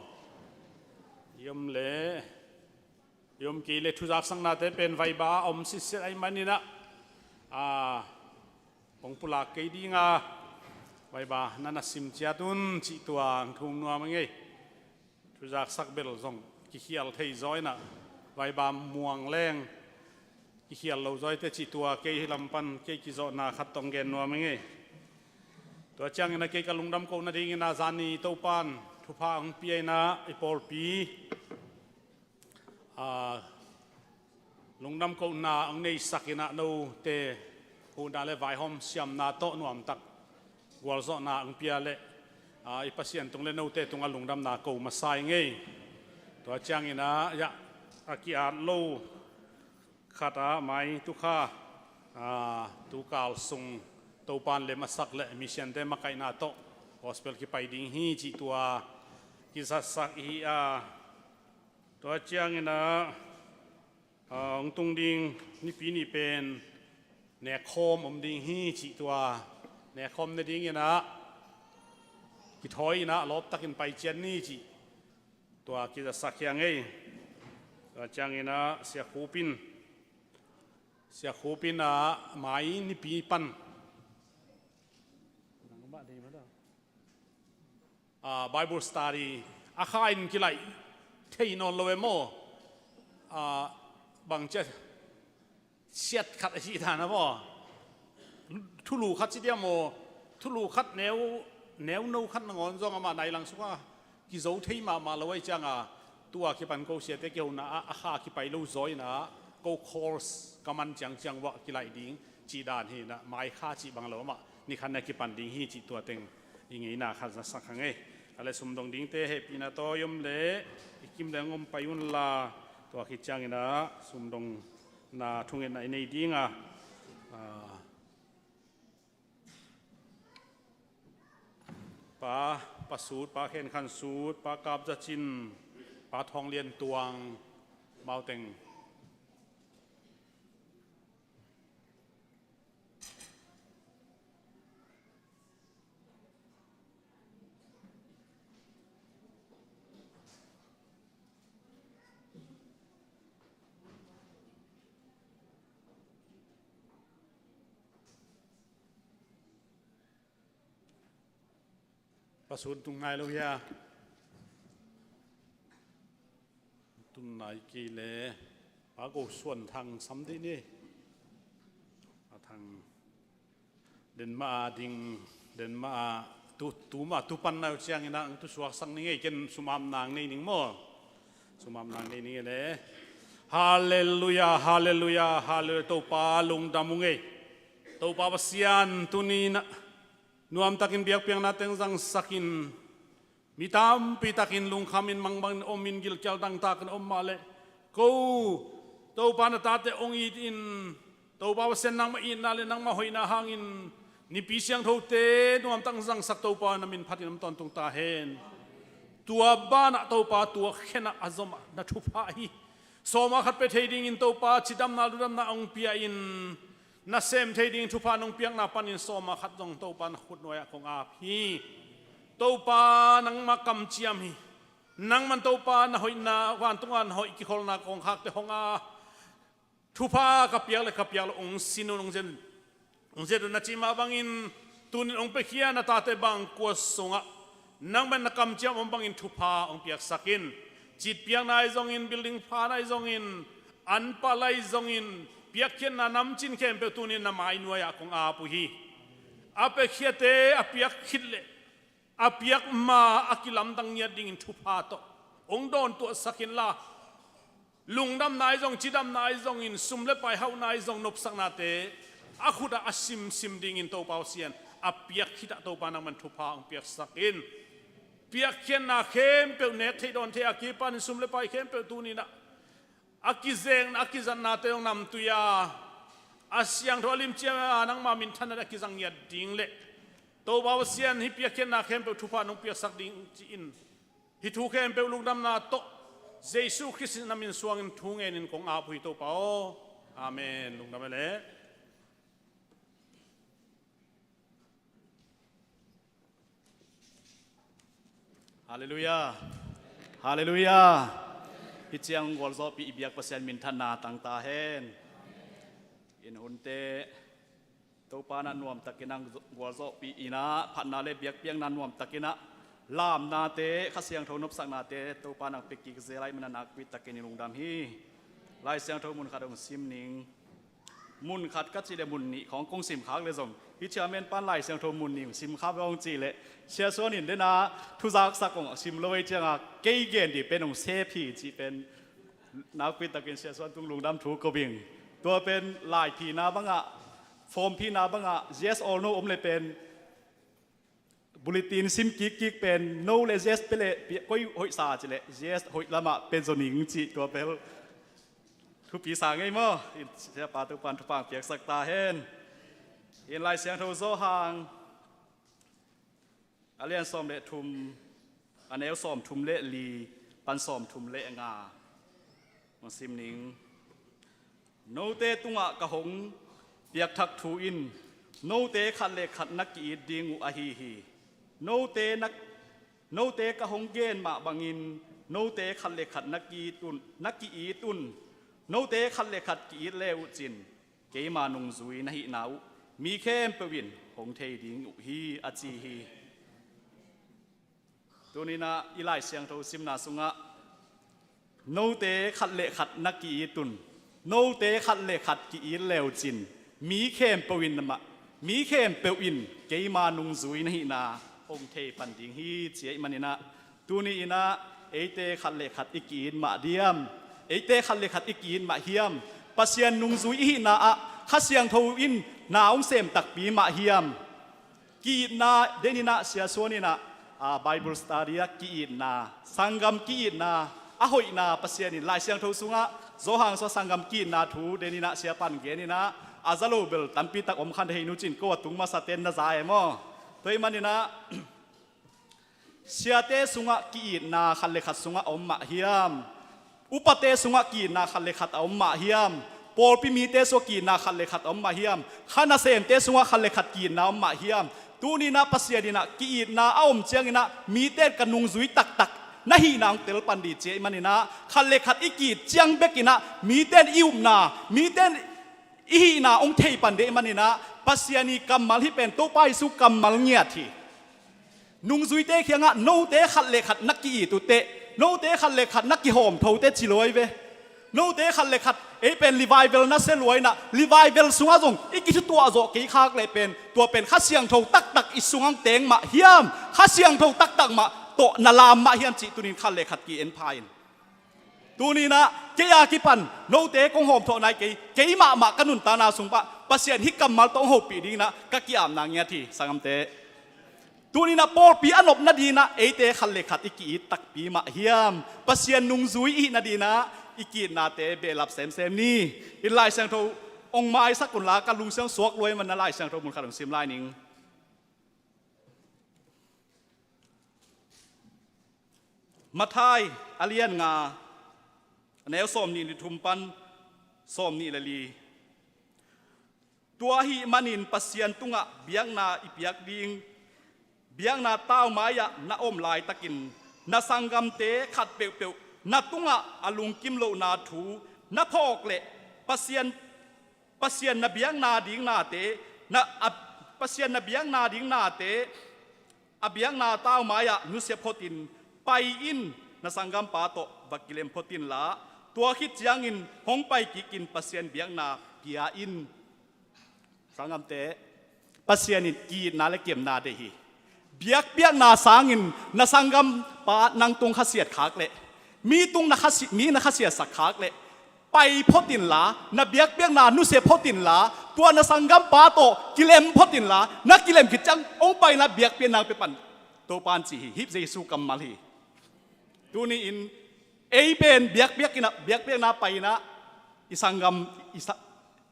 I om leh, i om kei leh thuzaksaknate pen vaiba a om sitset ahih manin ah, a, hong pulak kei ding a, vaiba na na sim ciat un cih tua hong thum nuam ing ei. Thuzaksak bel zong kikhial thei zaw in ah, vaiba muang leng kikhial lo zaw hi teh cih tua kei lam pan kei kizawhna khat tawh hong gen nuam ing ei. Tua ciangin ah kei ka lungdam koh nadingin ah zani Topa'n thupha hong pia in ah i pawlpi, a, lungdam kohna hong neisak in ah note huhna leh vaihawm siamna tawh nuamtak gualzawhna hong pia leh, a, i Pasian tung leh note tungah lungdamna ko masa ing ei. Tua ciangin ah, ya, a ki-at lo khat ah mai tu kha, a, tu kal sung Topa'n lem a sak leh missionte makaihna tawh gospel kipai ding hi cih tua kizatsak i hi a, tua ciangin ah, a, hong tung ding Nipi ni pen nekkhawm om ding hi cih tua, nekkhawm ne dingin ah kithawi in ah lawptakin pai ciat ni cih tua kizatsak hi hang ei. Tua ciangin ah Sia Khup in, Sia Khup in ah mai Nipi pan a, Bible study a kha in kilaih thei nawn lo e maw? A, bang ciat, siat khat a cih dan a maw? Thulu khat ci diam maw? Thulu khat neu, neu no khat nangawn zong amah nai lang sungah kizo thei mahmah lo ahih ciangin, tua kipan ko siate kihona ah a kha kipai lo zaw in ah, ko course ka man ciangciang uah kilaih ding cih dan hi in ah, mai kha cih bang lo amah ni khat na kipan ding hi cih tua teng i ngeina khat zasak hang ei. A leh sumdong dingte hehpihna tawh i om leh i kim leh hong om pai un la, tua khit ciangin ah sumdongna thungetna i nei ding a, a, Pa, Pa Sut, Pa Khen Khan Sut, Pa Kap Za Cin, Pa Thawng Lian Tuang, amau teng. Pa Sut tung nai lo hia? Tung nai kei leh Pa Go Suan Thang sam dih ni. Pa Thang, den mah a ding, den mah a tu, tu mah tu pan nai uh ciangin ah hong tu suaksak ning ei, ken sum ap nang nei ning maw? Sum ap nang nei ning ei leh. Halleluia, halleluia, halleluia. Topa lungdam ung ei. Topa Pasian, tuni in ah nuamtakin biakpiakna teng zangsakin, mi tampi takin lungkhamin mangbangin omin gilkial dangtakin om mah leh, ko Topa na tate hong itin, Topa Pasian nangmah itna leh nangmah hoihna hangin Nipi Siangthote nuamtak zangsak Topa na min phatin om tawntung ta hen. Tua banah Topa tua khenah a zomah na thupha hi. Sawma khat pia thei dingin Topa cidamna ludamna hong pia in, nasem thei dingin thupha nong piakna panin sawma khat zong Topa na khutnuai-ah kong ap hi. Topa nangmah kamciam hi. Nangman Topa na hoihna, vantunga na hoih kikholna kongkhakte hong a, thupha ka piak le ka piak lo hong sin un, hong zet un, hong zet un na cih mah bangin, tunin hong piakhia na tate bang kua sungah nangman na kamciam om bangin thupha hong piaksak in. Citpiakna ahi zongin, building phan ahi zongin, anpal ahi zongin, piakkhiatna namcin khempeuh tunin na mainuai-ah kong ap uh hi. A piakkhiate a piak khit leh a piak ma a kilamdang ngiat dingin thupha tawh hong dawntuahsak inla, lungdamna ahi zong, cidamna ahi zongin, sum le pai hauhna ahi zong, nopsaknate a khutah a simsim dingin Topa Pasian, a piak khitah Topa nangman thupha hong piaksak in. Piakkhiatna khempeuh nek theih dawn theih a kipanin sum le pai khempeuh tuninah a kizekna, a kizatnate hong namtui a, a siangtho a limciam a nangma minthanna a kizang ngiat ding le Topa Pasian hih piakkhiatna khempeuh thupha nong piaksak ding ci-in Hih thu khempeuh lungdamna tawh Jesu Khrist na min suangin thu ngenin kong ap uh hi, Topa aw. Amen. Lungdam e leh. Halleluiah. Halleluiah. Hih ciang gualzawhpih i biak Pasian minthanna tangta hen. In hunte Topa na nuamtakin ang gualzawhpih inah phatna le biakpiakna nuamtakin ah lamnate Kha Siangtho nopsaknate Topa nang pia kik zel ahih manin a nakpi takin i lungdam hi. Lai Siangtho mun khat hong sim ning. Mun khat ka cih le mun nih khawng kong sim khak le zong hih chairman pan Lai Siangtho mun nih hong sim khak hong cih le Sia Suan in dena thuzaksak hong sim lo ei cianga kei gen dih pen hong sep hi cih pen nakpi takin Sia Suan tung lungdam thu ko bing. Tua pen laiphina bangah, formphina bangah yes or no om le pen bulletin sim kikkik pen no le yes pia le koi hoihsa cih le yes hoih lamah pia zaw ning cih tua pel thupi sa ngei maw? In Siapa Topan thupha piaksak ta hen. In Lai Siangtho Johan a lian sawm le thum, a neu sawm thum le li pan sawm thum le nga hong sim ning. Note tungah ka hong piakthak thu in note khat le khat na ki-it ding uh ahi hi. Note na, note ka hong gen mah bangin note khat le khat na ki-it un, na ki-it un. Note khat le khat ki-it le uh cin keima nungzui na hihna uh mi khempeuh in hong thei ding uh hi, a ci hi. Tuninah i Lai Siangtho simna sungah note khat le khat na ki-it un, note khat le khat ki-it le uh cin mi khempeuh in mah, mi khempeuh in keima nungzui na hihna hong thei pan ding hi, ci ahih maninah tuni inah eite khat le khat i ki-it mah diam? Eite khat le khat i ki-it mah hiam? Pasian nungzui i hihna ah Kha Siangtho in na hong sem takpi mah hiam? Ki-itna, deninah Sia Suan inah, a, Bible study ah ki-itna, sanggam ki-itna a hoihna Pasian in Lai Siangtho sungah Johan sua sanggam ki-itna thu deninah Sia pan geninah a za lo bel tampitak om khan thei nu cin ko a tung masa ten na za e maw? Tua ahih maninah siate sungah ki-itna khat le khat sungah a om mah hiam? Upate sungah ki-itna khat le khat a om mah hiam? Pawlpi mite sungah ki-itna khat le khat a om mah hiam? Kha nasemte sungah khat le khat ki-itna a om mah hiam? Tuninah Pasian inah ki-itna a om cianginah mite in ka nungzui taktak na hihna hong tel pan dih ci ahih maninah khat le khat i ki-it ciang bekinah mite in i upna, mite in i hihna hong thei pan dih ahih maninah Pasian i kammal hih pen Topa Jesu kammal ngiat hi. Nungzuite kiangah note khat le khat na ki-it uh teh, note khat le khat na kihawmtho teh ci luai ve. Note khat le khat ei pen revival na sia luai inah revival sungah zong i kithutuah zawh kei khak leh pen tua pen Kha Siangtho taktak i sungah teng mah hiam? Kha Siangtho taktak mah tawh na lam mah hiam cih tunin khat le khat ki-en pha in. Tuninah kei a kipan note kong hawmthawh nai kei, kei mahmah ka nuntakna sung pah Pasian hih kammal tawh hong hopih dinginah ka ki-apna ngiat hi, sanggamte. Tuninah pawlpi a nop nadinginah eite khat le khat i ki-it takpi mah hiam? Pasian nungzui i hih nadinginah i ki-itnate behlap semsem ni. In Lai Siangtho hong maisak unla ka lungsiang suak luai manah Lai Siangtho mun khat hong sim lai ning. Matthai a lian nga, a neu sawm nih le thum pan sawm nih le li. Tua ahih manin Pasian tungah biakna i piak ding, biakna taumai-ah na om laitakin na sanggamte khat peuhpeuh na tungah a lungkim lohna thu na phawk leh Pasian Pasian na biakna ding nate, na, a, Pasian na biakna ding nate a biakna taumai-ah nusia photin pai in, na sanggampa tawh va kilem photinla, tua khit ciangin hong pai kikin Pasian biakna pia in. Sanggamte, Pasian in ki-itna le kilemna deih hi. Biakpiakna sangin na sanggampa nang tung khasiat khak leh, mi tung na khasi-, mi na khasiatsak khak leh, pai photinla, na biakpiakna nusia photinla, tua na sanggampa tawh kilem photinla, na kilem khit ciang hong paina biakpiakna pia pan Topa in ci hi, hih Jesu kammal hi. Tuni-in ei pen biakpiak inah, biakpiakna pai inah i sanggam, i sa-,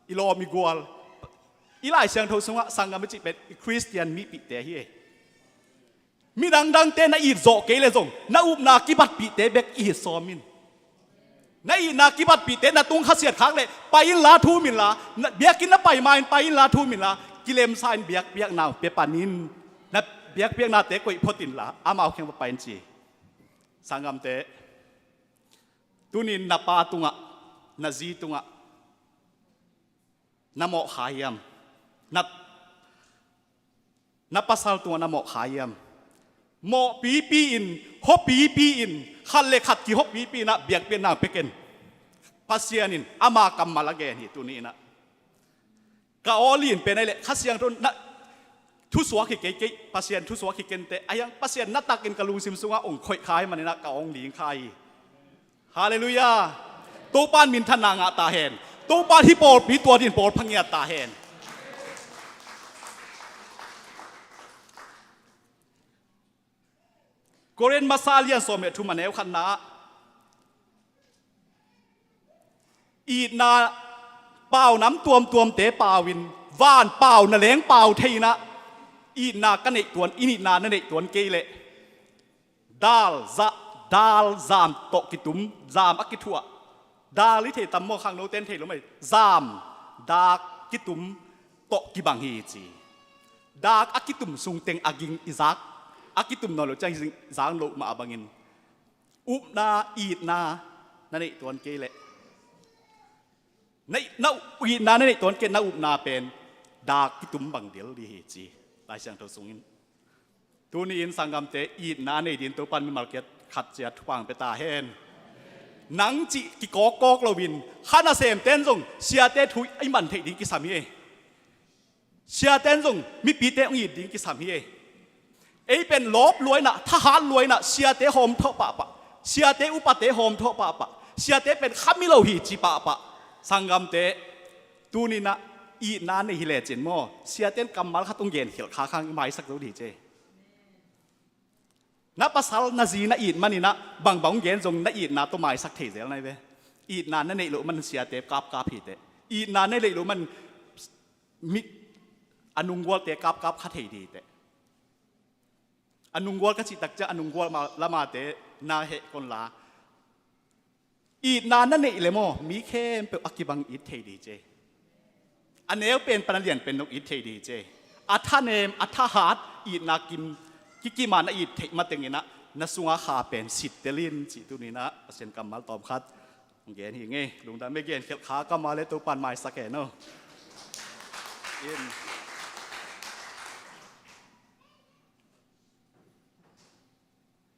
i lawm i gual, i Lai Siangtho sungah sanggam i cih pen i Khristian mipihte hi. Mi dangdangte na it zawh kei le zong na upna kibatpihte bek i hi sawm in. Na itna kibatpihte na tung khasiat khak leh pai inla thum inla, na biakinn na pai ma-in pai inla thum inla, kilemsa in biakpiakna pia pan in. Na biakpiaknate koih phot inla amau kiang va pai in ci. Sanggamte, tunin na pa tungah, na zi tungah na mawh kha hiam? Na, na pasal tungah na mawh kha hiam? Mawh pipi in, hua pipi in, khat le khat kihua pipi inah biakpiakna pia ken. Pasian in ama kammal a gen hi tuni inah. Ka aw lin pen ahih leh Kha Siangtho na thusuak hi kei, kei Pasian thusuak hi kente, a hiang Pasian na takin ka lungsim sungah ong khoih kha hi maninah ka awng ling kha hi. Halleluiah. Topa in minthanna ngah ta hen. Topa in hih pawlpi tua din pawl phangiat ta hen. Korin masa a lian sawm le thum a neu khatna ah, itna pau nam tuamtuamte pau in, van pau na leng pau thei inah, itna ka neih tuan, in itna na neih tuan kei leh dal, za, dal zam tawh kitum, zam a kithuah. Dal i thei tam maw, khangnote in thei lo mai. Zam, dak kitum tawh kibang hi ci. Dak a kitum sungteng a ging i zak, a kitum nawn lo ciang zang loh mah a bangin, upna, itna na neih tuan kei leh, na, na itna na neih tuan kei, na upna pen dak kitum bang dil dih hi ci. Lai Siangtho sungin. Tuni in sanggamte, itna nei din Topa in mimal khat ciat thupha pia ta hen. Nang cih kikawkkawk loin, kha nasemte in zong siate thu i man theih ding kisam hi. Siate in zong mipite hong it ding kisam hi. Ei pen lawp lua inah, thahat lua inah, siate hawmthawh pahpah, siate upate hawmthawh pahpah, siate pen kha mi lo hi ci pahpah. Sanggamte, tuni inah itna nei hi lecin maw, siate in kammal khat hong genkhialh kha khang i maisak zo dih ci. Na pasal na zi na it maninah bangbang hong gen zong na itna tawh maisak thei zel nai ve. Itna na neih loh man siate kapkap hi teh. Itna na neih loh man mi, a nunggualte kapkap kha thei dih teh. A nunggual ka cih tak ciang a nunggual ma, lamate na heh kon la. Itna na neih le maw, mi khempeuh a kibang it thei dih ci. A neu pen pan a lian pen dong it thei dih ci. A thanem, a thahat, itna kim, kikim a na it theih mateng inah, na sunga kha pen sit tel in cih tuni inah Pasian kammal tawmkhat hong gen hi ing ei. Lungdam ei, genkhialh kha kammal le Topa in maisak hen aw. In.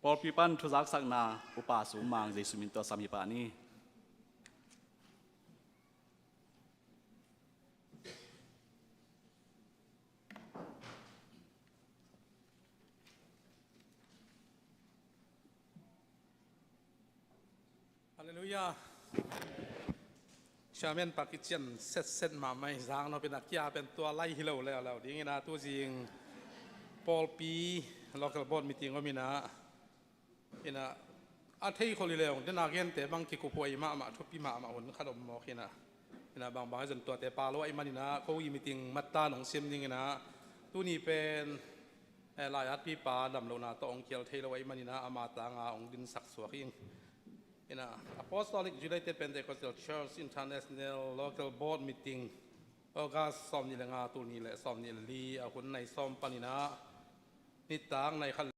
Pawlpi pan thuzaksakna upa sum mang Jesu min tawh sam hi pah ni. Halleluiah. Chairman pa kician setset mahmah hi, zang nop inah kia pen tua lai hi lo leuleu ding inah, tuzing pawlpi local board meeting om inah, inah a thei khol hi leuleu dena gente bang kikuphuai mahmah, thupi mahmah hun khat om mawk inah, inah bangbang hi zon tuate pa lo ahih man inah ko i meeting matta nong sim ding inah, tuni pen eh, lai-atpipa damlohna tawh hong kial thei lo ahih man inah ama tanga hong dinsak suak ing. Inah Apostolic United Pentecostal Church International Local Board Meeting, August sawmnih le nga, tul nih le sawmnih le li, a hun nai sawm pan inah nitak nai khat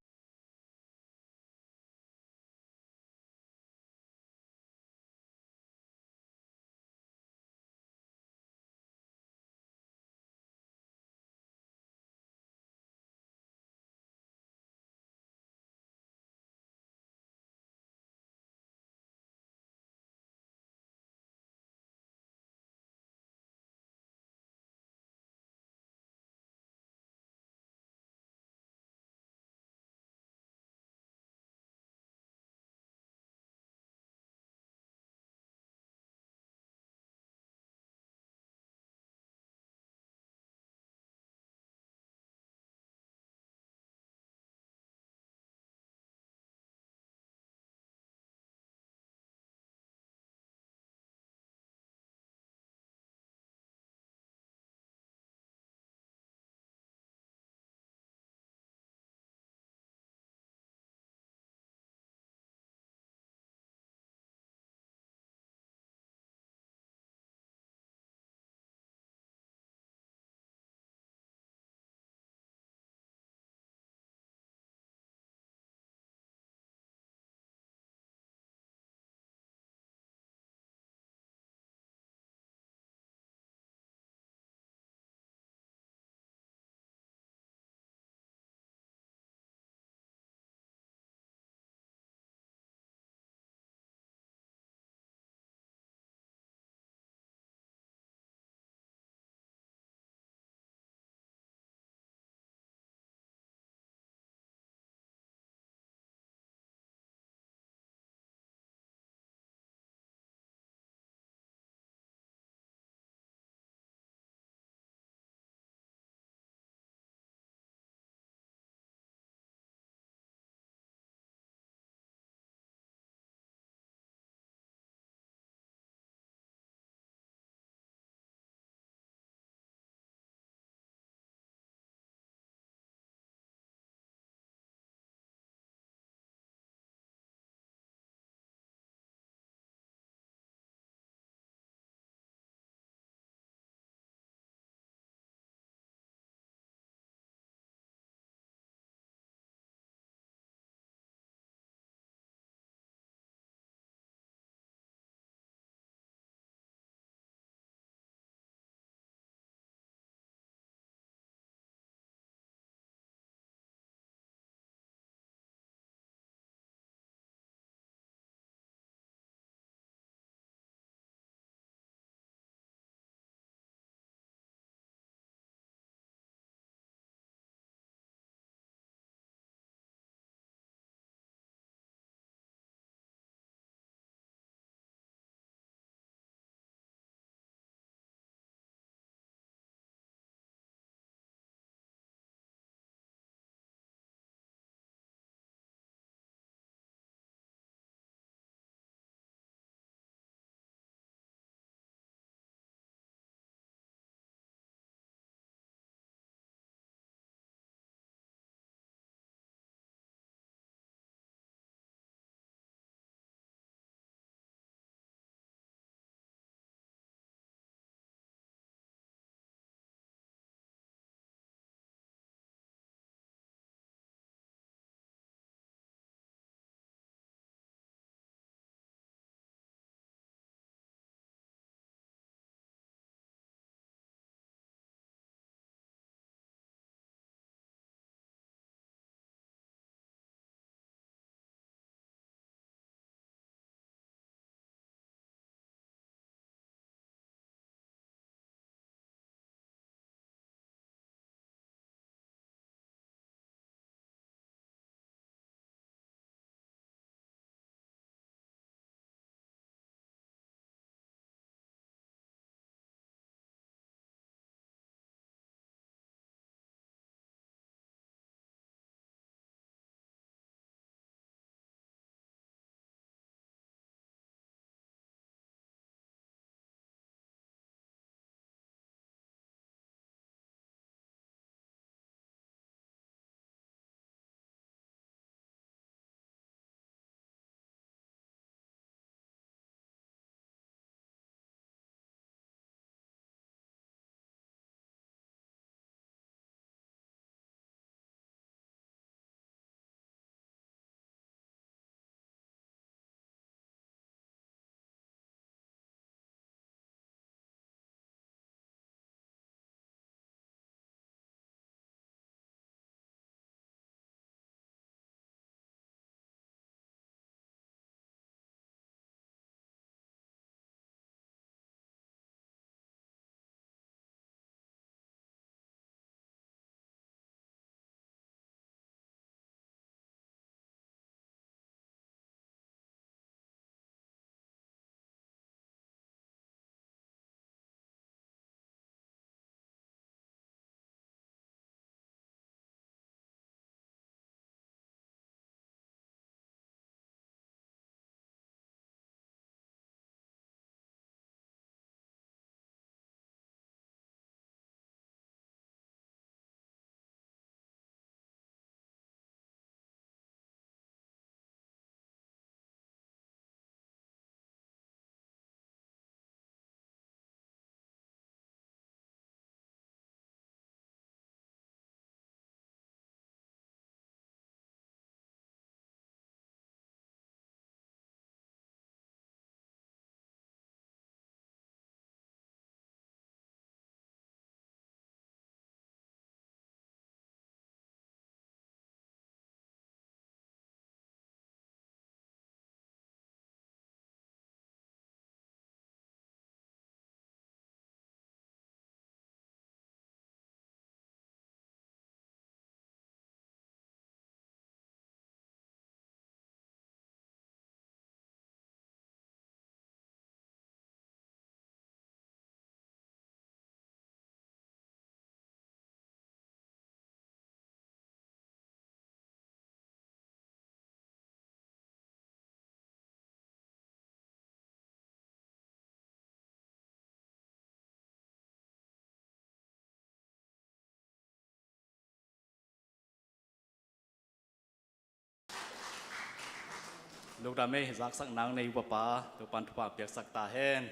Program ei zaksak nang nei uh Papa, Topan thupha piaksak ta hen.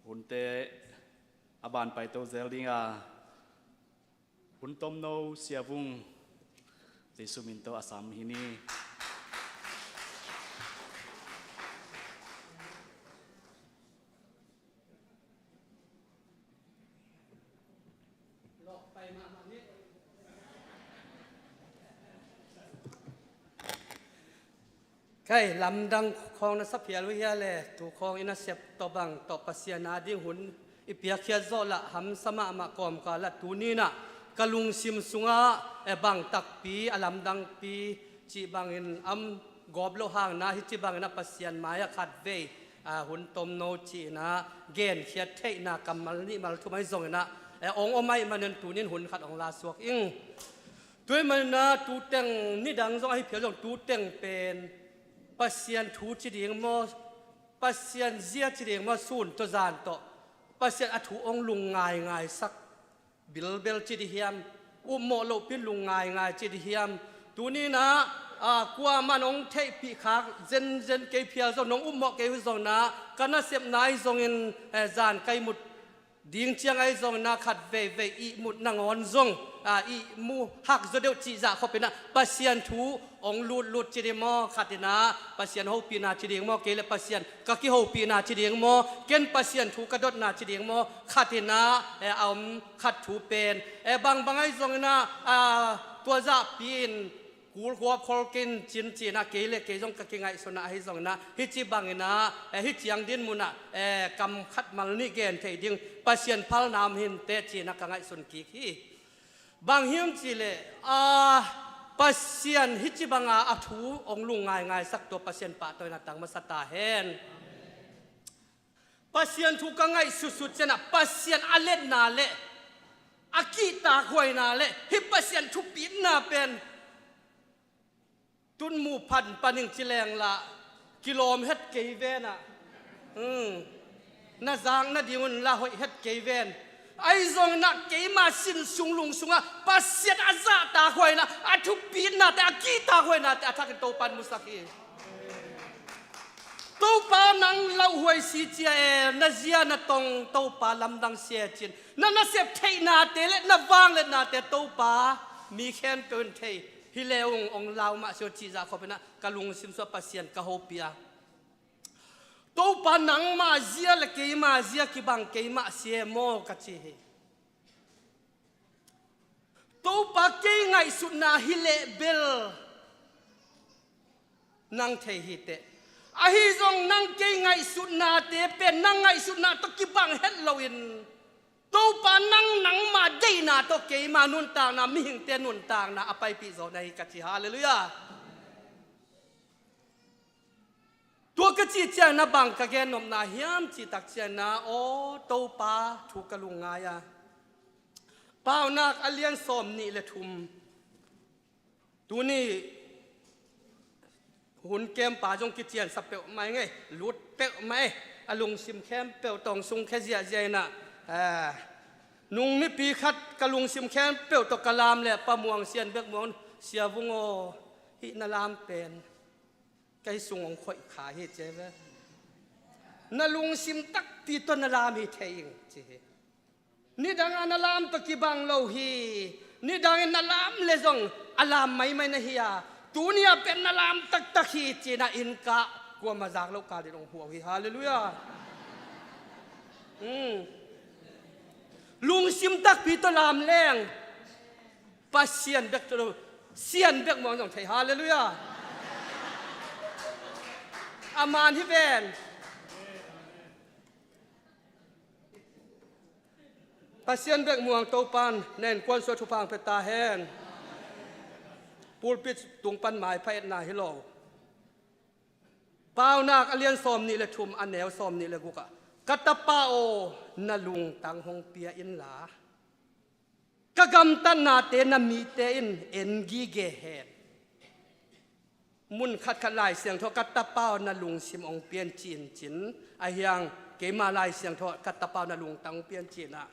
Hunte a ban paito zel ding a, hun tomno Sia Vung Jesu min tawh a sam hi ni. Kei lamdang khawng na sa phial uh hia le, tu khawng i nasep tawh bang tawh Pasian a ding hun i piakkhiat zawh lah hamsa mahmah kawmkal ah tuni in ah ka lungsim sungah, eh, bang takpi a lamdangpi cih bangin am gawp loh hangin ah hih cih bangin ah Pasian mai-ah khatvei, ah, hun tomno ci-in ah genkhiat theihna kammal nih mal thum ahi zongin ah, eh, hong om ahih manin tuni in hun khat hong la suak ing. Tua ahih manin ah tuteng nidang zong ahi phial zong tuteng pen Pasian thu ci ding maw, Pasian zia ci ding maw, sun tawh zan tawh Pasian a thu hong lungngaingaisak bilbel ci ding hiam, upmawh lohpi in lungngaingai ci ding hiam? Tuni in ah, ah, kuamah in hong theihpih khak zenzen kei phial zong, nong upmawh kei uh zongin ah ka nasepna ahi zongin, eh, zan ka ihmut ding ciang ahi zongin ah khat veivei ihmut nangawn zong, ah, ihmu hak zaw deuh cih zah khop in ah Pasian thu hong lutlut ci ding maw, khat in ah Pasian hopihna ci ding maw, kei le Pasian ka kihopihna ci ding maw, ken Pasian thu ka dotna ci ding maw, khat in ah, eh, a om khat thu pen, eh, bangbang ahi zongin ah, ah, tua zahpi in kulhuap khol kin cin ci-in ah kei le kei zong ka kingaihsun ah ahi zongin ah hih cih bangin ah, eh, hih ciang din mun ah, eh, kam khat mal nih gen thei ding Pasian phalna om hi inteh ci-in ah ka ngaihsun kik hi. Bang hiam cih leh, ah, Pasian hih cih banga a thu hong lungngaingaisak tua Pasian pahtawina tang masa ta hen. Pasian thu ka ngaihsutsut ciangin ah Pasian a letna le a kihtakhuaina le hih Pasian thupitna pen tun mu phanphan ing ci leng lah kilawm het kei ven ah. Hmm. Na zak nading un la hoih het kei ven. Ahi zongin ah keima sin sung lung sungah Pasian a zahtakhuaina, a thupitnate, a kihtakhuainate a thakin Topan musak hi. Topa nang lauhuai si cia e, na zia na tong Topa lamdang sia e ci-in na nasep theihnate le na vangliatnate Topa mi khempeuh in thei hi le ung, hong lau mah si aw cih zah khop in ah ka lungsim sungah Pasian ka hopih a, Topa nangma zia le keima zia kibang kei mah si e maw ka ci hi. Topa kei ngaihsutna hi leh bel nang thei hi teh. Ahi zong nang kei ngaihsutnate pen nang ngaihsutna tawh kibang het loin Topa nang nangma deihna tawh keima nuntakna, mihingte nuntakna a paipih zaw na hi ka ci. Halleluiah. Tua ka cih ciangin ah bang ka gennopna hiam cih tak ciangin ah, aw Topa thu ka lungngai a. Paunak a lian sawm nih le thum. Tuni hun kempa zong kiciansa peuhmah ing ei, lut peuhmah ei. A lungsim khempeuh tawh hong sungkhia ziahziah in ah, eh, nung nipi khat ka lungsim khempeuh tawh ka lam leh Pa Muang, Sian Bek Muang, Sia Vung aw, hih na lam pen kei sung hong khoih kha hi ci ve. Na lungsim takpi tawh na lam hi thei ing ci hi. Nidang a na lam tawh kibang lo hi. Nidang in na lam le zong a lam maimai na hi a, tuni a pen na lam taktak hi ci-in ah inn kah kuamah zak loh kal in hong huau hi. Halleluiah. Hmm. Lungsim takpi tawh lam leng Pasian bek tawh lo, Sian Bek Muang zong thei. Halleluiah. A man hi ven. Pasian Bek Muang Topan na innkuan sungah thupha hong pia ta hen. Pulpit tung pan maipha etna hi lo. Paunak a lian sawm nih le thum, a neu sawm nih le guk ah, ka tapa aw, na lungtang hong pia inla, ka gamtatnate na mite in en gige hen. Mun khatkhat Lai Siangtho ah ka tapa aw, na lungsim hong pia in ci-in cin, a hiang keima Lai Siangtho ah ka tapa aw, na lungtang hong pia in ci-in ah,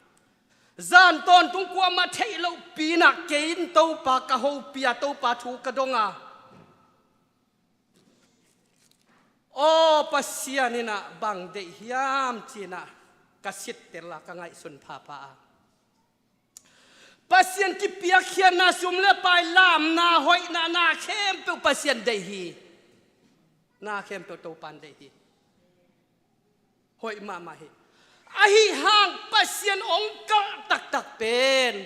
zan tawntung kuamah theih lohpi in ah kei in Topa ka hopih a, Topa thu ka dong a, Aw Pasian in ah bang deih hiam ci-in ah ka sittel a, ka ngaihsun phapha a. Pasian kipiakkhiatna, sum le pai, lamna, hoihna, na khempeuh Pasian deih hi. Na khempeuh Topa'n deih hi. Hoih mahmah hi. Ahi hang Pasian hong kalh taktak pen,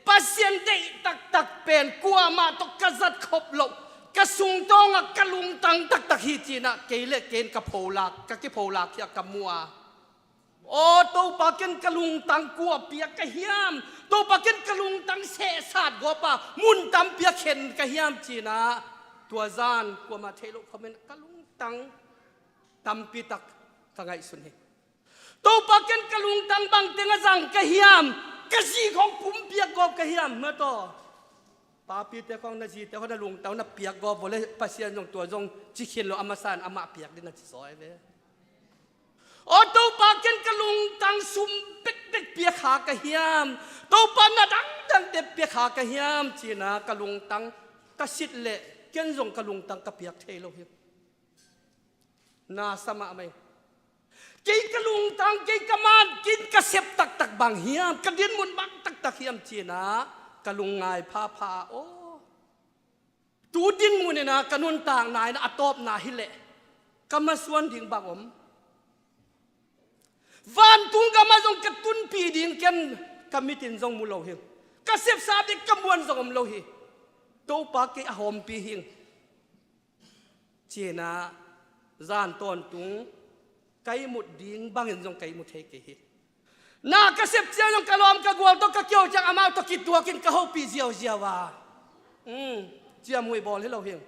Pasian deih taktak pen kuamah tawh ka zat khop loh, ka sungtawngah ka lungtang taktak hi ci-in ah kei le kei in ka pholak, ka kipholak hi a, ka mu a. Aw Topa, ken ka lungtang kua piak ka hiam? Topa, ken ka lungtang sehsat gawp a, mun tampi ah khen ka hiam ci-in ah tua zan kuamah theih loh khomin ka lungtang tampi tak ka ngaihsun hi. Topa, ken ka lungtang bang teng a zang ka hiam? Ka zi khawng pumpiak gawp ka hiam? Mataw, papite khawng, na zite khawng na lungtang na piak gawp vawleh Pasian zong tua zong ci khin lo, a masa in amah piak ding na ci zaw ve. Aw Topa, ken ka lungtang sum bekbek piak kha ka hiam? Topa, na dangdangte piak kha ka hiam ci-in ah ka lungtang ka sit leh ken zong ka lungtang ka piak thei lo hi. Na sa mahmah hi. Kei ka lungtang, kei ka man, kei in ka sep taktak bang hiam? Ka dinmun bang taktak hiam ci-in ah ka lungngai phapha a. Aw, tu dinmun in ah ka nuntakna in ah a tawpna hi leh ka masuan ding bang om? Vantung gamah zong ka tunpih ding ken ka mit in zong mu lo hi. Ka sepsa bek ka muan zong om lo hi. Topa, kei a hawmpi hi ing ci-in ah zan tawntung ka ihmut ding bangin zong ka ihmu thei kei hi. Na ka sep ciang zong ka lawm ka gual tawh ka kiho ciang amau tawh kituakin ka hopih ziauziau a. Um, ciamhuih bawl hi lo hi ing.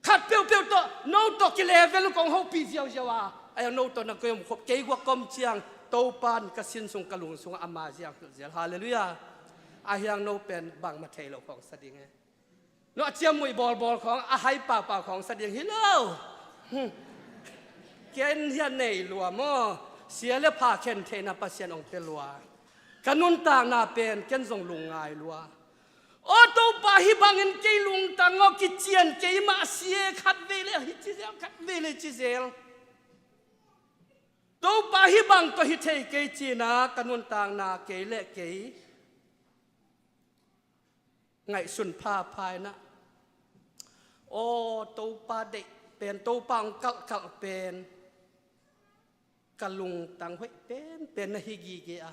Khat peuhpeuh tawh, no tawh kilevel uh kong hopih ziauziau a. Ahi hang no tawh na kei om khop, kei guak ka om ciang Topa in ka sin sung ka lung sungah ama ziau hilh zel. Halleluiah. Ahi hang no pen bangmah thei lo khawng sa ding e. No a ciamhuih bawlbawl khawng, a hai paupau khawng sa ding hi lo. Hmm. Ken hi a nei lua maw? Sia le pha khen theihna Pasian hong pia lua. Ka nuntakna pen ken zong lungngai lua. Aw Topa, hih bangin kei lungtang aw, kician keimah a si e, khat vei le hih ci zel, khat vei le ci zel. Topa, hih bang tawh hi thei kei ci-in ah ka nuntakna kei le kei ngaihsun phapha in ah, aw Topa deih pen, Topa hong kalhkalh pen ka lungtang hoih penpen na hi gige a.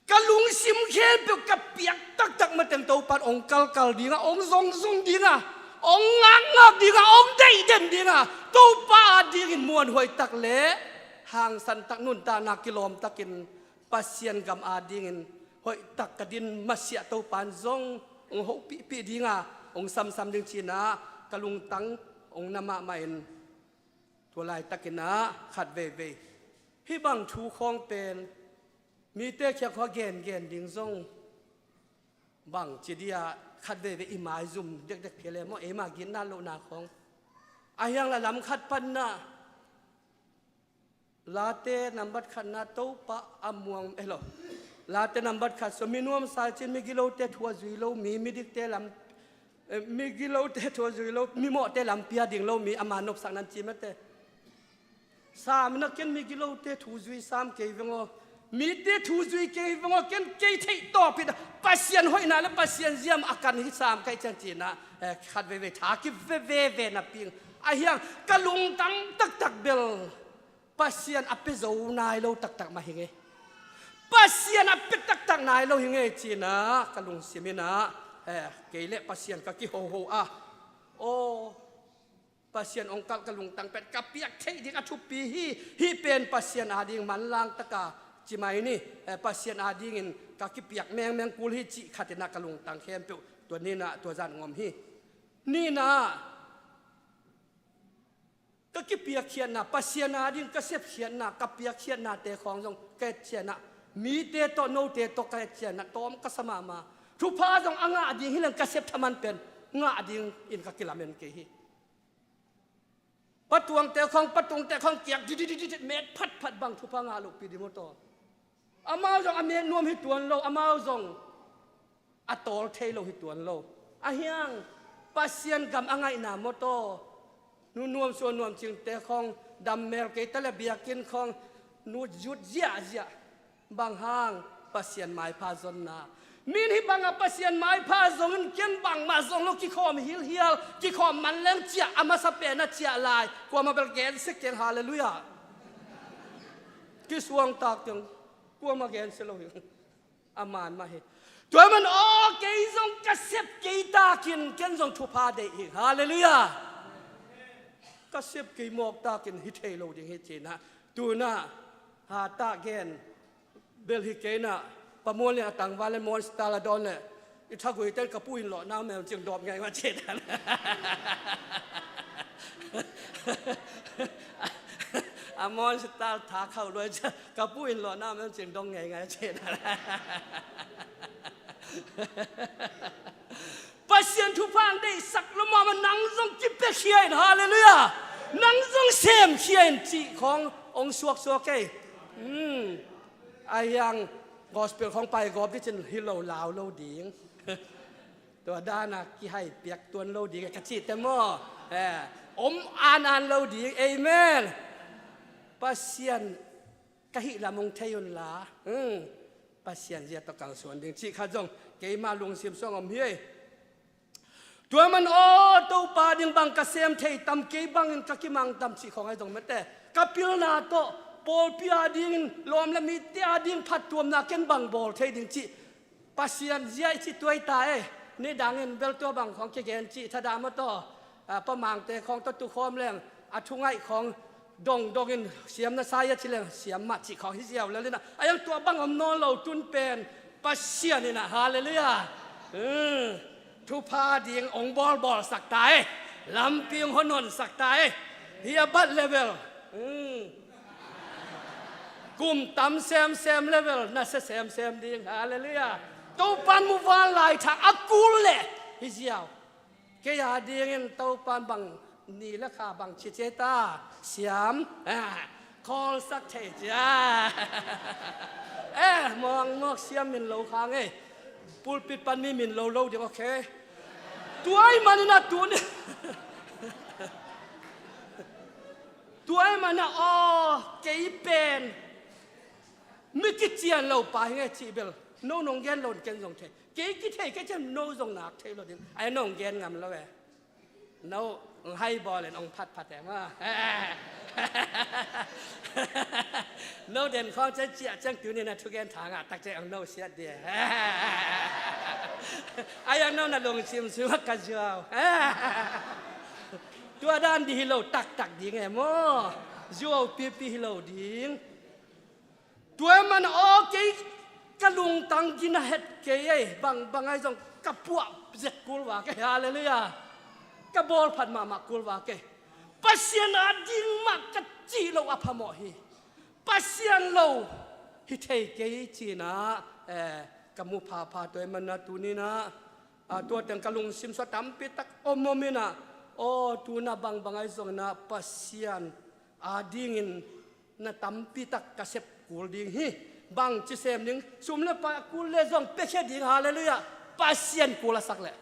Ka lungsim khempeuh ka piak taktak mateng Topa in hong kalkal ding a, hong zongzong ding a, hong ngakngak ding a, hong deihden ding a, Topa adingin muanhuai tak le hangsan tak, nuntakna kilawm takin Pasian gam adingin hoih tak ka din masiah Topa in zong hong hopihpih ding a, hong samsam ding ci-in ah ka lungtang hong na mahmah in, tua laitakin ah khat veivei hih bang thu khawng pen mite kiang khawng a gengen ding zong bang ci dih ah khat veivei i maizum dekdek phial e maw, eima gitna lohna khawng. Ahi hang la lam khat pan ah Late nambat khatna Topa a muang, eh lo. Late nambat khat sung, mi nuamsa cin migilote thu a zui lo mi, midikte lam, eh, migilote thu a zui lo, mimawhte lam pia ding lo mi, ama nopsak nan ci mate. Sam in ah ken migilote thu zui sam kei veng aw. Mite thu zui kei veng aw, ken kei theih tawp hi ta. Pasian hoihna le Pasian ziam a kan hi sam ka hih ciang ci-in ah, eh, khat veivei tha kiveve napi ing. Ahi hang ka lungtang taktak bel Pasian a pia zo nai lo taktak mah hi ngei. Pasian a pia taktak nai lo hi ngei ci-in ah ka lungsim in ah, eh, kei le Pasian ka kihoho a. Aw, Pasian hong kalh ka lungtang pen ka piak theih ding a thupi hi. Hih pen Pasian ading manlang taka ci mai ni. Eh, Pasian adingin ka kipiak mengmeng kul hi cih khat in ah ka lungtang khempeuh tua ni-in ah tua zan hong om hi. Ni-in ah ka kipiakkhiatna, Pasian ading ka sepkhiatna, ka piakkhiatnate khawng zong ka etcian ah, mite tawh, note tawh ka etcian ah tawm ka sa mahmah. Thupha zong a ngah ding hi leng ka sep thaman pen ngah dingin ka kilamen kei hi. Patuangte khawng, patungte khawng kiak didididid met phatphat bang thupha ngah lohpi ding maw taw. Amau zong a met nuam hi tuan lo, amau zong a tawl thei lo hi tuan lo. Ahi hang Pasian gam a ngaihna maw taw. Nu nuam suan nuam cingte khawng dam mel kei ta le biakinn khawng nu zut ziahziah. Bang hang? Pasian maipha zonna. Min hih bangah Pasian maipha zongin ken bangmah zong lo kikhawm hilhial, kikhawm man leng ciah, a masa pen a ciah lai. Kuamah bel gen sek keng, halleluiah. Kisuangtak keng, kuamah gen sia lo hi. A man mah hi. Tua man aw, kei zong ka sep kei takin ken zong thupha deih hi. Halleluiah. Ka sep kei mawk takin hi thei lo ding hi cinah. Tunah hatah gen bel hi keinah, pamual in a tangval le Monster a dawn le i thagui ten ka pu in lawh nang mem cing dawp ngei ngah cin. A Monster tha khauh luai cia ka pu in lawh nang mem cing dong ngei ngah cin. Pasian thupha ang deihsak lo mahmah, nang zong kipiakhia in, halleluiah. Nang zong semkhia in cih khawng ong suaksuak kei. Hmm. A hiang gospel khawng pai gawp dicin hi lo lau lo ding. Tua dana kihai piak tuan lo ding ka cihte maw? Eh, om an an lo ding. Amen. Pasian ka hih lam ong thei unla, hmm, Pasian zia tawh kalsuan ding cih khat zong keima lungsim suang om hi. Tua man aw, Topa ding bang ka sem thei tam, kei bangin ka kimang tam cih khawng ahi zong mete, ka pilna tawh pawlpi a dingin lawm le mitte a ding phattuamna ken bang bawl thei ding cih Pasian zia i ci tuai ta e. Nidangin bel tua bang khawng kigen cih thadah maw taw, a, pamangte khawng tawh tukhawm leng a thungaih khawng dongdongin siam na sa ia ci leng siam mah cih khawng hi ziau lel inah, a iang tua bang om nawn lo tun pen Pasian inah, halleluiah. Hmm. Thupha ding ong bawlbawlsak ta e. Lampi ong honhonsak ta e. Hi a bat level. Hmm. Kum tam semsem level na sia semsem ding. Halleluiah. Topan muvan lai thang a kul le hi ziau. Kei a dingin Topan bang ni le kha bang cice ta siam, ah, khawlsak thei cia. Eh, mawngmawk siam min lo kha ngei. Pulpit pan mi min lo lo ding, okay. Tuai manin a tuni tuai mana aw, kei pen mi kician lo pa hi nge cih bel no nong gen lo in ken zong thei. Kei kithei kei cian no zong nak thei lo ding. Ai nong gen ngam lo e. No, ong hai bawl in ong phatphat e maw. No den khawng cian ciah ciang tuni na thugen thangah tak ciang ong no siat di e. Ai ang no na lungsim sungah ka zuau. Tua dan di hi lo taktak ding e maw. Zuau pipi hi lo ding. Tua man aw kei ka lungtang gina het kei ei, bang bang ai zong ka puah zek kul va kei, halleluiah. Ka bawlphat mahmah kul va kei. Pasian a ding mah ka cih lo a phamawh hi. Pasian lo hi thei kei cinah, eh, ka mu phapha tua man a tuninah, ah, tua teng ka lungsim sua tampi tak om om inah, aw tuna bang bang ai zong inah Pasian a dingin na tampi tak ka sep kul ding hi. Bang ci sem ding, sum le pai a kul le zong piakhia ding, halleluiah. Pasian kul a sak le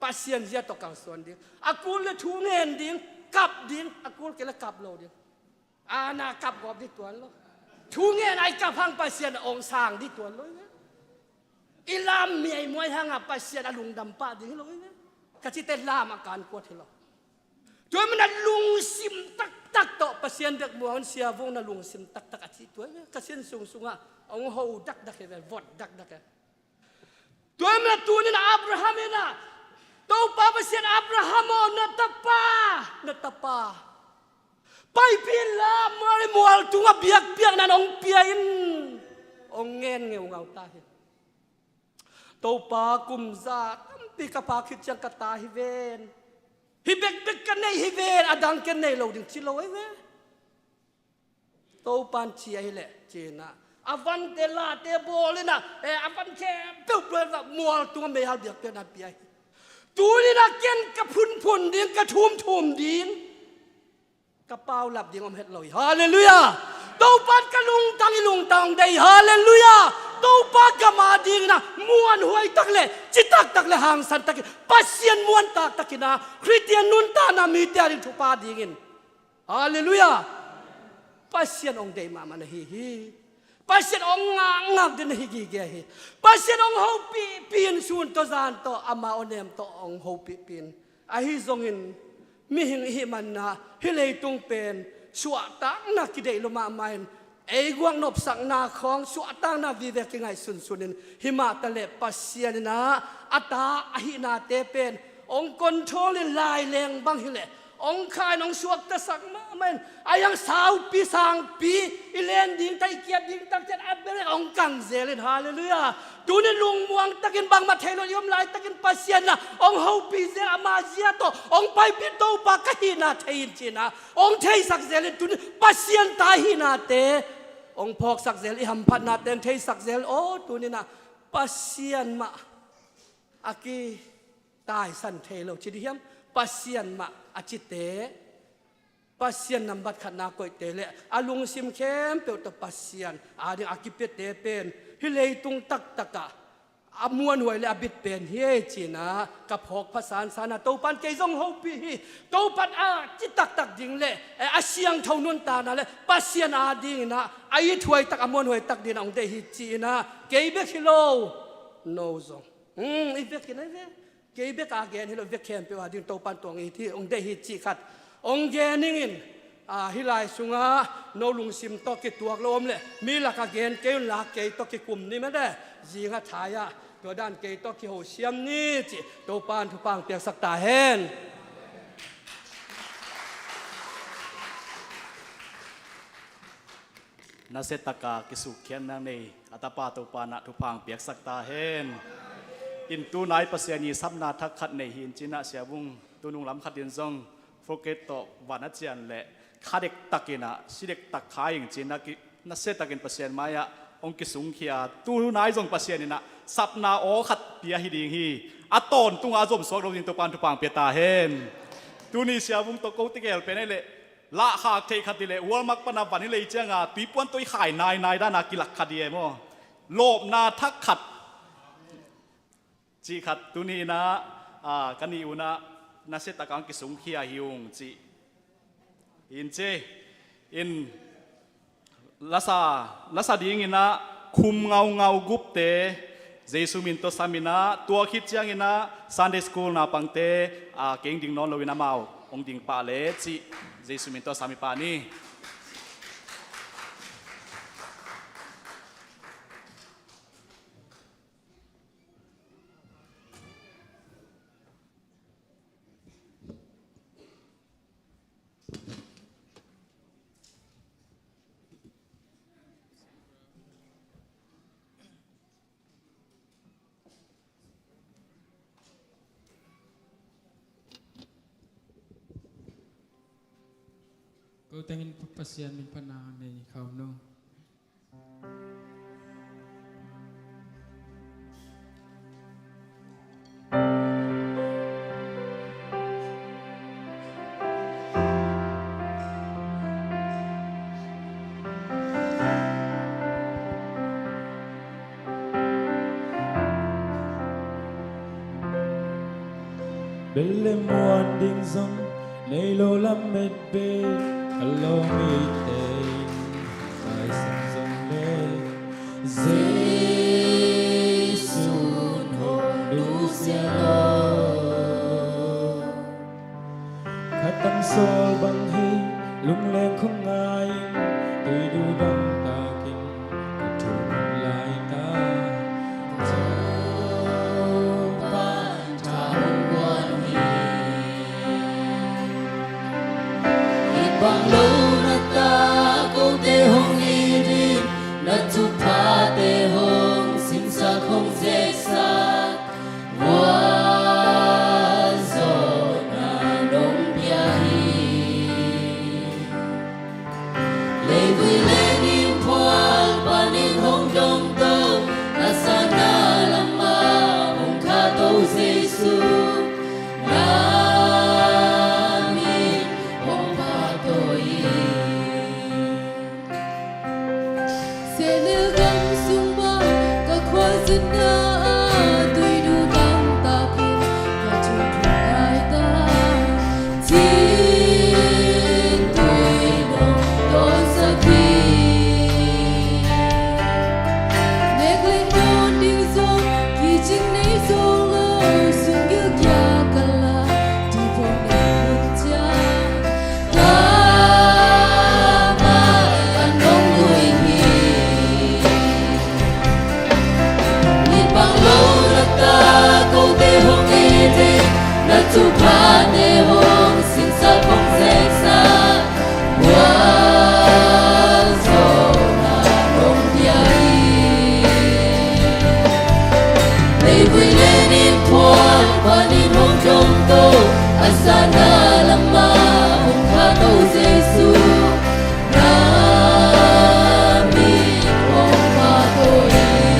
Pasian zia tawh kalsuan ding. A kul le thu ngen ding, kap ding, a kul kei le kap lo ding. Ana kap gawp ding tuan lo. Thu ngen ai kap hang Pasian ong sang ding tuan lo i ve. I lam miaimuai hangah Pasian a lungdam pah ding hi lo i ve. Ka cite lam a kan kuat hi lo. Tua man a lungsim taktak tawh Pasian bek muang siavung na lungsim taktak a cih tua i ve. Ka sin sungsungah ong ho dakdak hi ve, vot dakdak hi. Tua man a tunin Abraham inah, Topa Pasian, Abraham aw, na tapa, na tapa, paipi inla, mual mual tungah biakpiakna in ong pia in, ong ngen ngeungau ta hi. Topa, kum za tampi ka phak khit ciang ka ta hi ven. Hi bekbek ka neih hi ven, a dang ken nei lo ding ci lo hi ve. Topan ci ahi leh cinah, a vante late bawl inah, eh, a van khempeuh bawl inah mual tungah meihal biakpiakna pia hi. Tuninah ken ka phunphun ding, ka thumthum ding, ka paulap ding om het lo hi. Halleluiah. Topan ka lungtang, i lungtang dei hi. Halleluiah. Topa gam a dinginah muanhuai tak le, citak tak le hangsan takin, Pasian muan taktakin a Khristian nuntakna mite a ding thupha dingin. Halleluiah. Pasian hong deih mahmah na hi hi. Pasian hong ngakngak ding na hi gige hi. Pasian hong hopihpih in, sun tawh zan tawh, ama awnem tawh hong hopihpih in. Ahi zongin mihing i hih manin a hih leitung pen suahtakna kideih lua mahmah in, ei guak nopsakna khawng suahtakna vive kingaihsunsun in, himah taleh Pasian in a, a ta ahihnate pen hong control in, laileng bang hileh hong kha in, hong suaktasak mahmah in, a hiang saupi sangpi i len ding tak, i kiat ding tak ciang a bel hong kang zel in. Halleluiah. Tuni lungmuang takin, bangmah thei lo i om laitakin Pasian in a hong hopih zel, ama zia tawh hong paipih Topa ka hihna thei in ci-in a hong theisak zel in, tuni Pasian ta i hihnate hong phawksak zel, i hamphatnate hong theisak zel. Aw, tuni in a Pasian mah a kitaisan thei lo ci ding hiam? Pasian mah a cite, Pasian nambat khatna koihte le a lungsim khempeuh tawh Pasian a ding a kipiate pen hih leitung taktak ah a muanhuai le a bit pen hi ei ci-in a ka phawk pha sansan a, Topa'n kei zong hopih hi. Topa'n a citaktak ding le, eh, a siangtho nuntakna le Pasian a dingin a, a ithuai tak, a muanhuai tak dingin a hong deih hi ci-in a, kei bek hi lo, no zong. Hmm, i vekin a i vek. Kei bek a gen hi lo, vek khempeuh a ding Topa'n tuang it hi, hong deih hi cih khat hong gen ning in, a, hih lai sungah no lungsim tawh kituak lo om leh mi lakah gen kei un la, kei tawh kikum ni mah le, zingah thai-ah tua dan kei tawh kihosiam ni cih Topa'n thupha hong piaksak ta hen. Nasia taka kisukkhiatna nei a tapa Topa'n a thupha hong piaksak ta hen. In tunai Pasian i sapna thak khat nei hi in ci-in a, Sia Vung, tunung lam khat in zong forget tawh van a cian leh kha dektakin a si dektak kha ing ci-in a ki, nasia takin Pasian mai-ah hong kisungkhia. Tunai zong Pasian in a sapna aw khat pia hi ding hi. A tawntung a zom suak lo ding Topa'n thupha hong pia ta hen. Tuni Sia Vung tawh ko tegel pen ei leh lahkhak theih khat hi leh, Walmart pan a van i lei ciang a tuipuan tawh i khai nainai dan a kilak khat hi e maw. Lawpna thak khat cih khat tuni in a, a, ka nih un a nasia tak a hong kisungkhia hi ung cih in ci. In lasa, lasa dingin a khum ngaungau gupte Jesu min tawh sam in a, tua khit ciangin a Sunday school naupangte, a, keng ding nawn lo in amau hong ding pah le cih Jesu min tawh sam i pah ni. Ko tengin Pasian min phatna nei khawm ni. Bel le muan ding zong nei lo lamet be ka lawm i te in, taisan zong le Jesu in hong duhsiah lo. Khatang sawl bang hi, lungleng khong ngai in, tui duh dang takin ka thum lai ta. Topa'n tha hong guan hi. Hih bang lo na tak Kote hong it hi, na thuphate hong simsak hong zeksak, gualzawhna nong pia hi. Leivui le ninphual panin hong dongto, a sana lamah hong khahto Jesu, na min hong pahtawi hi.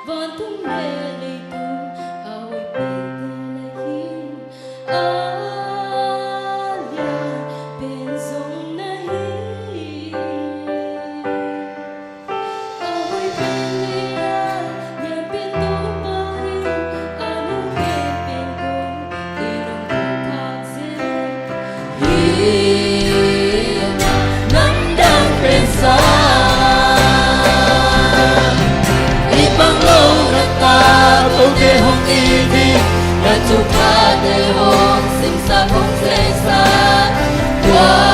Vantung le leitung a hoih pen pen la hi, a lian pen zong na hi. A hoih pen le a lian pen Topa hi, a nung pen pen ko in hong ko khak zel. Hih na namdang pen sa i pang lo na ta, kote hong it hi, na thuphate hong simsak hong zeksak, gualzawhna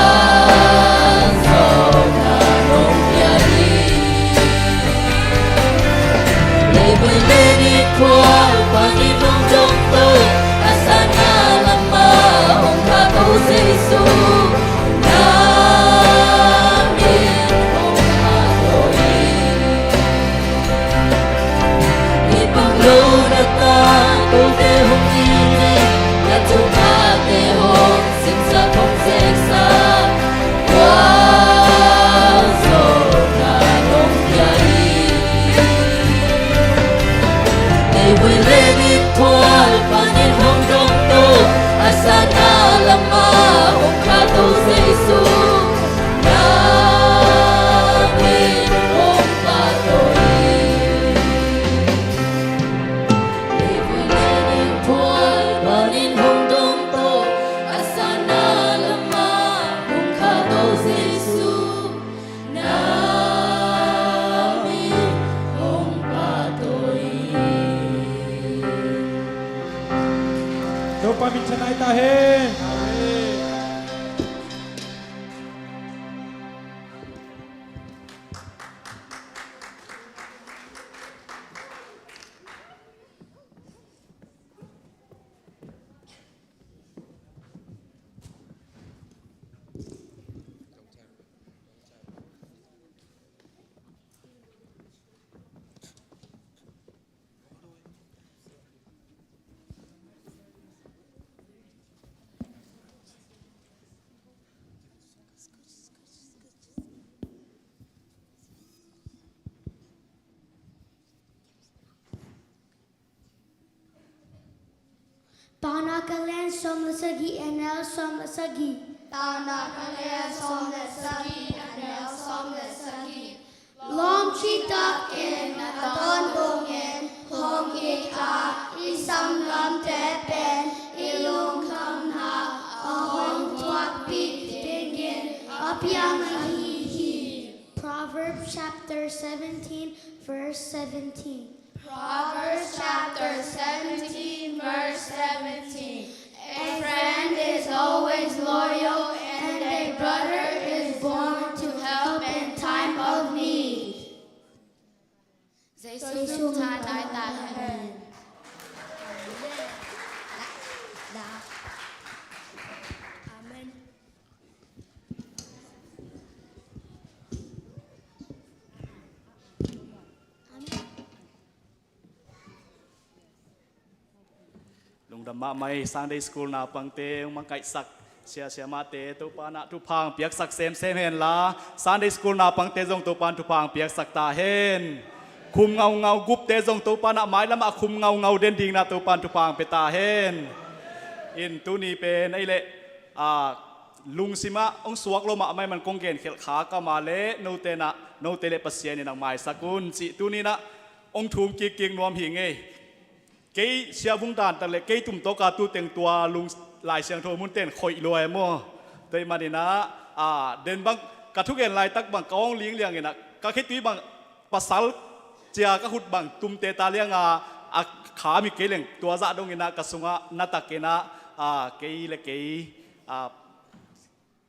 nong pia hi. Leivui le ninphual panin hong dongto, a sana lamah hong khahto Jesu, na min hong pahtawi hi. I pang lo na ta, kote hong it hi, na thuphate hong simsak hong zeksak, gualzawhna nong pia hi. Leivui le ninphual panin hong dongto, a sana lamah hong khahto Jesu, na min hong pahtawi hi. Topa min thanai ta hen. Tana ka lian sawm le sagih, a neu sawm le sagih. Tana ka lian sawm le sagih, a neu sawm le sagih. Lawm cihtakin na tawntung in hong it a, i sanggamte pen i lungkhamna a hong thuakpih dingin a piang ahi hi. Proverbs chapter seventeen, verse seventeen. Proverbs chapter seventeen, verse seventeen. A friend is always loyal, and a brother is born to help in time of need. Jesu min thanai ta hen. Amen. Mahmah i Sunday School naupangte hong makaihsak sia siamahte Topa in ah thupha hong piaksak semsem henla, Sunday School naupangte zong Topa in thupha hong piaksak ta hen. Khum ngaungau gupte zong Topa in ah mailamah khum ngaungau den dingin ah Topa in thupha hong pia ta hen. In tuni pen ahih leh, a, lungsimah hong suak lo mahmah ahih man kong genkhelh kha ka om leh note in ah, note leh Pasian in hong maisak un cih tuni in ah hong thum kikkik nuam hi ing ei. Kei Sia Vung dan tak leh kei tum tawk a tu teng tua lung Lai Siangtho mun ten khoih lua e maw. Tua ahih manin ah, a, den bang ka thugen laitak bang ka awng lingliang in ah ka khitui bang pasal cia ka khut bang tumte ta liang a, a kha mi kei leng tua zah dong in ah ka sungah na tak in ah, a, kei leh kei, a,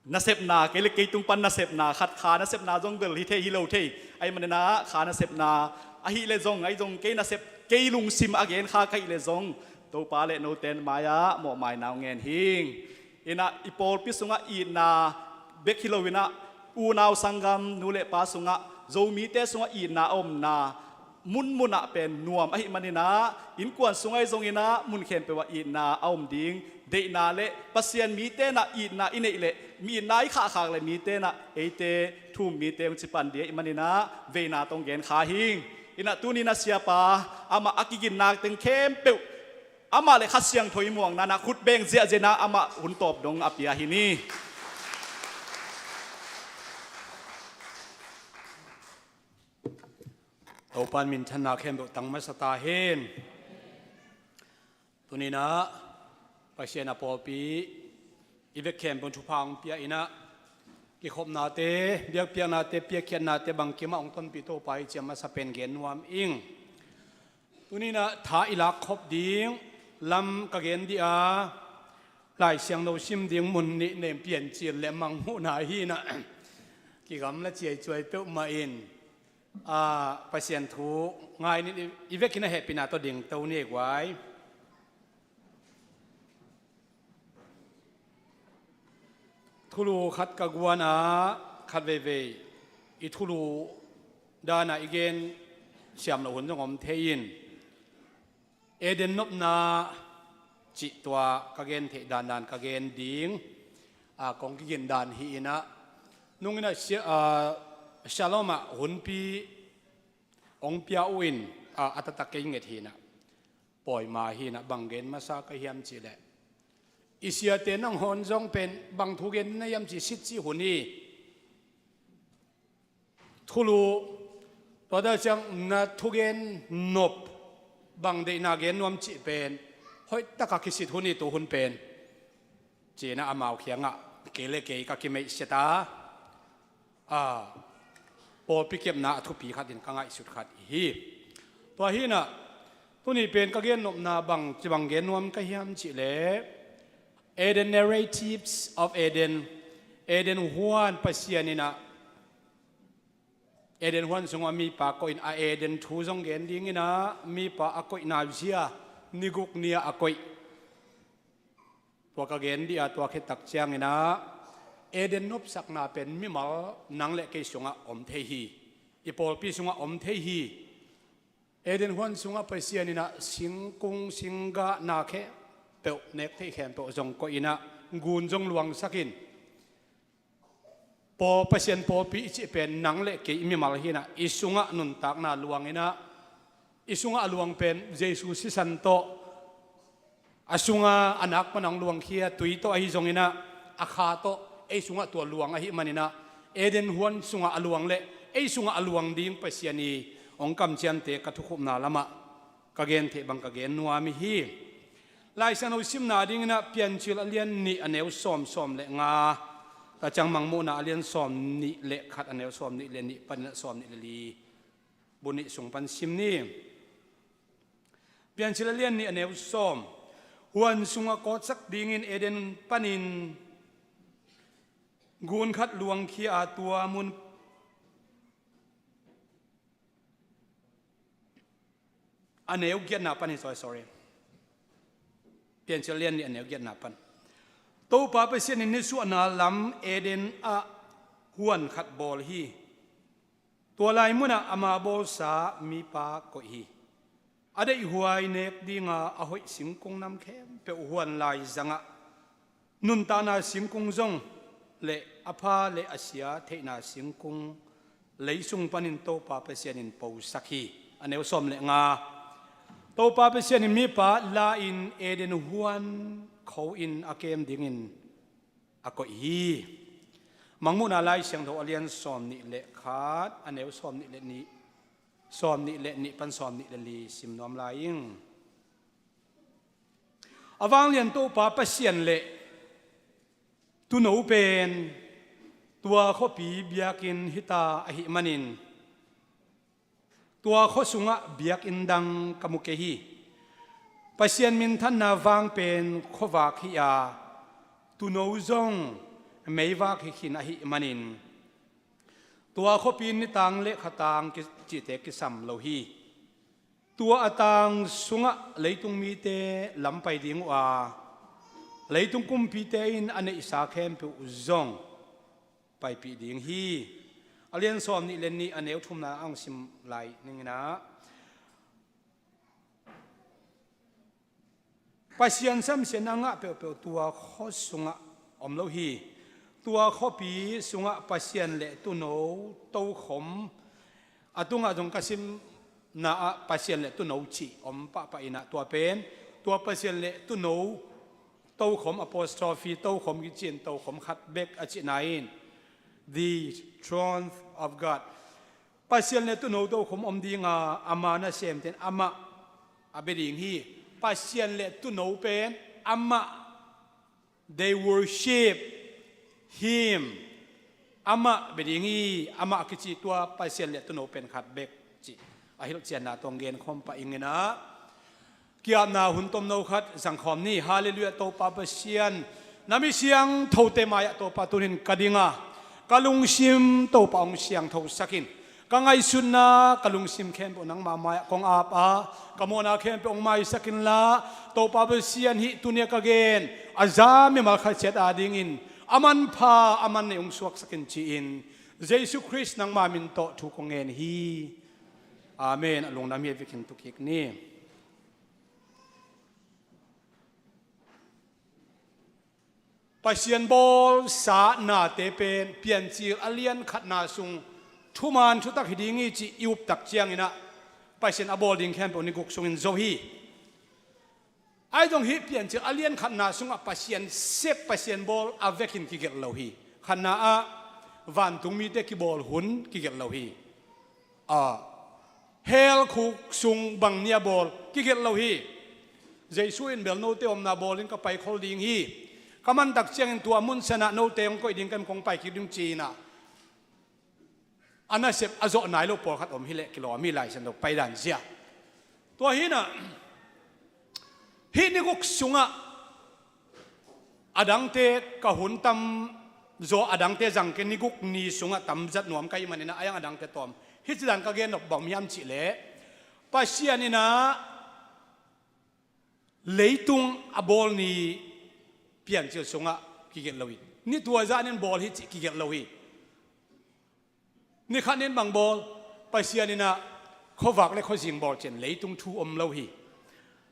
nasepna, kei leh kei tung pan nasepna khat, kha nasepna zong bel hi thei hi lo thei. Ahih manin ah kha nasepna ahih leh zong, ahi zong kei nasep, kei lungsim a gen kha ka hih leh zong Topa leh note in mai-ah mawhmaina hong ngen hi ing. In ah i pawlpi sungah itna bek hi lo in ah unau sanggam nu leh pa sungah, Zomite sungah itna a omna munmun ah pen nuam ahih manin ah innkuan sungah ahi zongin ah mun khempeuh ah itna a om ding deihna leh Pasian mite in ah itna i neih leh, mi itna i khahkhak leh mite in ah eite thu-um mite hong ci pan ding ahih manin ah veina tawh hong gen kha hi ing. In ah tuni in ah siapa amah a kiginna teng khempeuh amah leh Kha Siangtho i muakna in ah khut beng ziahziah in ah amah hun tawp dong a pia hi ni. Topa in minthanna khempeuh tang masa ta hen. Tuni in ah Pasian a pawlpi i vek khempeuh thupha hong pia in ah kikhopnate, biakpiaknate, piakkhiatnate bangkim ah hong tonpih Topa i ci a masa pen gen nuam ing. Tuni in ah tha i lak khop ding lam ka gen dih a, Lai Siangtho sim ding mun nih nei, Piancil leh Mangmuhna hi in ah kigamla ciaicuai peuhmah in, a, Pasian thu ngai ni. I, i vekin ah hehpihna tawh dingto ni ei guai. Thulu khat ka guan a, khat veivei i thulu dan a i gen siam loh hun zong om thei in, Eden nopna cih tua ka gen theih dandan ka gen ding, a, kong kigin dan hi in ah, nung in ah sia-, a, Shalom ah hunpi hong pia uh in, a, a taktak kei nget hi in ah, pawima hi in ah, bang gen masa ka hiam cih leh, i siate nangawn zong pen bang thu gen na hiam cih sit cih hun hi. Thulu, tua dah ciang na thugen nop bang deihna gen nuam cih pen hoihtak a kisit hun hi tu hun pen, ci in ah amau kiangah kei leh kei ka kimeihsia ta. A, pawlpi kepna a thupi khat in ka ngaihsut khat hi. Tua hi in ah, tuni pen ka gen nopna bang, ci bang gen nuam ka hiam cih leh, Eden, Narratives of Eden, Eden huan Pasian in ah, Eden huan sungah mipa koih in a, Eden thu zong gen ding in ah, mipa a koihna zia, ni guk ni-a a koih. Tua ka gen dih a, tua khit tak ciangin ah Eden nopsakna pen mimal nang leh kei sungah om thei hi. I pawlpi sungah om thei hi. Eden huan sungah Pasian in ah singkung singgah na khempeuh, nek theih khempeuh zong koih in ah, gun zong luangsak in, paw-, Pasian pawlpi i cih pen nang leh kei i mimal hi in ah, i sungah nuntakna luang in ah, i sungah a luang pen Jesu sisan tawh, a sungah a nak pan a hong luangkhia tui tawh ahi zongin ah, a kha tawh ei sungah tua luang ahih manin ah, Eden huan sungah a luang leh ei sungah a luang ding Pasian i hong kamciamte ka thukhupna lamah ka gen theih bang ka gen nuam hi. Lai Siangtho simna dingin ah Piancil a lian nih a neu sawm, sawm leh nga, tua ciang Mangmuhna a lian sawm nih leh khat a neu sawm nih leh nih panin ah sawm nih leh li, bu nih sung pan sim ni. Piancil a lian nih a neu sawm. Huan sungah kawtsak dingin Eden panin gun khat luangkhia a, tua mun, a neu giatna pan hi, sorry, sorry. Piancil a lian nih a neu giatna pan. Topa Pasian in nisuahna lam Eden ah huan khat bawl hi. Tua lai munah ama bawlsa mipa koih hi. a deihhuai nek dinga a hoih singkung nam khempeuh huan lai zangah nuntakna singkung zong le a pha le a sia theihna singkung leisung panin Topa Pasian in posak hi. A neu sawm le nga. Topa Pasian in mipa la-in Eden huan kho in a kem dingin a koih hi. Mangmuhna Lai Siangtho a lian sawm nih le khat, a neu sawm nih le nih, sawm nih le nih pan sawm nih le li sim nuam lai ing. A vanglian Topa Pasian le tuuno pen tua khuapi biakinn hita ahih manin tua khua sungah biakinn dang ka mu kei hi. Pasian minthanna vang pen khuavak hi a, tuuno zong meivak hi khin ahih manin tua khuapi nitang le khatang ki-, cihte kisam lo hi. Tua a tang sungah leitung mite lam pai ding uh a, leitung kumpite in a neihsa khempeuh zong paipih ding hi. A lian sawm nih le nih, a neu thumna a hong sim lai ning in ah, Pasian samsiatna ngah peuhpeuh tua khua sungah om lo hi. Tua khuapi sungah Pasian le tuuno tokhom, a tungah zong ka simna ah Pasian le tuuno cih om pahpah in ah, tua pen tua Pasian le tuuno tokhom, apostrophe tokhom kici in, tokhom khat bek a cihna in the throne of God. Pasian le tuuno tokhom om dinga ama nasemte in amah a bia ding hi. Pasian le tuuno pen amah, they worship him. Amah bia ding hi. Amah kici tua Pasian le tuuno pen khat bek cih a hilhcianna tawh hong genkhawm pah ing in ah, ki-apna hun tomno khat zangkhawm ni. Halleluiah, Topa Pasian, na mi siangthote mai-ah Topa tunin ka ding a, ka lungsim Topa hong siangthosak in. Ka ngaihsutna, ka lungsim khempeuh nangmah mai-ah kong ap a, ka mawhna khempeuh hong maisak inla, Topa Pasian, hih tuni-a ka gen a za mimal khat ciat adingin a manpha a manneih hong suaksak in ci-in Jesu Khrist nangma min tawh thu kong ngen hi. Amen. A lungdam hi, a vekin tu kik ni. Pasian bawlsa nate pen Piancil a lian khatna sung thuman thutak hi ding hi cih i up tak ciangin ah, Pasian a bawl ding khempeuh ni guk sungin zo hi. Ahi zong hih Piancil a lian khatna sungah Pasian sep, Pasian bawl a vekin kigelh lo hi. Khatna ah vantung mite kibawl hun kigelh lo hi. A, hell khuk sung bang ni a bawl kigelh lo hi. Jesu in bel note omna bawlin ka paikhol ding hi. Ka man tak ciangin tua mun sanah note hong koih ding ka hi, kong pai kik ding ci-in ah, a nasep a zawh nai lo pawlkhat om hileh kilawm hi, Lai Siangtho paidan zia. Tua hi in ah, hih ni guk sungah a dangte ka hun tam zaw, a dangte zang kei, ni guk ni sungah tam zat nuam ka hih manin ah, a yang a dangte tawm. Hih ci dan ka gen nop bang hiam cih leh, Pasian in ah leitung a bawl ni Piancil sungah kigelh lo hi. Ni tua zah in bawl hi cih kigelh lo hi. Ni khat in bang bawl, Pasian in ah khuavak le khuazing bawl ciang leitung thu om lo hi.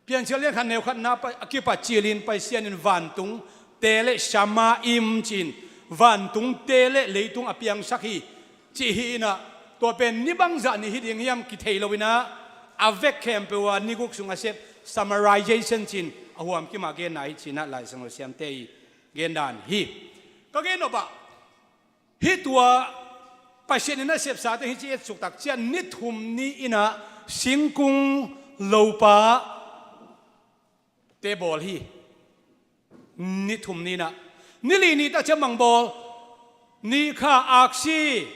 Piancil lian khat neu khatna pa-, a kipat cilin Pasian in vantungte le Shamayim ci-in vantungte le leitung a piangsak hi, cih hi in ah, tua pen ni bangzah ni hi ding hiam kithei lo in ah, a vek khempeuh a ni guk sung a sep, summarization ci-in a huam kimah genna hi ci-in ah Lai Siangtho siamte i gendan hi. Ka gen nop ah, hih tua Pasian in a sepsate hih ci etsuk tak ciang ni thum ni in ah singkung lopa te bawl hi. Ni thum ni in ah, ni li ni tak ciang bang bawl, ni, kha, aksi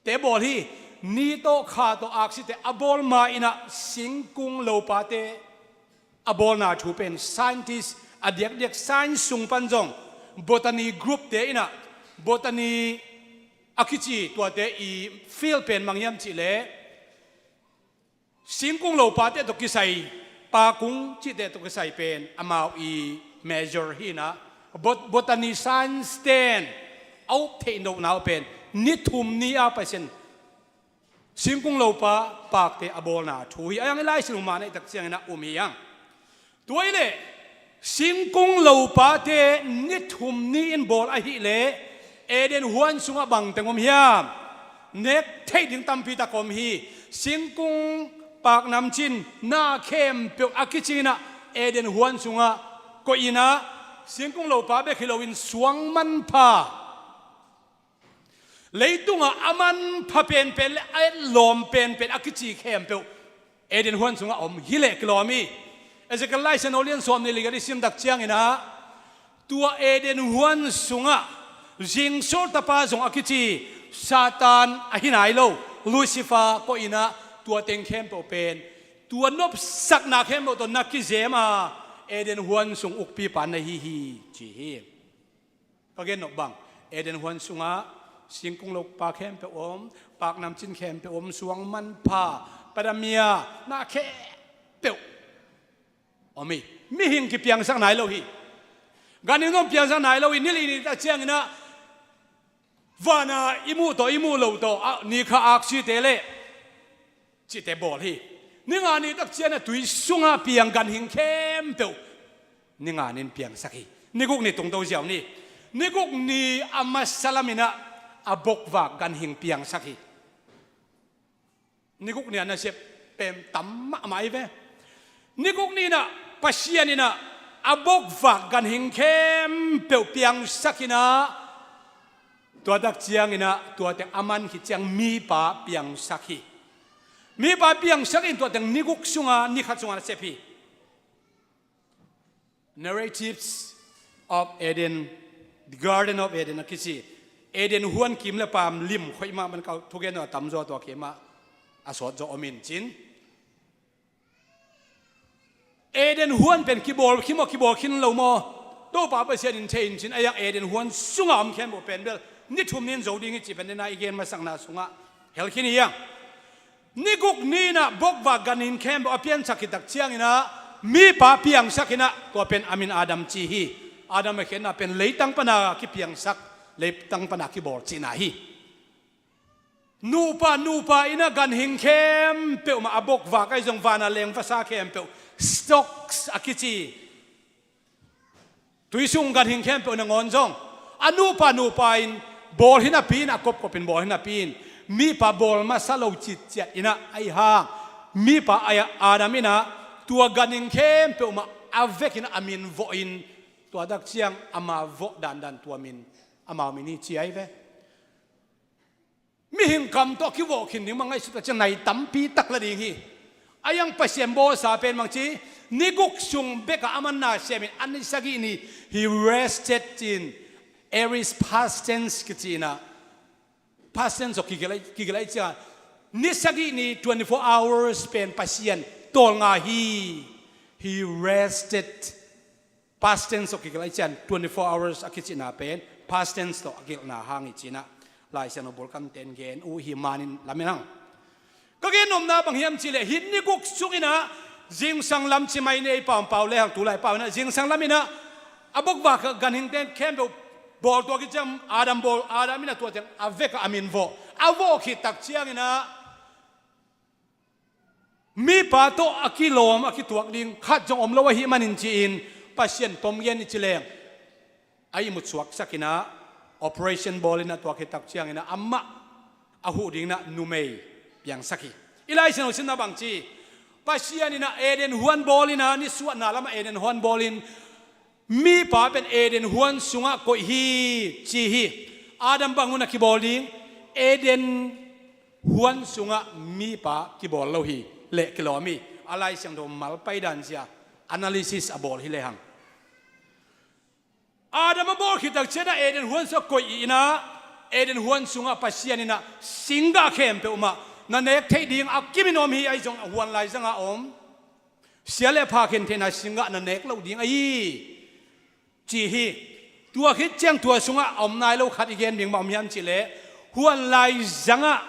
te bawl hi. Ni tawh kha tawh aksi te a bawl ma in ah singkung lopa te a bawlna thu pen scientist a diakdiak science sung pan zong botany group te in ah, botany a kici tuate i field pen bang hiam cih leh, singkung lopa te tawh kisai, pakung cihte tawh kisai pen amau i major hi in ah, bot-, botany science ten a up theih lohna uh pen ni thum ni a Pasian Singkung lopa pakte a bawlna thu hi a, i Lai Siangtho mah na i tak ciangin a um hi hang. Tua hi leh singkung lopate ni thum ni-in bawl ahih leh Eden huan sungah bangteng om hiam? Nek theih ding tampi tak om hi. Singkung, pak, namcin, na khempeuh a kicing in a Eden huan sungah koih in a, singkung lopa bek hi loin suang manpha, leitungah a manpha penpen le a etlawm penpen a kici khempeuh Eden huan sungah om hi leh kilawm hi. Ezekiel Lai Siangtho lian sawm nih le giat i sim tak ciangin a, tua Eden huan sungah zingsol tapa zong a kici Satan ahi nai lo, Lucifer koih in a, tua teng khempeuh pen, tua nopsakna khempeuh tawh na kizem a, Eden huan sung ukpipa na hi hi, ci hi. Ka gen nop bang, Eden huan sungah singkung lopa khempeuh om, pak namcin khempeuh om, suang manpha, padamia, na khempeuh om hi. Mihing kipiangsak nai lo hi. Ganhing zong piangsak nai lo hi. Ni li ni tak ciangin a, vana i muh tawh i muh lo tawh a, ni kha aksite le cite bawl hi. Ni nga ni tak ciangin a tui sungah piang ganhing khempeuh ni nga ni-in piangsak hi. Ni guk ni tungto ziau ni. Ni guk ni a masa lam in a, a bokvak ganhing piangsak hi. Ni guk ni a nasep pen tam mahmah hi ve. Ni guk ni in a Pasian in a, a bokvak ganhing khempeuh piangsak in a, tua tak ciangin a, tua teng a man khit ciang mipa piangsak hi. Mipa piangsak in tua teng ni guk sungah, ni khat sungah nasep hi. Narratives of Eden, the Garden of Eden a kici. Eden huan kim le paam lim khoih mah, man kau thugen a tamzaw tua kei mah a sawt zaw om in cin. Eden huan pen kibawl khin maw, kibawl khin lo maw? Topa Pasian in thei in cin, a iang Eden huan sungah om khempeuh pen bel ni thum ni-in zo ding hi ci pen dena i gen masakna sungah hel khin hi hang. Ni guk ni in a bokvak ganhing khempeuh a piangsak khit tak ciangin a, mipa piangsak in a, tua pen a min Adam ci hi. Adam a khenna pen leitang pana kipiangsak, leitang pana kibawl cihna hi. Nupa, nupa in a ganhing khempeuh mah a bokvak ahi zong vana leng vasa khempeuh, stocks a kici, tui sung ganhing khempeuh nangawn zong a nupa nupa in bawl hi napi in, a kopkop in bawl hi napi in, mipa bawl masa lo citciat in a, ahi hang mipa ahi a Adam in a tua ganhing khempeuh mah a vekin a min vawh in, tua tak ciang ama vawh dandan tua min, amau min hi ci ahi ve. Mihing kam tawh kivawh khin ding bang ngaihsut a ciang nai tampi tak la ding hi. A iang Pasian bawlsa pen bang ci, ni guk sung bekah a manna siamin a ni sagih ni he rested in, aorist past tense kici in a, past tense aw kigelh ahi ciang, ni sagih ni twenty-four hours pen Pasian tawlnga hi. He rested. Past tense tawh kigelh ahi ciang twenty-four hours a kicihna pen past tense tawh a gelhna hang hi ci in a, Lai Siangtho bulkamte in gen uh hi manin lamen hang. Ka gen nopna bang hiam cih leh hih ni guk sung in a zingsang lam ci mai ni, ei pau pau le hang, tulai pau in a zingsang lam in a, a bokvak ganhingte khempeuh bawl tua khit ciang Adam bawl, Adam in a tua teng a vekah a min vawh, a vawh khit tak ciangin a mipa tawh a kilawm a kituak ding khat zong om lo ahih manin ci-in Pasian tom gen i ci leng a ihmut suaksak in a, operation bawl in a tua khit tak ciangin a amah a huh ding in a numei piangsak hi. I Lai Siangtho simna bang ci, Pasian in a Eden huan bawl in a, nisuahna lamah Eden huan bawl in, mipa pen Eden huan sungah koih hi ci hi. Adam bang hun a kibawl ding? Eden huan sungah mipa kibawl lo hi leh kilawm hi. A Lai Siangtho mal paidan zia analysis a bawl hi lehang, Adam a bawl khit tak ciangin a Eden huan sungah koih in a, Eden huan sungah Pasian in a singgah khempeuh mah na nek theih ding a kimin om hi, ahi zong a huan laizangah om sia le pha khen theihna singgah na nek loh ding ahi ci hi. Tua khit ciang tua sungah a om nai lo khat i gen ding mah om hiam cih leh, huan laizangah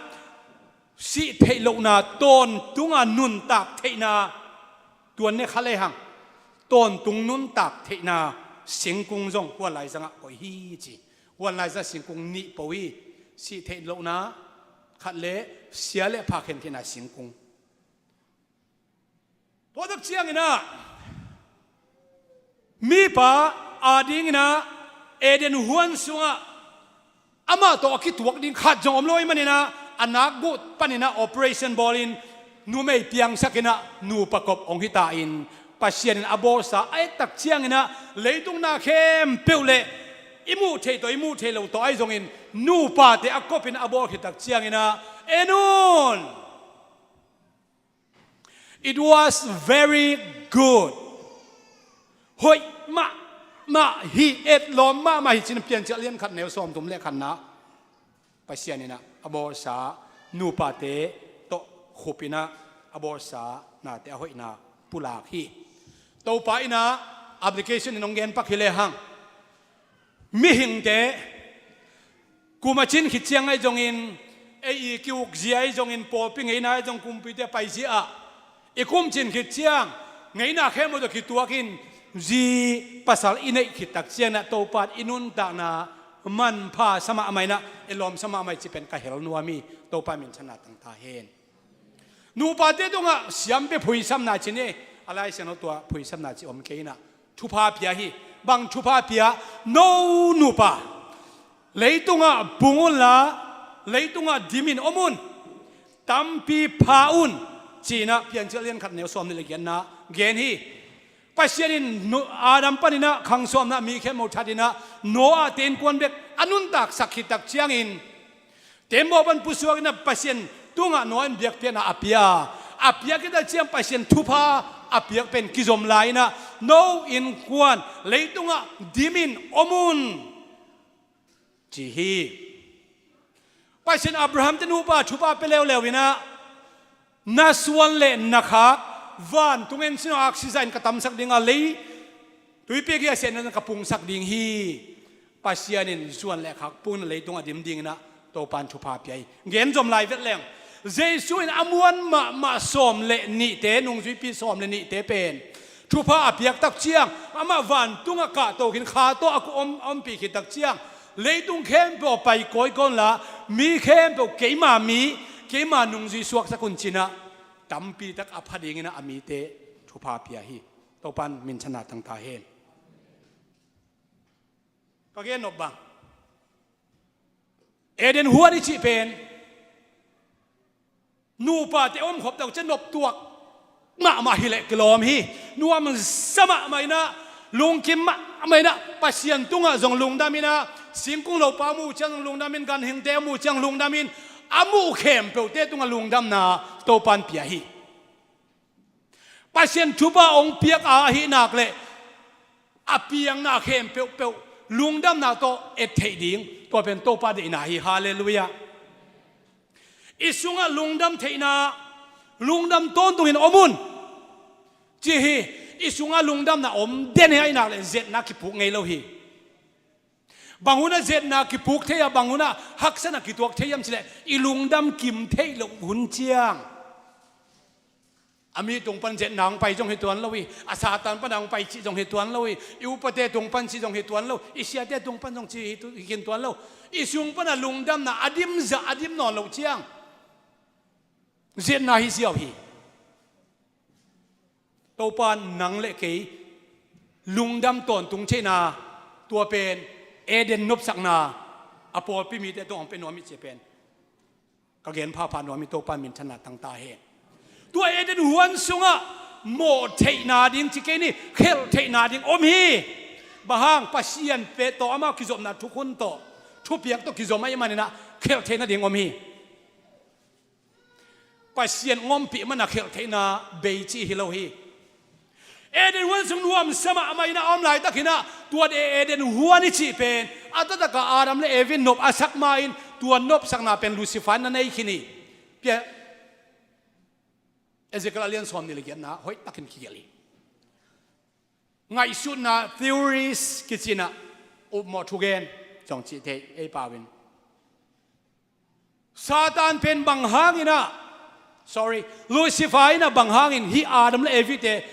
sih theih lohna tawntunga nuntak theihna, tua ne kha lehang tawntung nuntak theihna singkung zong huan laizangah koih hi ci. Huan laizang singkung nih po hi. Sih theih lohna khat le sia le pha khen theihna singkung. Tua tak ciangin ah mipa a dingin ah Eden huan sungah amah tawh a kituak ding khat zong om lo ahih manin ah a nakguh panin ah operation bawlin numei piangsakin ah nupa kop hong hi ta in, Pasian in a bawlsa a et tak ciangin ah leitung na khempeuh le i muh theih tawh i muh theih lo tawh ahi zongin nupate a kopin a bawl khit tak ciangin ah, en un. It was very good. Hoih mahmah hi, et lawm mahmah hi, ci-in Piancil a lian khat neu sawmthum le khatna. Pasian in ah a bawlsa nupate tawh khupin ah a bawlsa nate a hoihna pulak hi. Topa in ah application in hong gen pak hi lehang, mihingte kum a cin khit ciang ahi zongin, ei i ki-ukzia ahi zongin, pawlpi ngeina ahi zong, kumpite paizia ah i kum cin khit ciang ngeina khempeuh tawh kituakin zi pasal i neih khit tak ciangin ah Topa in i nuntakna manpha sa mahmah in ah, i lawm sa mahmah hi cih pen ka hel nuam hi. Topa minthanna tang ta hen. Nupate tungah siampi phuisamna ci ni, a Lai Siangtho tua phuisamna ci om kei in ah thupha pia hi. Bang thupha pia? No nupa, leitungah bung unla leitungah dimin om un, tampi pha un, ci-in ah Piancil a lian khat neu sawmnih le giatna gen hi. Pasian in Nu-, Adam panin ah khang sawmna mi khempeuh thatin ah Noah te innkuan bek a nuntaksak khit tak ciangin, teembaw pan pusuakin ah Pasian tungah Noah in biakpiakna a pia. A piak khit tak ciang Pasian thupha a piak pen kizom lai-in ah, no innkuan leitungah dimin om un, ci hi. Pasian Abraham te nupa thupha pia leuleu in ah, na suan le na khak vantung en sin aw, oxygen ka tamsak ding a, lei tuipi a giahsiatna ka pungsak ding hi. Pasian in suan le khak pungin leitung a dim dingin ah Topa in thupha pia hi. Gen zom lai vet leng, Jesu in a muan mahmah sawm le nihte, nungzuipi sawm le nihte pen thupha a piak tak ciang, amah vantungah kahto khin kha tawh a ku om, ompih khit tak ciang, leitung khempeuh a pai kawikawi unla, mi khempeuh keima mi, keima nungzui suaksak un, ci-in ah tampi tak a pha dingin ah a mite thupha pia hi. Topa in minthanna tang ta hen. Ka gen nop bang, Eden huan i cih pen nupate om khop tak ciang noptuak mahmah hi leh kilawm hi. Nuamsa mahmah in ah, lungkim mahmah in ah, Pasian tungah zong lungdam in ah, singkung lopa a muh ciang zong lungdam in, ganhingte a muh ciang lungdam in, a muh khempeuhte tungah lungdamna Topa in pia hi. Pasian thupha hong piak a ahih nak leh a piangna khempeuhpeuh lungdamna tawh et theih ding, tua pen Topa deihna hi. Halleluiah. I sungah lungdam theihna, lungdam tawntungin om un, ci hi. I sungah lungdamna om den hi ahih nak leh zetna kipuk ngei lo hi. Bang hunah zetna kipuk thei a, bang hunah haksatna kituak thei hiam cih leh, i lungdam kim theih loh hun ciang. A mi tung pan zetna hong pai zong hi tuan lo hi. A Satan pan hong pai cih zong hi tuan lo hi. I upate tung pan cih zong hi tuan lo. I siate tung pan zong cih hi tu-, hi khin tuan lo. I sung pan a lungdamna a dim zah a dim nawn loh ciang zetna hi ziau hi. Topa in nang le kei lungdam tawntung theihna, tua pen Eden nopsakna a pawlpi mite tungah hong pia nuam hi cih pen ka gen phapha nuam hi. Topa in minthanna tang ta hen. Tua Eden huan sungah mawh theihna ding ci kei ni, khelh theihna ding om hi. Bang hang? Pasian peh tawh, amau kizopna thukhun tawh, thupiak tawh kizom ahih manin ah khelh theihna ding om hi. Pasian hong ompih man a khelh theihna bei cih hi lo hi. Eden huan sung nuamsa mahmah in a om laitak hi-in ah, tua Eden huan i cih pen a taktak a Adam le Eve in nop a sak ma-in, tua nopsakna pen Lucifer in na nei khin hi. Pia, Ezekiel a lian sawmnih le giatna hoih takin kigelh hi. Ngaihsutna theories kici-in ah upmawh thugen zong cih thei ei pau in. Satan pen bang hangin ah, sorry, Lucifer in ah bang hangin hih Adam le Eve te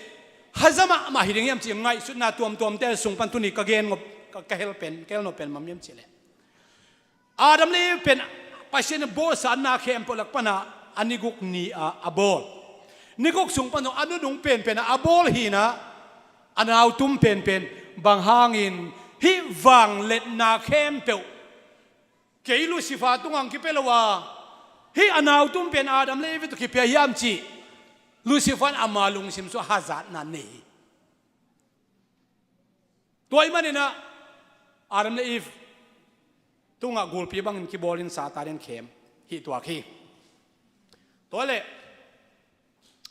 haza mahmah hi ding hiam cih ngaihsutna tuamtuamte sung pan tuni ka gen ngop, ka, ka hel pen, ka hel nop pen bang hiam cih leh, Adam le Eve pen Pasian in bawlsa na khempeuh lak pana a ni guk ni-a a bawl. Ni guk sung pan zong a nunung penpen a a bawl hi-in a, a nautum penpen. Bang hangin hih vangliatna khempeuh kei Lucifer tungah hong kipia lo a, hih a nautum pen Adam le Eve tawh kipia hiam cih Lucifer in ama lungsim sungah hazatna nei hi. Tua ahih manin a, Adam le Eve tungah gulpi bangin kibawlin Satan in khem hih tuak hi. Tua leh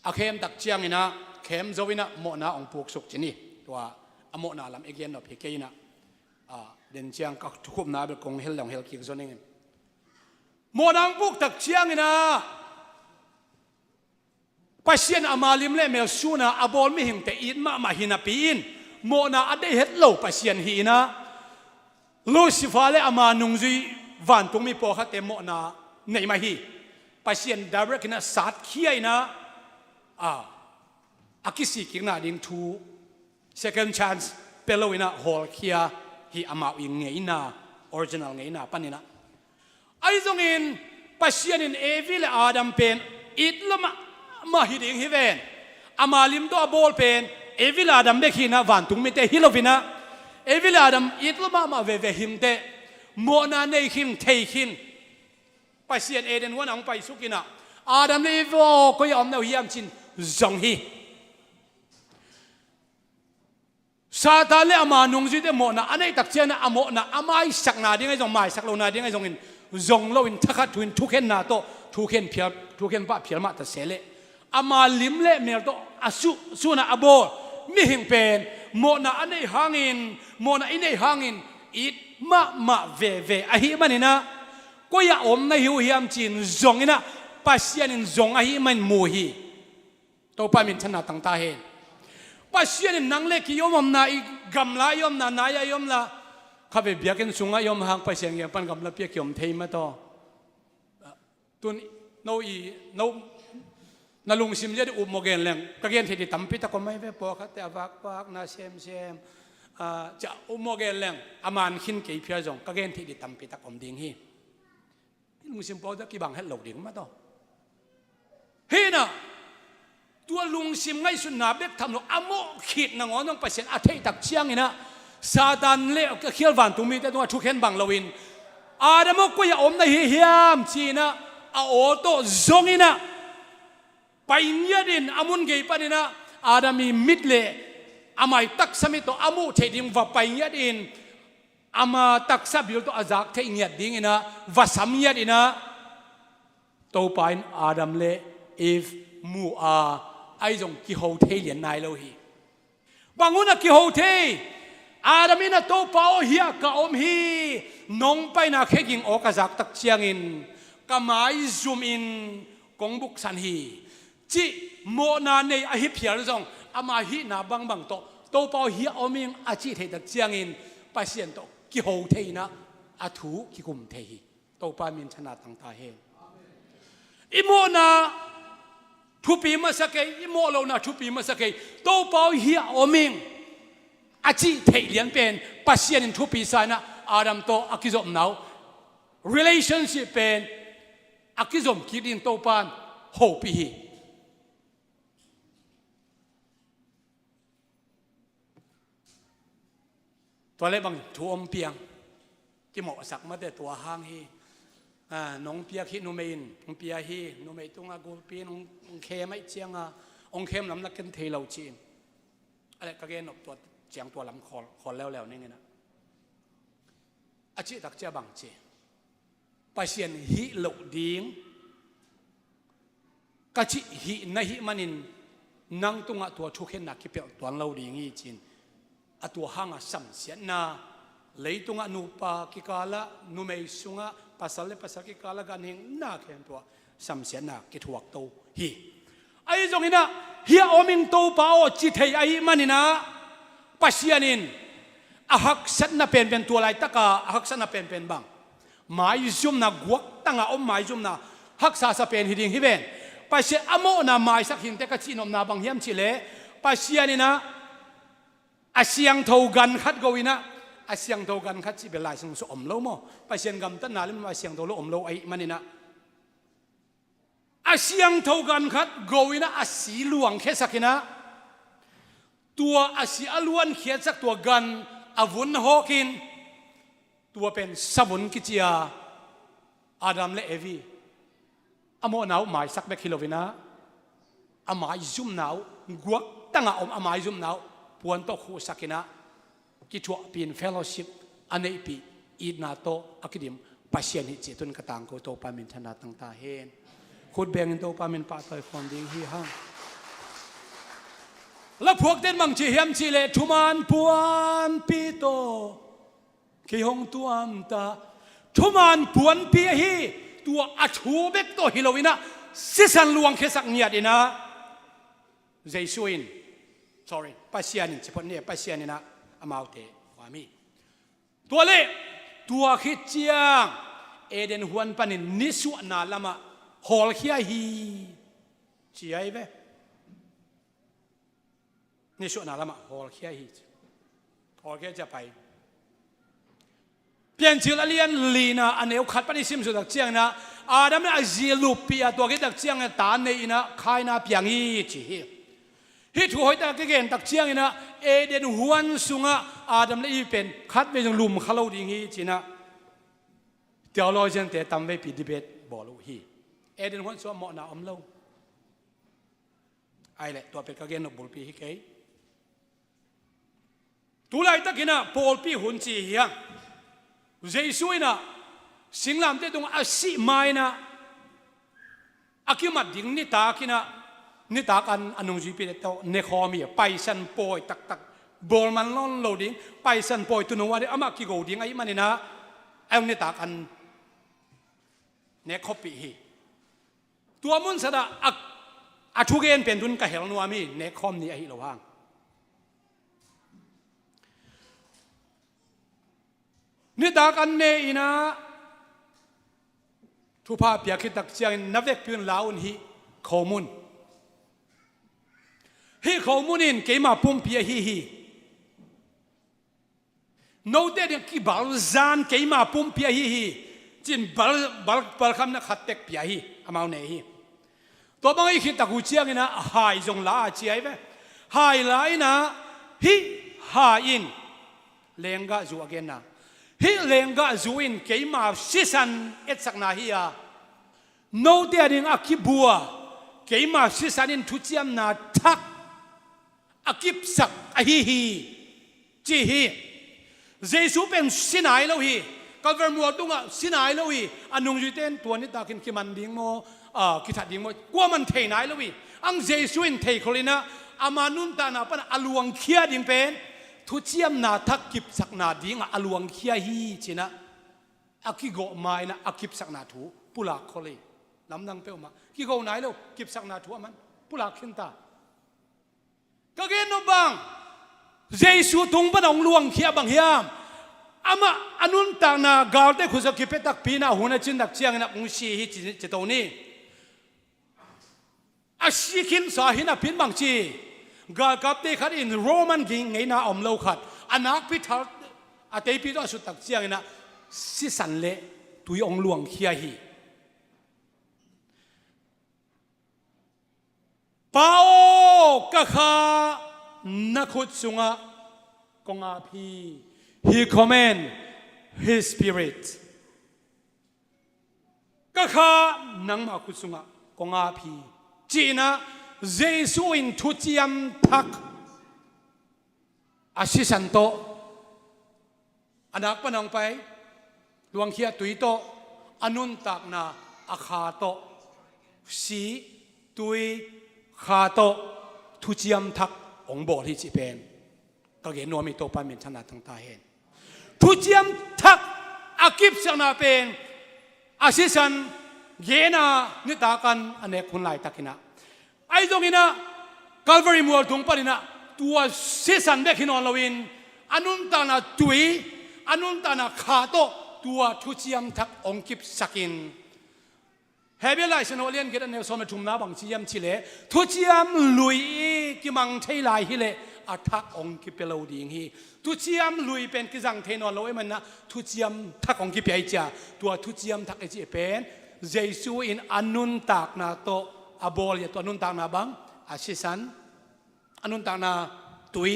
a khem tak ciangin a, khem zo-in a mawhna hong puksuk cin hi. Tua a mawhna lam i gen nop hi kei-in a, a, den ciang ka thukhupna bel kong hel le hong hel kik zaw ning in. Mawhna hong puk tak ciangin a, Pasian ama lim le mel sun a a bawl mihingte it mahmah hi napi-in, mawhna a deih het lo Pasian hi-in a, Lucifer le ama nungzui vantungmi pawlkhatte mawhna nei mah hi. Pasian direct in a satkhia-in a, a, a kisikkikna ding thu, second chance pia lo-in a hawlkhia hi, amau i ngeina, original ngeina panin a. Ahi zongin Pasian in Evi le Adam pen it lua mahmah hi ding hi ven. Ama lim tawh a bawl pen Evi le Adam bek hi-in a, vantungmite hi lo-in a, Evi le Adam it lua mahmah veve hi inteh, mawhna nei khin, thei khin. Pasian Eden huan ah hong paisuk-in a, Adam le Evi aw, koi-ah om na uh hiam ci-in zong hi. Satan le ama nungzuite mawhna a neih tak ciangin a, a mawhna a maisakna ding ahi zong, maisak lohna ding ahi zongin zong lo-in, thakhat thu-in, thukhenna tawh thukhen phial, thukhen pah phial mah ta se leh, ama lim le mel tawh a su, sun a a bawl mihing pen mawhna a neih hangin, mawhna i neih hangin it mahmah veve ahih manin a, koi-ah om na hi uh hiam ci-in zong-in a, Pasian in zong ahih manin mu hi. Topa minthanna tang ta hen. Pasian in nang le kei i om omna, i gamla i omna, nai-a i omna, khatvei biakinn sungah i om hang Pasian kiang pan gamlapi-a kiom thei mah tawh. Tun no i, no, na lungsim zia di upmawh gen leng ka gen theih di tampi tak om ahi ve. Pawlkhatte a vakvak, na semsem, a, ca upmawh gen leng a man khin kei phial zong ka gen theih di tampi tak om ding hi. Lungsim pau tawh kibang het lo ding mah tawh. Hi-in a, tua lungsim ngaihsutna bek tham lo, a mawh khit nangawn zong Pasian a theih tak ciangin a, Satan le a khial vantungmite tungah thukhen bang lo-in, Adam aw, koi-ah om na hi hiam ci-in a, a aw tawh zong-in a, pai ngiatin a mun gei panin a, Adam i mit le a mai taksa mit tawh a muh theih ding va pai ngiatin, ama taksa bil tawh a zak theih ngiat dingin a va sam ngiatin a, Topa in Adam le Eve mu a, ahi zong kiho thei lian nai lo hi. Bang hun a kiho thei? Adam in a, Topa aw, hiah ka om hi, nong paina kheging awk a zak tak ciangin ka mai zumin kong buksan hi, cih mawhna nei ahi phial zong, ama hihna bangbang tawh, Topa aw, hiah om ing, a cih theih tak ciangin Pasian tawh kiho thei-in a, a thu kikum thei hi. Topa minthanna tang ta hen. I mawhna thupi masa kei, i mawh lohna thupi masa kei. Topa aw, hiah om ing, a cih theih lian pen Pasian in thupi sa-in a, Adam tawh a kizopna uh, relationship pen a kizom kik dingin Topa in hopih hi. Tua leh bang thu om piang, kimawhsak mate tua hang hi. A, nong piak hi, numei in hong pia hi, numei tungah gulpi in hong, hong khem ahih ciangin, hong khem lam na ken thei lo ci-in. A leh ka gen nop tua ciang tua lam khawl, khawl leuleu ning in a. A cih tak ciang bang ci? Pasian hih loh ding ka cih hih na hih manin nang tungah tua thukhenna kipelh tuan lo ding hi ci-in, a tua hanga samsiatna, leitungah nupa kikalah, numei sungah pasal le pasal kikalah ganhingna khempeuh ah samsiatna kithuakto hi. Ahi zongin a, hiah om ing Topa aw, ci thei ahih manin a, Pasian in a haksatna penpen, tua laitaka a haksatna penpen bang? Maizumna, guaktanga om maizumna, haksa sa pen hi ding hi ven. Pasian a mawhna maisak hi inteh ka cih nopna bang hiam cih leh, Pasian in a, a siangtho gan khat go in a, A siangtho gan khat cih bel Lai Siangtho sung om lo maw? Pasian gamtatna lam a siangtho lo om lo ahih maninah, a siangtho gan khat go inah a si luangkhiasakinah, tua a si a luankhiatsak tua gan a vun hawkin, tua pen savun kici a, Adam le Evi a mawhna uh maisak bek hi loinah, a maizumna uh, guaktangah om a maizumna uh puan tawh khuhsakinah, kithuahpih in fellowship a neihpih, itna tawh a kidim Pasian hi cih tun ka tangko, Topa min thanna tangta hen. Khut bengin Topa min pahtawi khawm ding hi hang. La phuakten bangci hiam cihleh thuman puanpi tawh kei hong tuamta. Thuman puanpi ahi, tua a thu bek tawh hi loinah, sisan luangkhiasak ngiatinah, Jesu in, sorry, Pasian in, ciphot ni, Pasian inah amaute khuam hi. Tua le, tua khit ciang Eden huan panin nisuahna lamah hawlkhia hi, ci ahi ve. Nisuahna lamah hawlkhia hi, ci. Hawlkhia cia pai. Piancil a lian lina a neu khat pan i simsuh tak cianginah, Adam le a zi luppih a, tua khit tak ciangin ta nei inah Kaina piang hi, ci hi. Hih thu hoihtak a kigen tak cianginah, Eden huan sungah Adam le Evi pen khatvei zong lumkha lo ding hi, cinah theologian-te tamveipi debate bawl uh hi. Eden huan sungah mawhna om lo. Ai le, tua pen ka gen nop bulpi hi kei. Tulaitakinah pawlpi hun ci hi hang. Jesu inah singlamteh tungah a sih ma-inah, a kimat ding nitakinah, nitak an a nungzuipite tawh nekhawm hi. Paisan pawi taktak, bawlman lawn lo ding, paisan pawi tuuno a ding amah kigo ding ahih maninah, a hong nitak an nek khawppih hi. Tua munsatah a, a thugen pen tun ka hel nuam hi, nek khawm ni ahi lo hang. Nitak an ne inah thupha piak khit tak ciangin, na vekpi un la un, hih khomun, hih khomun in keima pumpi ahi hi. Note ding kibalzan keima pumpi ahi hi, ci-in bal, bal, balkhamna khat tek pia hi, amau ne hi. Tua bang ahih khit tak uh cianginah hai zong la a, ci ahi ve. Hai la inah, hih hai in lenggah zu a genna, hih lenggah zu in keima sisan etsakna hi a, note a ding a kibua keima sisan in thuciamna thak a kipsak ahi hi, ci hi. Jesu pen si nai lo hi. Kalvari mual tungah si nai lo hi. A nungzuite in tua nitakin kiman ding maw, a, kithat ding maw, kuaman thei nai lo hi. Ang Jesu in theikhol inah, ama nuntakna panah a luangkhia ding pen thuciamna thak kipsakna dingah a luangkhia hi, cinah a kigawh ma-inah a kipsakna thu pulak khol hi. Lamdang peuhmah kigo nai lo, kipsakna thu aman pulak khinta. Ka gen nop bang, Jesu tung pan a hong luangkhia bang hiam? Amah a nuntakna galte khutsa kipia takpi inah, hun a cin tak ciangin a hong si hi, ci, ci to ni. A si khinsa hi napi in bangci, galkapte khat in Roman ging ngeina a om lo khat a nakpi thar a teipi tawh a sut tak cianginah sisan le tui hong luangkhia hi. Pa aw, ka kha na khut sungah kong ap hi. He command his spirit. Ka kha nangmah khut sungah kong ap hi, ci-inah Jesu in thuciam thak a sisan tawh, a nak pan a hong pai luangkhia tui tawh, a nuntakna a kha tawh, si, tui, kha tawh thuciam thak hong bawl hi cih pen ka gen nuam hi. Topa min thanna tangta hen. Thuciam thak a kipsakna pen a sisan gena nitak an a nek hun laitakinah, ahi zonginah Calvary mual tung paninah tua sisan bek hi nawn loin a nuntakna tui, a nuntakna kha tawh tua thuciam thak hong kipsakin, Hebrew Lai Siangtho a lian giat a neu sawm le thumna bang ci hiam cihleh, thuciam lui i kimang thei lai hileh a thak hong kipia lo ding hi. Thuciam lui pen kizang thei nawn lo ahih manin ah thuciam thak hong kipia i ci a, tua thuciam thak i cih pen Jesu in a nuntakna tawh a bawl hi a, tua nuntakna bang, a sisan, a nuntakna tui,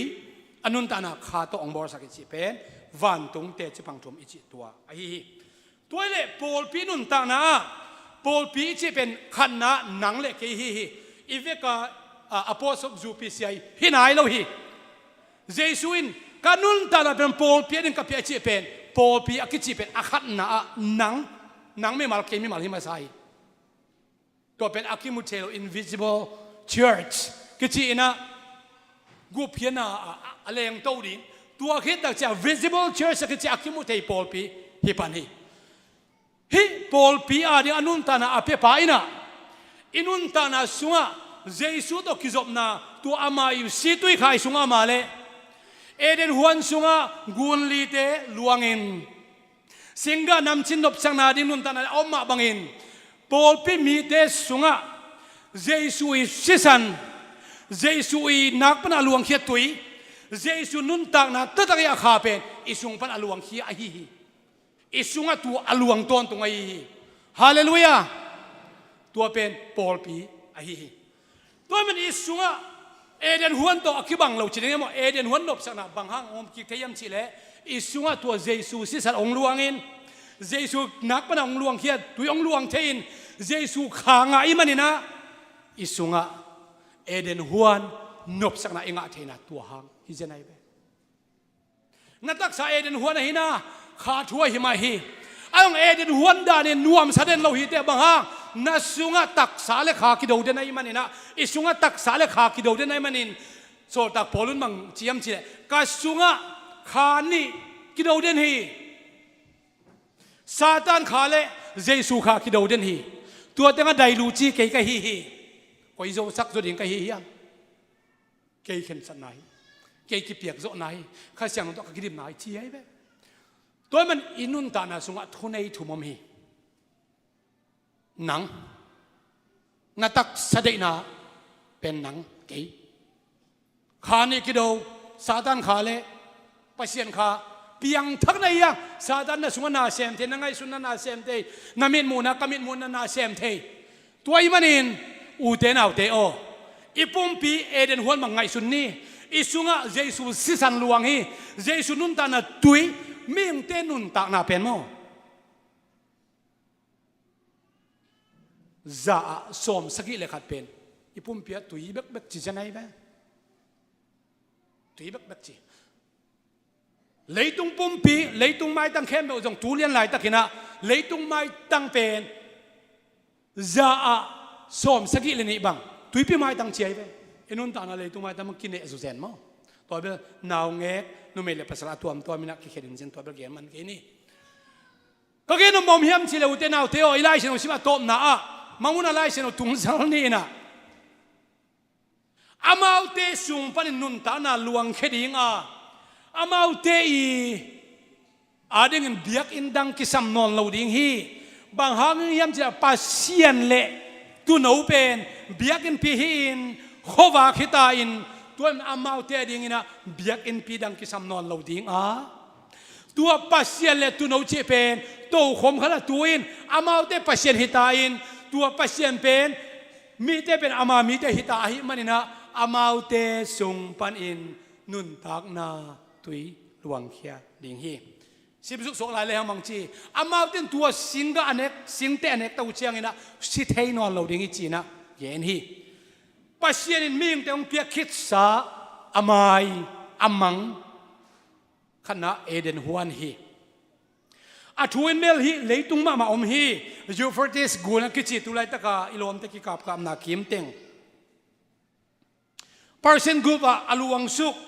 a nuntakna kha tawh hong bawlsak i cih pen vantung teci pang thum i cih tua ahi hi. Tua hi leh pawlpi nuntakna ah pawlpi i cih pen khatna nang le kei hi hi. I vek a, a, Apostle zupi sia hi nai lo hi. Jesu in ka nuntakna pen pawlpi ading ka pia i cih pen, pawlpi a kici pen a khatna ah nang, nang mimal kei mimal hi masa hi. Tua pen a kimu thei lo invisible church kici in ah gupkhiatna a, a, a lengto ding. Tua khit tak ciang visible church a kici a kimu thei pawlpi hi pan hi. Hih pawlpi ading a nuntakna a piapa in ah i nuntakna sungah Jesu tawh kizopna, tua ama i situikha i sungah mah le Eden huan sungah gunlite luangin singgah namcin nopsakna ding nuntakna a om mah bangin pawlpi mite sungah Jesu i sisan, Jesu i nak pana a luangkhia tui, Jesu nuntakna taktak i a kha pen i sung pan a luangkhia ahi hi. I sungah tua a luang tawntung ahi hi. Halleluiah. Tua pen pawlpi ahi hi. Tua man i sungah Eden huan tawh a kibang lo ci ding emaw, Eden huan nopsakna bang hang om kik thei hiam cih leh i sungah tua Jesu sisan hong luangin, Jesu nak pana hong luangkhia tui hong luang thei in, Jesu kha ngah i manin ah i sungah Eden huan nopsakna i ngah theihna tua hang hi zen ahi ve. Na taksa Eden huan ahi na, kha thu ahi mah hi. A hong Eden huan danin nuamsa den lo hi teh bang hang, na sungah taksa le kha kido den ahi manin ah, i sungah taksa le kha kido den ahi manin, sawltak Paul in bang ci hiam cih leh, ka sungah kha nih kido den hi. Satan kha le Jesu kha kido den hi. Tua tengah dailu ci kei ka hi hi. Koi zo sak zo ding ka hi hiam? Kei khensatna hi, kei kipiak zawhna hi, Kha Siangtho tawh ka kidimna hi ci ahi ve. Tua man i nuntakna sungah thunei thum om hi. Nang, na taksa deihna pen nang, kei. Kha nih kido, Satan kha le Pasian kha piangthak na hi a, Satan na sungah na sem thei, na ngaihsutna na sem thei, na mitmuhna ka mitmuhna na sem thei. Tua ahih manin ute naute aw, i pumpi Eden huan bang ngaihsun ni. I sungah Jesu sisan luang hi. Jesu nuntakna tui, mihingte nuntakna pen maw, za ah sawm sagih le khat pen i pumpi ah tui bekbek ci zen ahi ve. Tui bekbek ci. Leitung pumpi, leitung maitang khempeuh zong tu lian laitakin ah leitung maitang pen za ah sawm sagih le nih bang tuipi maitang ci ahi ve. I nuntakna leitung maitang bang kineh zu zen maw? Tua bel naungek numei le pasal a tuamtuam in ah kikhen in zen, tua bel gen man kei ni. Ka gen om bawm hiam cih leh ute naute aw, i Lai Siangtho sim a tawpna ah Mangmuhna Lai Siangtho tungzal ni in ah amaute sung panin nuntakna luangkhia ding a, amaute i adingin biakinn dang kisam nawn lo ding hi. Bang hang hiam cih leh Pasian le tuuno pen biakinnpi hi-in khuavak hi ta in, tua in amaute adingin ah biakinnpi dang kisam nawn lo ding a, tua Pasian le tuuno cih pen tokhom khat a tu in amaute Pasian hi ta in, tua Pasian pen mite pen ama mite hi ta ahih manin ah amaute sung panin nuntakna tui luangkhia ding hi. Simsuk suak lai le hang bang ci, amaute in tua singgah a nek, singteh a nek ta uh ciangin ah si thei nawn lo ding hi ci-in ah gen hi. Pasian in mihingte hong piak khitsa a mai, a mang khatna Eden huan hi. A thu in bel hih leitung mahmah om hi. Euphrates gun a kici, tu laitaka i lawmte kikapkapna kimteng Persian group ah a luangsuk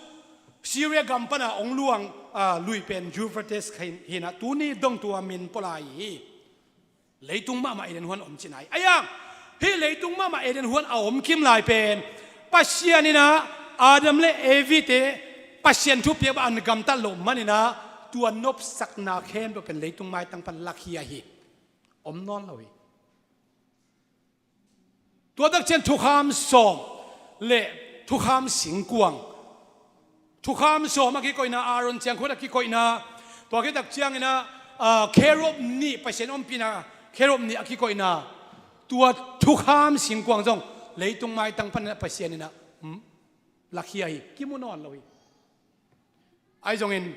Syria gam pana hong luang, ah, lui pen Euphrates kha hi-in ah tuni dong tua min pua lai hi. Leitung mahmah Eden huan om cihna hi. Ahi hang hih leitung mahmah Eden huan a om kim lai pen Pasian in ah Adam le Evi te Pasian thupiak bang an gamtat loh manin ah tua nopsakna khempeuh pen leitung maitang pan lakhia hi. Om nawn lo hi. Tua tak ciang thukham sawm le thukham singkuang Thukham sawm a kikoihna, Aaron ciangkhut a kikoihna, tua khit tak ciangin ah, ah, kherub nih, Pasian ompihna kherub nih a kikoihna, tua thukham singkuang zong leitung maitang panin ah Pasian in ah, hmm, lakhia hi, kimu nawn lo hi. Ahi zongin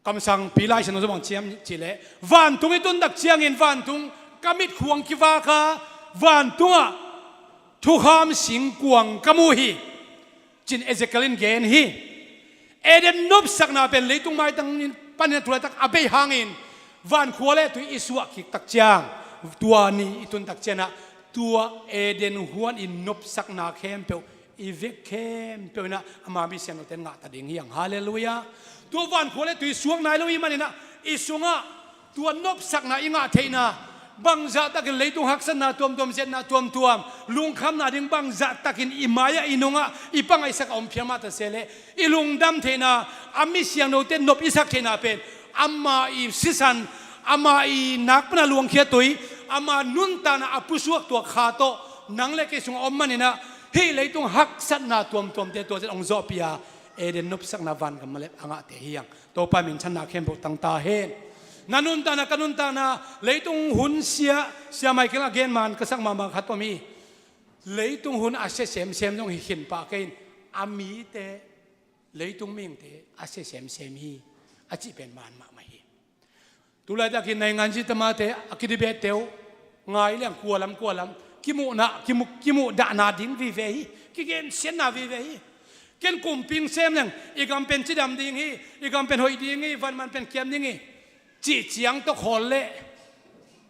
kamsangpi Lai Siangtho zong bang ci hiam cih leh, vantung i tun tak ciangin vantung ka mitkhuang kivak a, vantungah thukham singkuang ka mu hi, ci-in Ezekiel in gen hi. Eden nopsakna pen leitung maitang panin ah tu laitak a bei hangin vankhua le tui i suah kik tak ciang, tua ni i tun tak ciangin ah tua Eden huan i nopsakna khempeuh, i vek khempeuh in ah ama mi siangthote in ngah ta ding hi hang. Halleluiah. Tua vankhua le tui suak nai lo ahih manin ah i sungah tua nopsakna i ngah theihna, bangzah takin leitung haksatna tuamtuam, zetna tuamtuam, lungkhamna ding bangzah takin i mai-ah, i nungah, i pangaihsak a om phial mah ta se leh, i lungdam theihna, a mi siangthote nop i sak theihna pen ama i sisan, ama i nakpana luangkhia tui, ama nuntakna a pusuak tua kha tawh nang le kei sungah om manin ah hih leitung haksatna tuamtuamte tua zet hong zawhpih a, Eden nopsakna vangam malep a ngahte hi hang. Topa minthanna khempeuh tang ta hen. Na nuntakna, ka nuntakna, leitung hun sia, Sia Michael a gen man ka sak mahmah khat om hi. Leitung hun a sia semsem zong hi khin pah kei in, a mite leitung mihingte a sia semsem hi, a cih pen man mahmah hi. Tu laitakin nainganzi tamate a kidebate uh ngai leng kua lam kua lam kimuhna, kimu, kimuhdahna ding vive hi, kigensiatna vive hi. Ken kumpi hong sem leng i gam pen cidam ding hi, i gam pen hoih ding hi, vanman pen kiam ding hi, cih ciang tawh khawl leh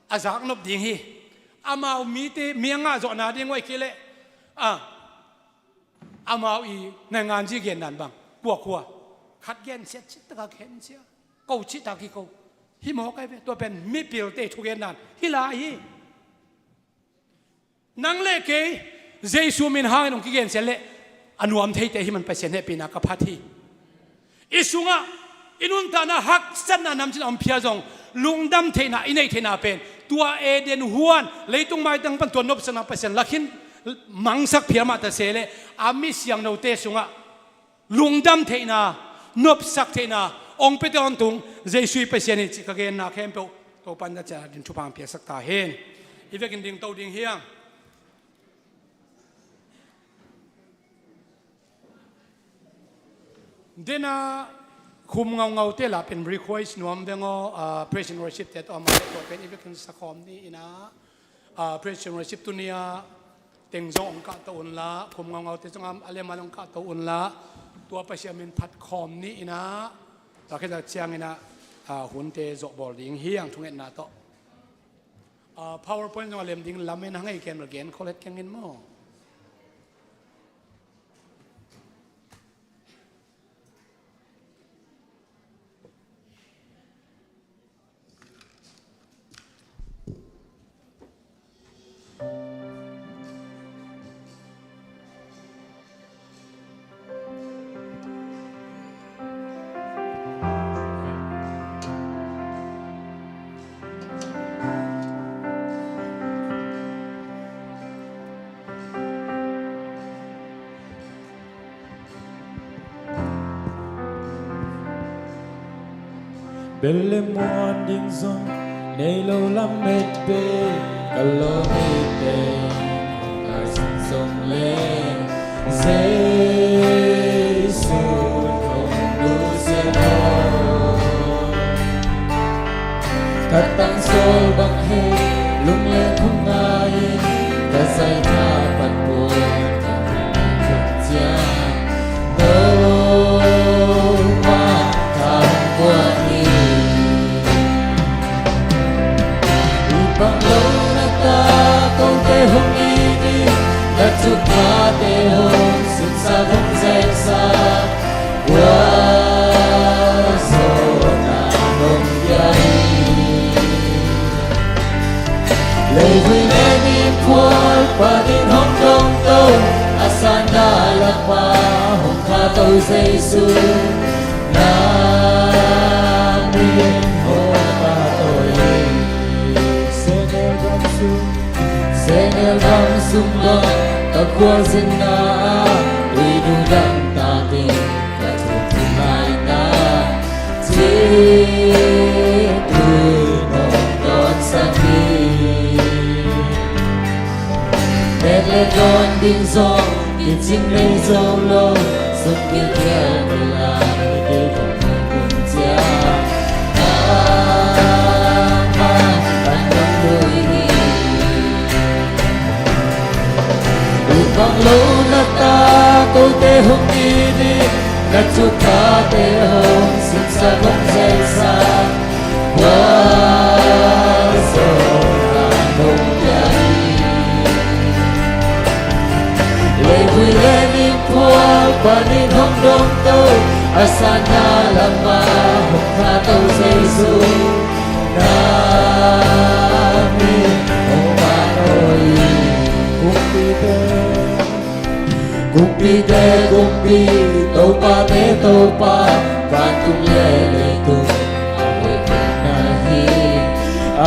a zaknop ding hi. Amau mite mi a ngahzawhna ding uh ahih kei leh, a, amau i nainganzi gen dan bang, kua kua, khat gensiat cih taka khensia, ko cih taka kiko. Hih mawk ahi ve, tua pen mipilte thugen dan hi lai hi. Nang le kei Jesu min hangin hong kigensiat leh a nuam theite hih man Pasian hehpihna ka phat hi. I sungah i nuntakna haksatna namcin a om phial zong, lungdam theihna i neih theihna pen tua Eden huan, leitung maitang pan tua nopsakna Pasian lakhin mangsak phial mah ta se leh, a mi siangthote sungah lungdam theihna, nopsak theihna hong pia tawntung Jesu i Pasian hi cih ka genna khempeuh Topa in a ciah din thupha hong piaksak ta hen. I vekin dingto ding hi hang. Dena khum ngaungaute lah pen request nuam veng aw, ah, praise and worship te tawh amah le tua pen i vekin sakhawm ni in ah, ah, praise and worship tuni-a teng zong hong kahto unla, khum ngaungaute zong a lem a hong kahto unla, tua Pasian min phat khawm ni in ah, tua khit ciangin ah, ah, hunte zawhbawl ding hi hang thungetna tawh. Ah, PowerPoint zong a lem ding lamen hang ei ken bel gen khol het keng in maw. Bel le muan ding zong nei lo lamet pe, ka lawm hi teng, ka zong zong le Jesu hong nusia lo. Ka tangsawl bang hei, lung le khum ngai-in, ka zaitha pan puan, ka hong khum ciang, no mah ka hong puan hi. I pang lo na ta, kote hong it in, na thuphate hong simsa, hong zaisa, kua zawh na hong pia hi. Leivui le mipual panin hong dongto, a sangah lakpa hong khato Jesu, na min hong pahtawi hi. Senel bang sung, senel bang sung bang, ka khualzinna ah, tuidu dang takin, ka Dawn ding zong kicing nei zo lo, suk kilkhial lai kei bang kun cia. Ama an dong lui hi. Ut bang lo na ta kote hong it in, na thuphate hong simsak hong zeksak, gualzawhna hong pia hi. Leivui le ningphual panin hong dongto, a sanna lamah hong khahto Jesu, na min hong pahtawi hi. Kumpite, kumpite kumpi, topate Topa, vantung le leitung a hoih pen na hi, a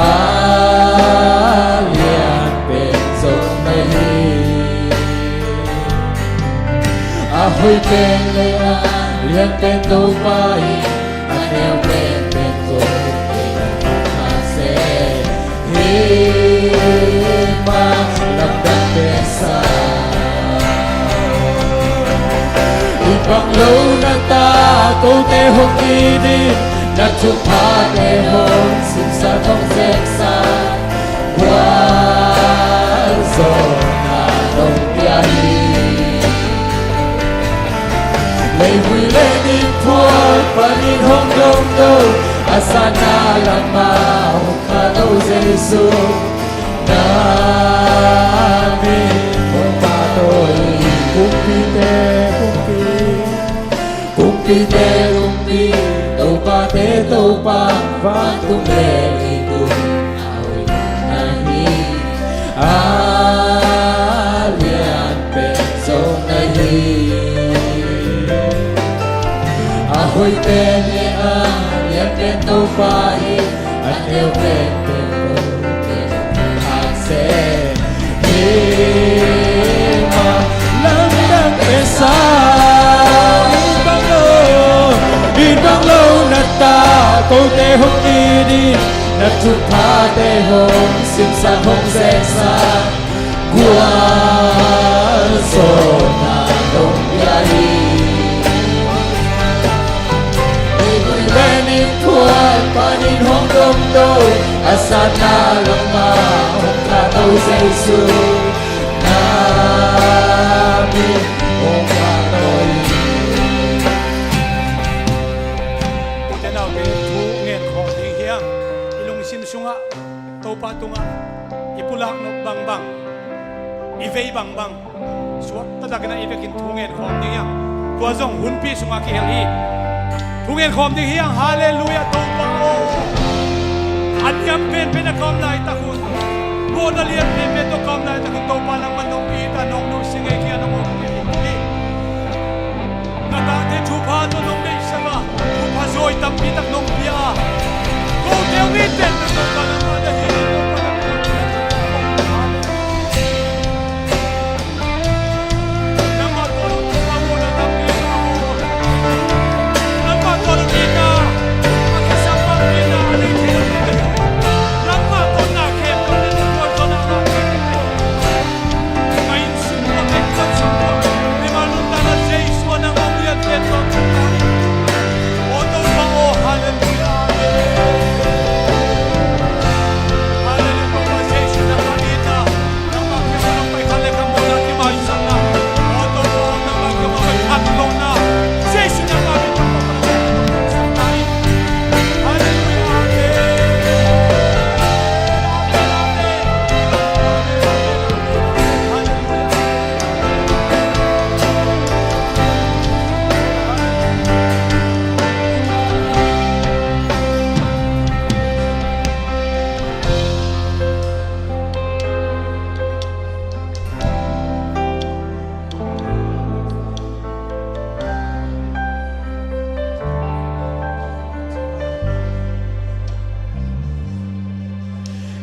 lian pen zong na hi. A hoih pen le a lian pen Topa hi, a neu pen pen zong na hi. Hih mah lamdang pesa. It bang lo na ta kote hong it in, na thuphate hong simsak hong zeksak, gualzawhna hong pia hi. Leivui le ningphual panin hong dongto, a sanna lamah hong khahto Jesu, na min hong pahtawi hi. Kumpite kumpi, kumpite kumpi, topate Topa, vantung le leitung a hoih pen na hi, a lian pen zong na hi. A hoih pen le a lian pen Topa hi, a neu pen pen Topa hi. Hih mah lamdang pesa. It bang lo, it bang lo na ta kote hong it in, na thuphate hong simsak hong zeksak, gualzawhna hong pia hi. Leivui le ningphual panin hong dongto, a sanna lamah hong khahto Jesu, na min hong pahtawi hi. Ute naute, thu ngen khawm ding hi hang. I lungsim sungah Topa tungah i pulak nop bangbang, i vei bangbang, suakta takin a i vekin thu ngen khawm ding hi hang. Tua zong hunpi sungah kihel hi. Thu ngen khawm ding hi hang. Halleluiah, Topa aw. A niam penpen a ka om laitak un, mawhna lian penpen tawh ka om laitak un, Topa nangman nong it a, nong nusia ngei kei a, nong om kei hi. Na tate thupha tawh nong deihsak a, thupha zawi tampi tak nong pia a, kote hong it pen Topa nangmah na hi. Nangmah tawh nong thupha mawhna tampi tak a, nangmah tawh nong itna a kisam tampi tak a, a nei thei lo nangmah tawh na khempeuh nong tuan tawh nangmah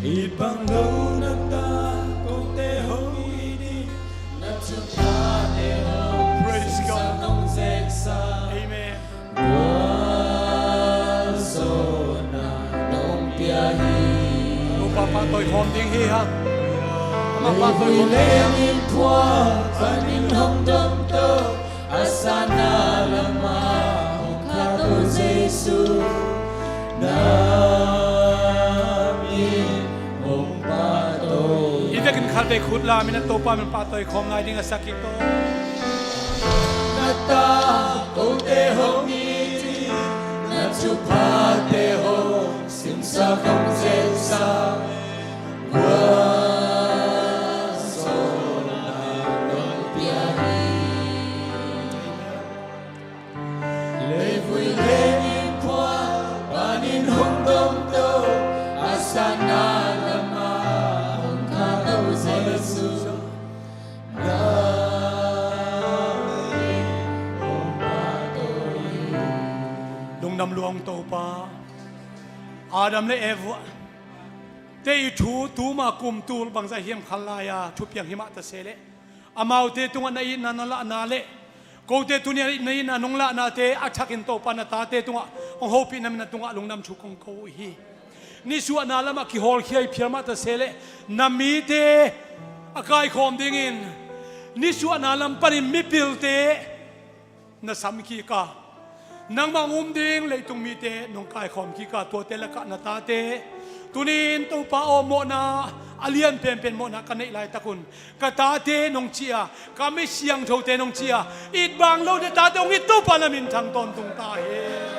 It bang lo na ta kote hong it in, na thuphate hong simsak hong zeksak. Amen. Gualzawhna nong pia hi. Topa pahtawi khawm ding hi hang. Leivui leng in phuak, panin hong domto, a sanna lamah hong khahto Jesu, na min hong pahtawi. I vekin khatvei khut la, min a Topa min pahtawi khawm lai ding a sak hi ko. Na ta kote hong it hi, na thuphate hong simsak hong zelsak, gualzawhna hong pia hi. Leivui leng in phuak, panin hong domto, a sanna lamah hong khahto Jesu, na min hong pahtawi hi. Lungdam lua ung Topa, Adam le Eva te i thu tuma kum tul bangzah hiam khan lai-a thupiang hi mah ta se leh, amaute tungah na itna na lahna le kote tuni-a na itna nong lahnate a thakin Topa na tate tungah hong hopih na min a tungah lungdam thu kong ko uh hi. Nisuahna lamah kihawlkhia i phial mah ta se leh, na mite a kaikhawm dingin nisuahna lam panin mipilte na sam kik a, nangmah hong um ding leitung mite nong kaikhawm kik a, tuate lakah na tate tuni-in Topa aw, mawhna a lian penpen mawhna ka neih laitakun ka tate nong ci a, ka mi siangthote nong ci a, it bang lo na tate hong it Topa na minthang tawntung ta hen.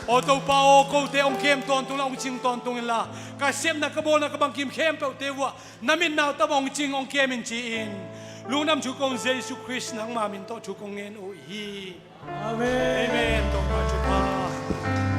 Aw Topa aw, kote hong kem tawntung la, hong cing tawntung inla, ka sepna, ka bawlna, ka bangkim khempeuhte uhah na min nau tam hong cing hong kem in ci-in, lungdam thu kong Jesu Khrist nangma min tawh thu kong ngen uh hi. Amen. Amen. Topa thupha.